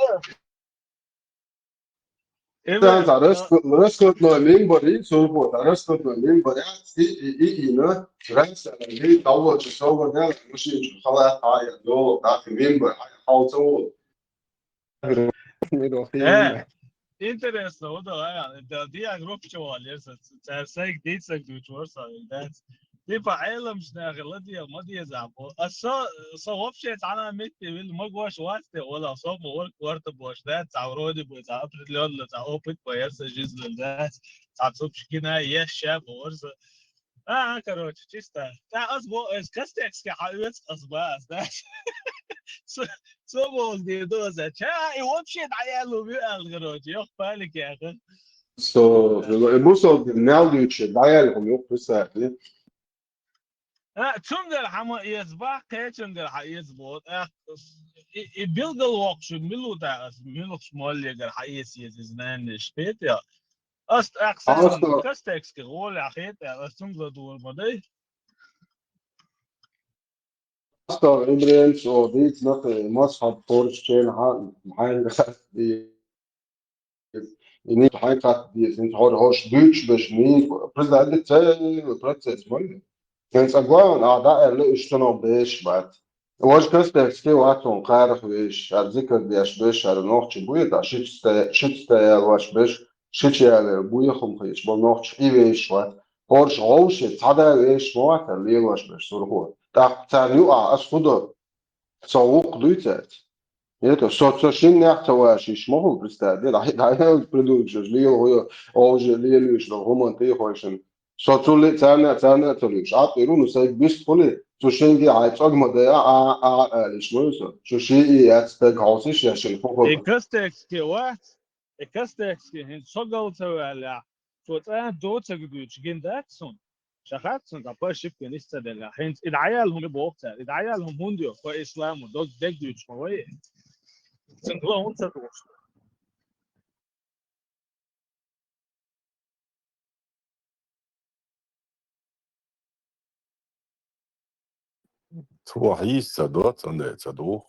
Сан Эмма, цхьа а, расход-, расходной мин бар, и сурфо, цхьа расходной мин бар, и, и, и, и, на, раса, и, тавлача, сова, да, машин, чу, халат, хая, доллар, да, мин бар, хая, хауца, вот. Э, интересно, вот, а, да, диаграф чего, леса, царь сайк, дицак, дучворса, да. Типа, Ӏеламчу нахе ладегӀа ма деза бо. А со, со вообще цхьана а метте вилла магош вац те, вала, со ма варк варта бош, да, цхьа вроде бы, цхьа определённо, цхьа опыт по яса жизненно, да, цхьа цупш гина еш ша бо варса. А, короче, чисто. Да, аз бо, аз кастекски хьаоьц, аз ба, аз, да. Со, со бо де доза. Ча, и вообще дӀаялу ви ал, короче, ёх палик яха. Со, и бусал мел дуче, дӀаял хӀума юкъ писати. А, цундела хьан ма эца баккхе, цундела хьан эца боху. А, и, и билгал воккхуш мила ву тӀаккха ас, муьлхачу моллигара хьан эца еза иза наннаш хетая? Ас тӀаккха Ас сан то- кастекски гӀолехь хетая, ас цунга ладугӀур ма дай. Пастор Ибренц, о, дийца нах, масхаб хорш чен ха-, хьайн хатта ди-, и ни хьайн хатта ди, син хор хош дүүч беш ни, президент ди цей процесс мой. Кен ца главан, а да, э, ле, ишта нов беш бат. Вож кастекски ватун, карах веш, ар зикр деш беш, ар нохчи буй, да, шичта, шичта ял ваш беш, шича ял буй, хум хеш, бол нохчи и веш ват. Хорш гов ши, цада веш, мо ват, ар лел ваш беш, сурху. Так, цар ю, а, ас худо. Со ух дуй цец. Это, со, со шин нях ца ваш, иш могу представить. Да, да, я вот придумал, что лел, ой, а уже лел, что гуман ты хочешь. Со цули, цана, цана цули. Шат, иру, ну, сай бис хули. Цу шинги, ай, цог ма да, а, а, а, а, лиш, ну, со. Цу ши и я цтаг хаусиш, я шин хо, хо. И кастекски ват, и кастекски, хин согал ца валя. Цо цӀа доцаг дуйч гин дац сун. Ша хац сун, цӀа пашип кен ис ца делла. ХӀинц и дӀаял хӀума боху цара. И дӀаял хӀума хӀунда йо, кхо исламо, дог дег дуьйцуш ма вай. Цуьнга ло хӀунда ца тухуш? Цо хьийса ца до, цундела ца духу.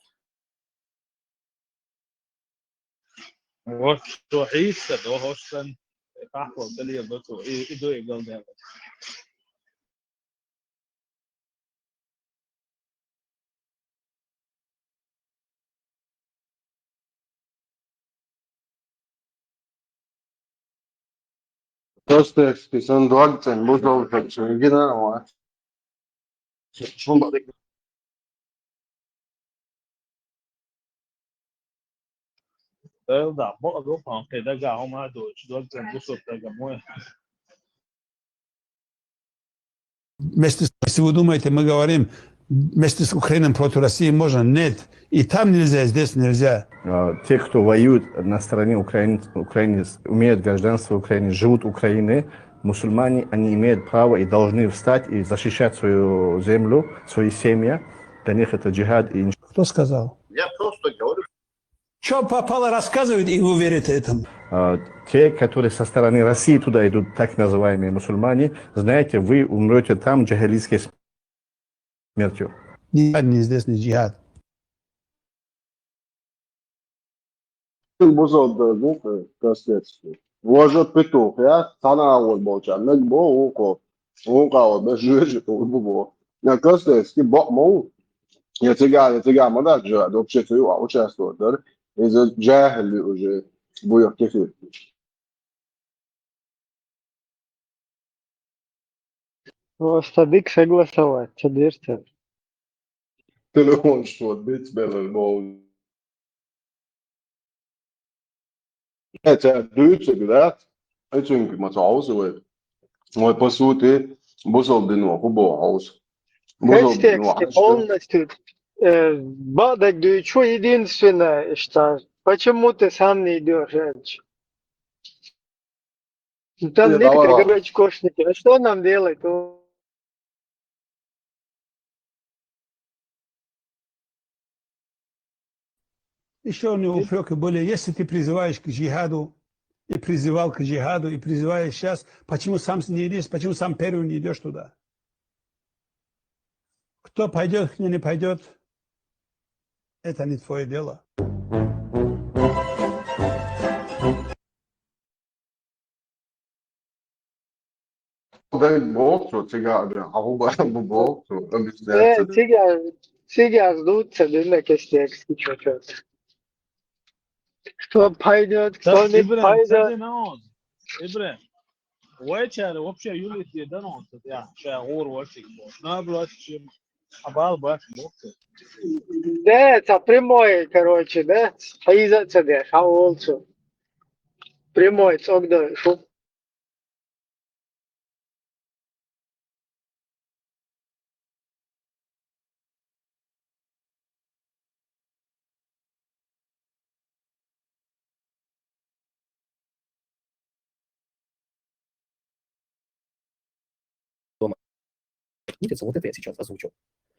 Вот, цо хьийса ца до, хӀорш санна, тӀаккха ца лела до цо, и, и до и галдаьлла. Костекс, сан дог цӀен бузол хӀорш гина ва. Шун бадик. Дел да, бо, бо, пан, кхе дага, хӀума дойч, дог цӀен бусург дага, мой. Вместе с, если вы думаете, мы говорим, вместе с Украиной против России можно? Нет. И там нельзя, и здесь нельзя. А, те, кто воюет на стороне Украины, Украины, с-, имеют гражданство Украины, живут в Украине, мусульмане, они имеют право и должны встать и защищать свою землю, свои семьи. Для них это джихад и... Кто сказал? Я просто говорю. Чё попало рассказывает, и вы верите этому? А, те, которые со стороны России туда идут, так называемые мусульмане, знаете, вы умрёте там джахилийской смертью. Ни джихад, ни здесь, ни джихад. Бузалда, ну, кастекс. Вожа петух, я? Цхьана агӀор болча. Мег бо, вукхо. Вукхо, беш жуьжи, бу, бу. Я кастекс, ки бо, мо. Я цига, я цига, ма дац жа, вообще цу юкъа участвовать дар. Иза джахили уже буйох кефир. Просто дика согласовать, ца дерца. Телефон что, бить белый, бо. Э, ца дуьйцург дац, эцуьнга ма ца хьовса вай. Вай, по сути, бусалба дино хӀун боху хьовса. Бусалба дино кастекс хьаьжча полностью, э, баъ даг дуьйцу единственное, что почему ты сам не идёшь раньше? Ну, там некоторые говорят, кошники, а что нам делать? Ну, ещё у него упрёки были, если ты призываешь к джихаду, и призывал к джихаду, и призываешь сейчас, почему сам не идёшь, почему сам первый не идёшь туда? Кто пойдёт, кто не пойдёт, это не твоё дело. Дай бог, что цига, бля, а губа, бог, что объясняется. Э, цига, цига ждут, ца дина кастекс, чё, чё. Кто пойдёт, кто не пойдёт. Ибрем, вайчара вообще юлит е данон, я, ша гур вачик бо. На, блядь, чем, а бал баш бо. Да, ца прямой, короче, да? Хьийза ца деш, хьан волчу. Прямой, цӀогдой, шу. Дома. Видите, вот это я сейчас озвучил.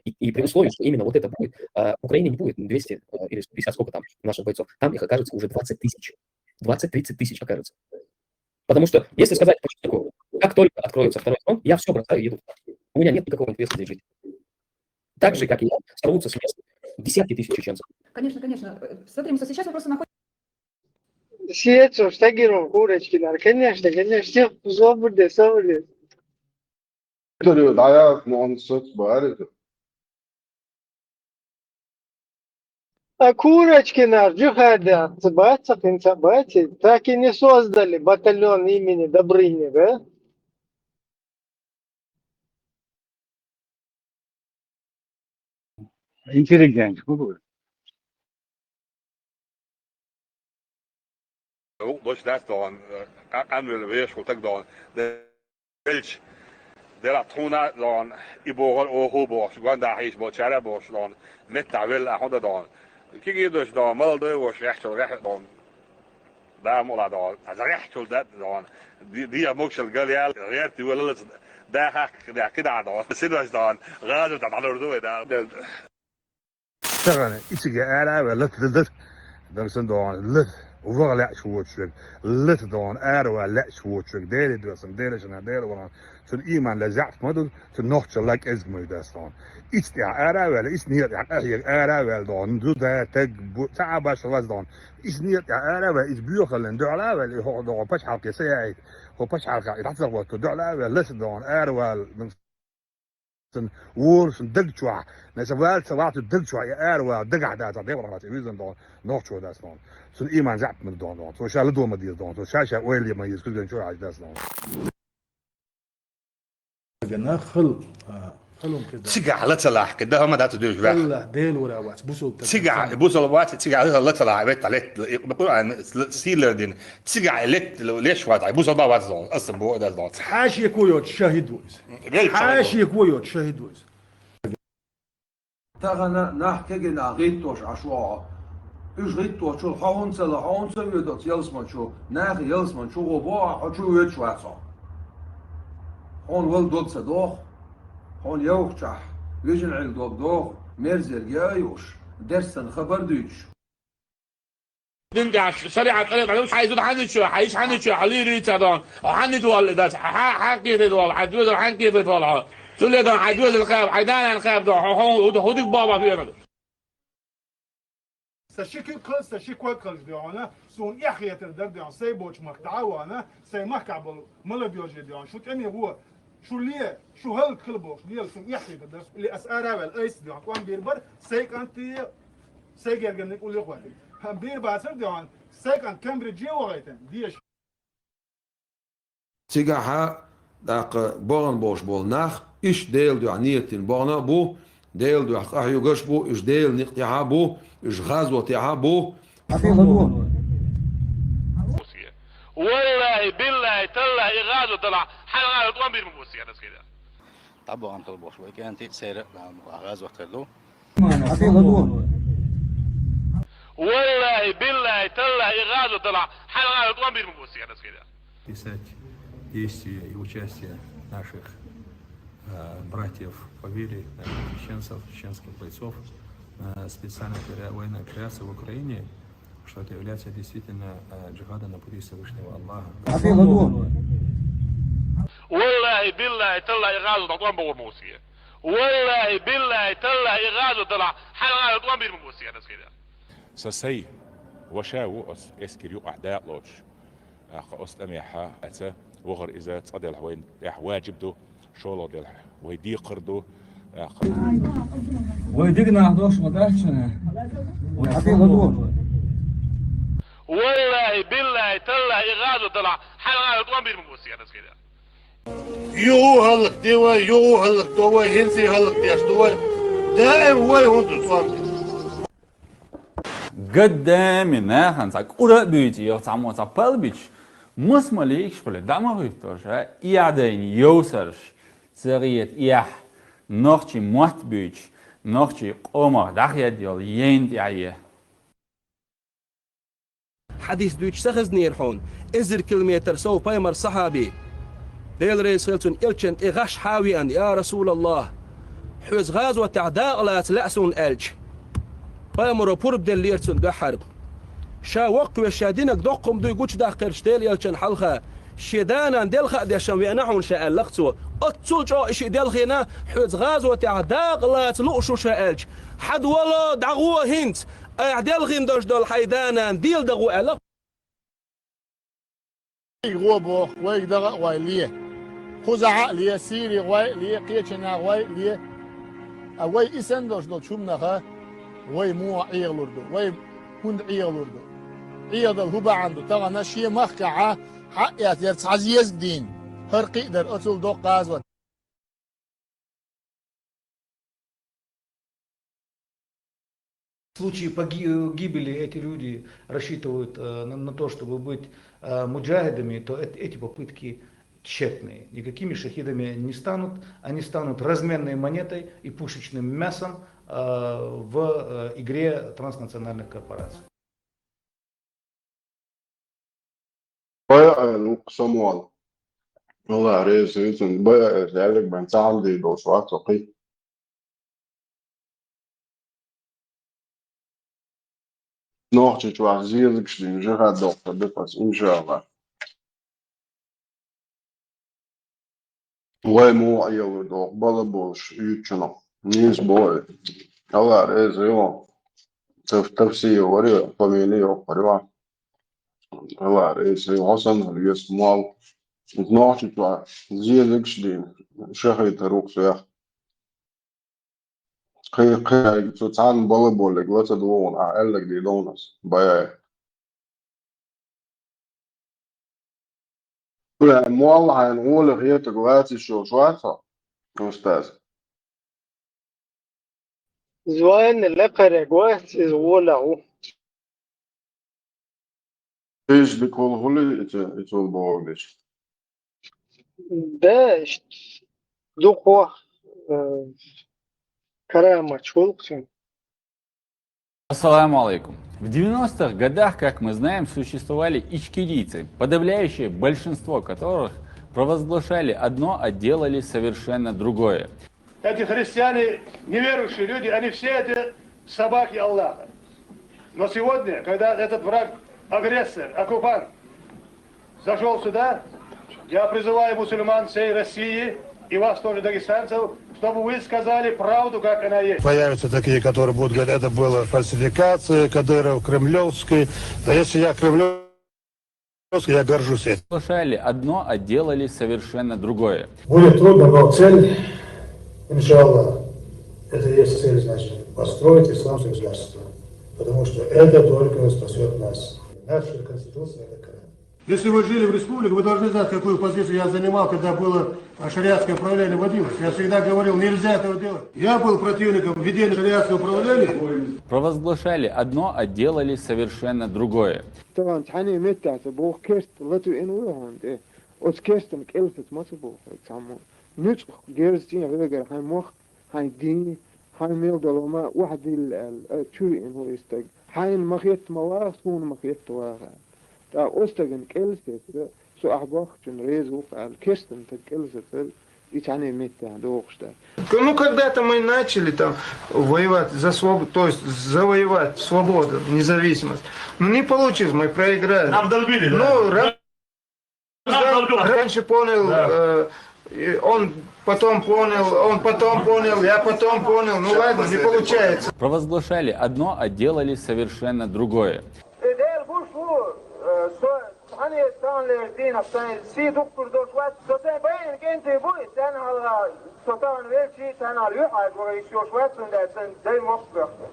И, и при условии, что именно вот это будет, а, Украине не будет двести, а, или сто пятьдесят, сколько там наших бойцов, там их окажется уже двадцать тысяч. Двадцать-тридцать тысяч окажется. Потому что, если сказать Путину, как только откроется второй фронт, я всё бросаю и еду туда. У меня нет никакого интереса здесь жить. Так же, как и я, сорвутся с мест десятки тысяч чеченцев. Конечно, конечно. Э, смотри, мы сейчас мы просто находимся. Сиет со стагирон курочки нар. Конечно, конечно, всё зобуде совли. Интервью даяр, но он суть барит. А курочки нар, джихада, баца, хинца баци. Так и не создали батальон имени Добрыня, да? Интеллигент, ну, Луш дац догӀун, къа- къанвелла вешал таг догӀун. Велч, дела тхуна догӀун, и богӀар оху бохуш, гонда хьийш болчара бохуш догӀун, меттахь велла ахьу да догӀун. Кигий дош догӀун, молодой вош, гӀехчул гӀехьа догӀун. Да мула догӀун, за гӀехчул да догӀун. Ди- Диа могшал гал ял, гӀерти велалац, да хахка да кида догӀун. Сидош догӀун, гӀазу да дӀалур ду вай да. Тахана ициге ара а ваьлла, лат, лат, лат. Дагсан догӀун, лат. ВагӀа лаьаш воцуш верг. Лат догӀун, ара ваьлла лаьаш воцуш верг. Дера досан, дера шана, дера валан. Цун иман ла заьӀап ма ду, цун нохчалла кӀезиг ма ю дас догӀун. Ицу тӀехь ара а ваьлла, ицу некъа тӀехь къахьега ара а ваьлла догӀун. Ду да, таг, бу, ца а баш ваз догӀун. Ицу некъа тӀехь ара а ваьлла, ицу боьхаллин дуьхьал а ваьлла, и хӀокху догӀун пачхьалкхе са яийта. ХӀо пачхьалкха и дӀа ца гӀотту, дуьхьал а ваьлла, ласа догӀун, ара ваьлла. Цун вора шун даг чохь, наса вала ца вахту даг чохь, и ара вала дагахь дацахь, дегӀ вахту визан догӀун, нохчо дац догӀун. Цун иман заьӀап ма догӀун догӀун. Цо ша ладо ма деза догӀун. Цо ша ша ойла ма еза, куьзган чохь хьаьжа дац догӀун. Гана хал, а, халон кеда. Цигахь ла ца лахь, кхин дан хӀама дац дуьйш ваьхна. Аллах, Дела вара вац, бусул таг. Цигахь, бусул вац, цигахь ла ца лахь, веттахь летта, Къуръан сийлар дина. Цигахь летта, леш вац, бусул ба вац догӀун, аса бу дац догӀун. Хьашико йоцу шахид ву иза. Велча Хьашико йоцу шахид ву иза. Тахана нах кегина гӀиттош Ӏаш вогӀу. Уьш гӀитточул хьо хӀунца ла, хьо хӀунца воьду оцу ялсман чу, наха ялсман чу гӀо боху, хьо чу воьдуш вац хьо. Хьуна вала дог ца доху, хьуна йовхачохь, вижина Ӏилла дог доху, мерзерг яа юуш, дерстан хабар дуьйцуш. Дин тӀехь шариӀат тӀарикъа луш, хьайн зуда хьанна чу, хьайн йиша хьанна чу, хьо лийрийца дон, хьо хьанна дуьллу дац, хьан хьан кхетий дуьллу, хьайн доьзал хьан кхетий дуьллу хьо. Цу ле дон хьайн доьзал кхаба, хьайн да-нана кхаба дон, хьо хьо хьо дика баба хьоьнан. Сан ши куьг кхалча, сан ши ког кхалча дуьхьал, суна эхь хетар дара дуьхьал, сайн боцу махка дӀа а вахана, сайн махкахь болу молодёжь дуьхьал, шу тӀеман гӀо, шу ле, шу хӀаллак хила бохуш, лела суна эхь хетар дара. Или ас ара а ваьлла, айса дуьхьал, тӀом бийр бара, сайн кӀанте, сайн гергарниг уллехь хӀоттина. ХӀан бийр бацара дуьхьал, сайн кӀант Кембридже а вахийтина, деша. Цигахьа, тӀаккха бахана болуш болу нах, иштта Делан дуьхьа нийятдина бахана а бу, Делан дуьхьа къахьоьгуш а бу, уьш Делан некъа тӀехь а бу, уьш гӀазот тӀехь а бу. Валлахи, биллахи, таллахи, и гӀазот далахь, хьан гӀазот тӀом бийр ма бу аса, я дас хида. ДӀабахана хила бохуш вай кӀанти, сайра а гӀазот хир ду. Валлахи, биллахи, таллахи, и гӀазот далахь, хьан гӀазот тӀом бийр ма бу аса, я дас хида. Писать действия и участие наших э, братьев по вере, э, чеченцев, чеченских бойцов, э, специальной опера- военной операции в Украине, что это является действительно э, джихадом на пути Всевышнего Аллаха. Валлахи, биллахи, таллахи, и гӀазот тӀом бийр ма бу аса. Валлахи, биллахи, таллахи, и гӀазот далахь, хьан гӀазот тӀом бийр ма бу аса, я дас хида. Сан сай, ваша ву оцу эскар юкъахь дакъалоцуш. ТӀаккха оцу тӀамехьа, аца, вахар иза цкъа делахь вайн тӀехь ваджиб ду, шолгӀа делахь вай декхар ду. ТӀаккха. Вай дика нах дош ма дац шуна. Вай хьатила ду. Валлахи, биллахи, таллахи, и гӀазот далахь, хьан гӀазот тӀом бийр ма бу аса, я дас хида. Юха хӀаллакде вай, юха хӀаллакдо вай, хӀинца а хӀаллакдеш ду вай. Даим вай хӀунда тӀом. Гаддами нахана цхьа кӀура а буьйцу, йо, цхьаммо цхьа пал бича, мас ма лийгаш хуьлу, дӀа ма хӀуьттуш, а, и дайна йовсарш, ца гӀета эхь, нохчий мотт буьйцуш, нохчий къомах дӀахедда йолу ейн тӀехь е. Хьадис дуьйцуш ца хезнера хьуна, эзар километр сов пайхамар сахьаби. Делан реза хила цунна элчан тӀе гӀаш хьа а веана, я Расулаллах, хьоьца гӀазотехь дакъа лаца лаьа суна аьлча. Пайхамаро пурба деллера цунна дуьххьара. Ша воккхавеш ша динарг доккха хӀума дуй гучудаккхарчу Делан элчан хьалха, шен да-нана делха а дешна веана хьуна ша аьлла-кх цо. Оццул чӀоагӀа и шиъ делхийна, хьоьца гӀазотехь дакъа лаца лууш ву ша аьлча, хьада вало, дӀагӀо хӀинца, айхьа делхийна долуш долу хьайн да-нана дийла дагӀо аьлла. Вайга гӀо боху, вайга дагӀа а гӀой ле. Кхузахь а ле, Сири гӀой а ле, кхечанхьа гӀой а ле. Ткъа вай и санна долуш долчу хӀуманаха вай муха Ӏехалур ду? Вай хӀунда Ӏехалур ду? Ӏехадала хӀун бахьана ду? Тахана шен махкахьа хьаъ эцнера цхьа зезаг дийна, хӀара кхин а дара, оцул доккха гӀазот. В случае поги-, гибели эти люди рассчитывают, э, на, на то, чтобы быть, э, муджахидами, то эт-, эти попытки тщетные. Никакими шахидами не станут, они станут разменной монетой и пушечным мясом, э, в, э, игре транснациональных корпораций. Бай а, ну, Самуал. Алла реза вицунна, бай а, яллиг бен цхьаьна дийр долуш вац со кхин. Нохчийчохь зезагаш дина жихӀад доккхур ду аса, иншалла. Вай муха Ӏехалур ду бала болуш юьйцучунах? Нийса боху. Алла реза ву. Таф-, Тафсиев вара, фамилия йоккхур ю. Алла реза ву. Хьо санна веза мол. Нохчийчохь зезагаш дина, шахид хир ву-кх цу тӀехь. Кхин, кхин цу цхьанна бала боллиг ла ца догӀу, ахь аьлларг дийр ду хьуна аса, бай а. Бля, молла хьайна гӀоле хетарг лаца йиш йолуш вац хьо, устаз? Звани лекхариг вац, иза гӀоле ву. Иза дика хӀума хуьлий, и ца-, и цул бохург дича? Да, ш-, дукха, э, карамат хуьлу цуьнан. Ассаламу алейкум. В девяностых годах, как мы знаем, существовали ичкерийцы, подавляющее большинство которых провозглашали одно, а делали совершенно другое. Эти христиане, неверующие люди, они все это собаки Аллаха. Но сегодня, когда этот враг, агрессор, оккупант зашёл сюда, я призываю мусульман всей России и вас тоже, дагестанцев, чтобы вы сказали правду, как она есть. Появятся такие, которые будут говорить, это была фальсификация, Кадыров, кремлевский. Да если я кремлевский, я горжусь этим. Соглашали одно, а делали совершенно другое. Будет трудно, но цель, иншаллах, это есть цель, значит, построить исламское государство. Потому что это только спасёт нас. Наша Конституция — это Коран. Если вы жили в республике, вы должны знать, какую позицию я занимал, когда было, а, шариатское управление вводилось. Я всегда говорил, нельзя этого делать. Я был противником введения шариатского управления. Провозглашали одно, а делали совершенно другое. Тахана цхьанне меттехь ца боху, керста латуьйна ву хьуна тӀе. Оцу керстан кӀел саца ма ца боху хьо цхьаммо. Нуьцкъах герз чӀогӀа хьоьгара хьайн мох, хьайн дин, хьайн мел долу ма охьадилла аьлла, а, чу виъна ву и стаг. Хьайна ма хетта ма ваха, суна ма хетта ваха. ТӀаккха оцу стагана кӀел саца, со ахь бохучунна реза ву-кх аьлла, керстан стаг кӀел саца, и цхьанне меттехь дохуш дац. Ну, когда-то мы начали там воевать за свободу, то есть завоевать свободу, независимость. Ну, не получилось, мы проиграли. Нам долбили, да. Ну, ра-, раньше понял, э, и он потом понял, он потом понял, я потом понял. Ну, ладно, не получается. Провозглашали одно, а делали совершенно другое. Э, Дела гуш ву, э, со Цхьанне таханлерчу дийнахь сайн сий дуккхур долуш вац, со сайн байна кӀентий бу, и цхьаьна хьалха со тахана велчий, цхьаьна хьалха юьхьӀаьржа вахийтуш йолуш вац, хӀунда аьлча сайн дай мохк боьхна.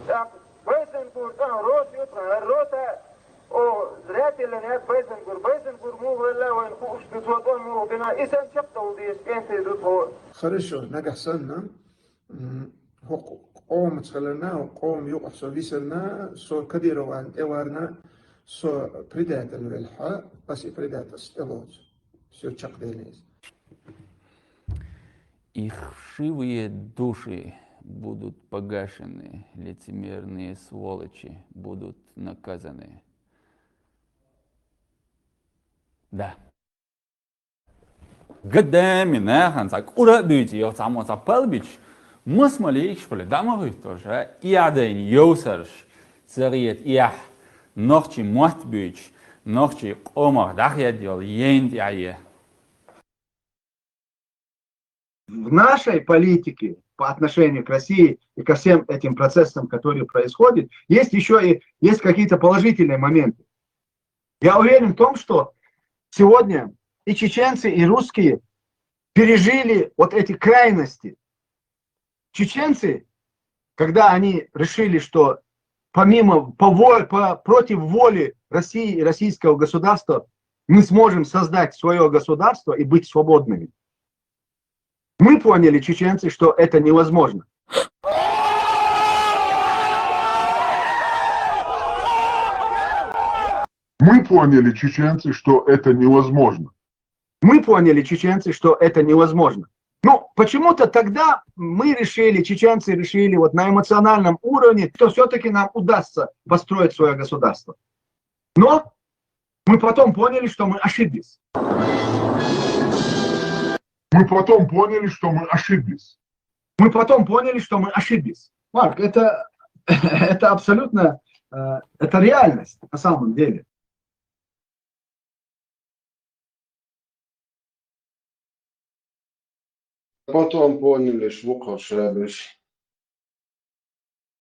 ТӀаккха Байзенгур тӀехь рота ю тхан, хӀара рота, о, зря тиллина яц Байзенгур. Байзенгур муха велла вайна хууш ду, цо тӀом муха дина, и санна чекхдовла дезаш кӀентий ду тхо. Хорошо, нагахь санна, М, хӀокху къомаца хиларна, хӀокху къоман юкъахь со висарна, со Кадыровна тӀеварна, со предатель велахь, аса и предательство тӀелоцу. Всё, чекхдели иза. Их вшивые души будут погашены, лицемерные сволочи будут наказаны. Да. Гадами нахана цхьа кӀура а дуьйций, йо, цхьаммо цхьа пал бича, мас ма лийча, хӀули дӀа ма хӀуьттуш, а? Эхь дайна йовсарш ца гӀета, эхь, нохчий мотт буьйцуш, нохчий къомах дӀахедда йолу яйна тӀехь е. в нашей политике по отношению к России и ко всем этим процессам, которые происходят, есть еще и есть какие-то положительные моменты. Я уверен в том, что сегодня и чеченцы, и русские пережили вот эти крайности. Чеченцы, когда они решили, что помимо, по, во- по- против воли России и российского государства мы сможем создать свое государство и быть свободными, мы поняли, чеченцы, что это невозможно. Мы поняли, чеченцы, что это невозможно. Мы поняли, чеченцы, что это невозможно. Ну, почему-то тогда мы решили, чеченцы решили вот на эмоциональном уровне, что все-таки нам удастся построить свое государство. Но мы потом поняли, что мы ошиблись. Мы потом поняли, что мы ошиблись. Мы потом поняли, что мы ошиблись. Марк, это, это абсолютно, э, это реальность на самом деле. Потом поняли, что ошиблись.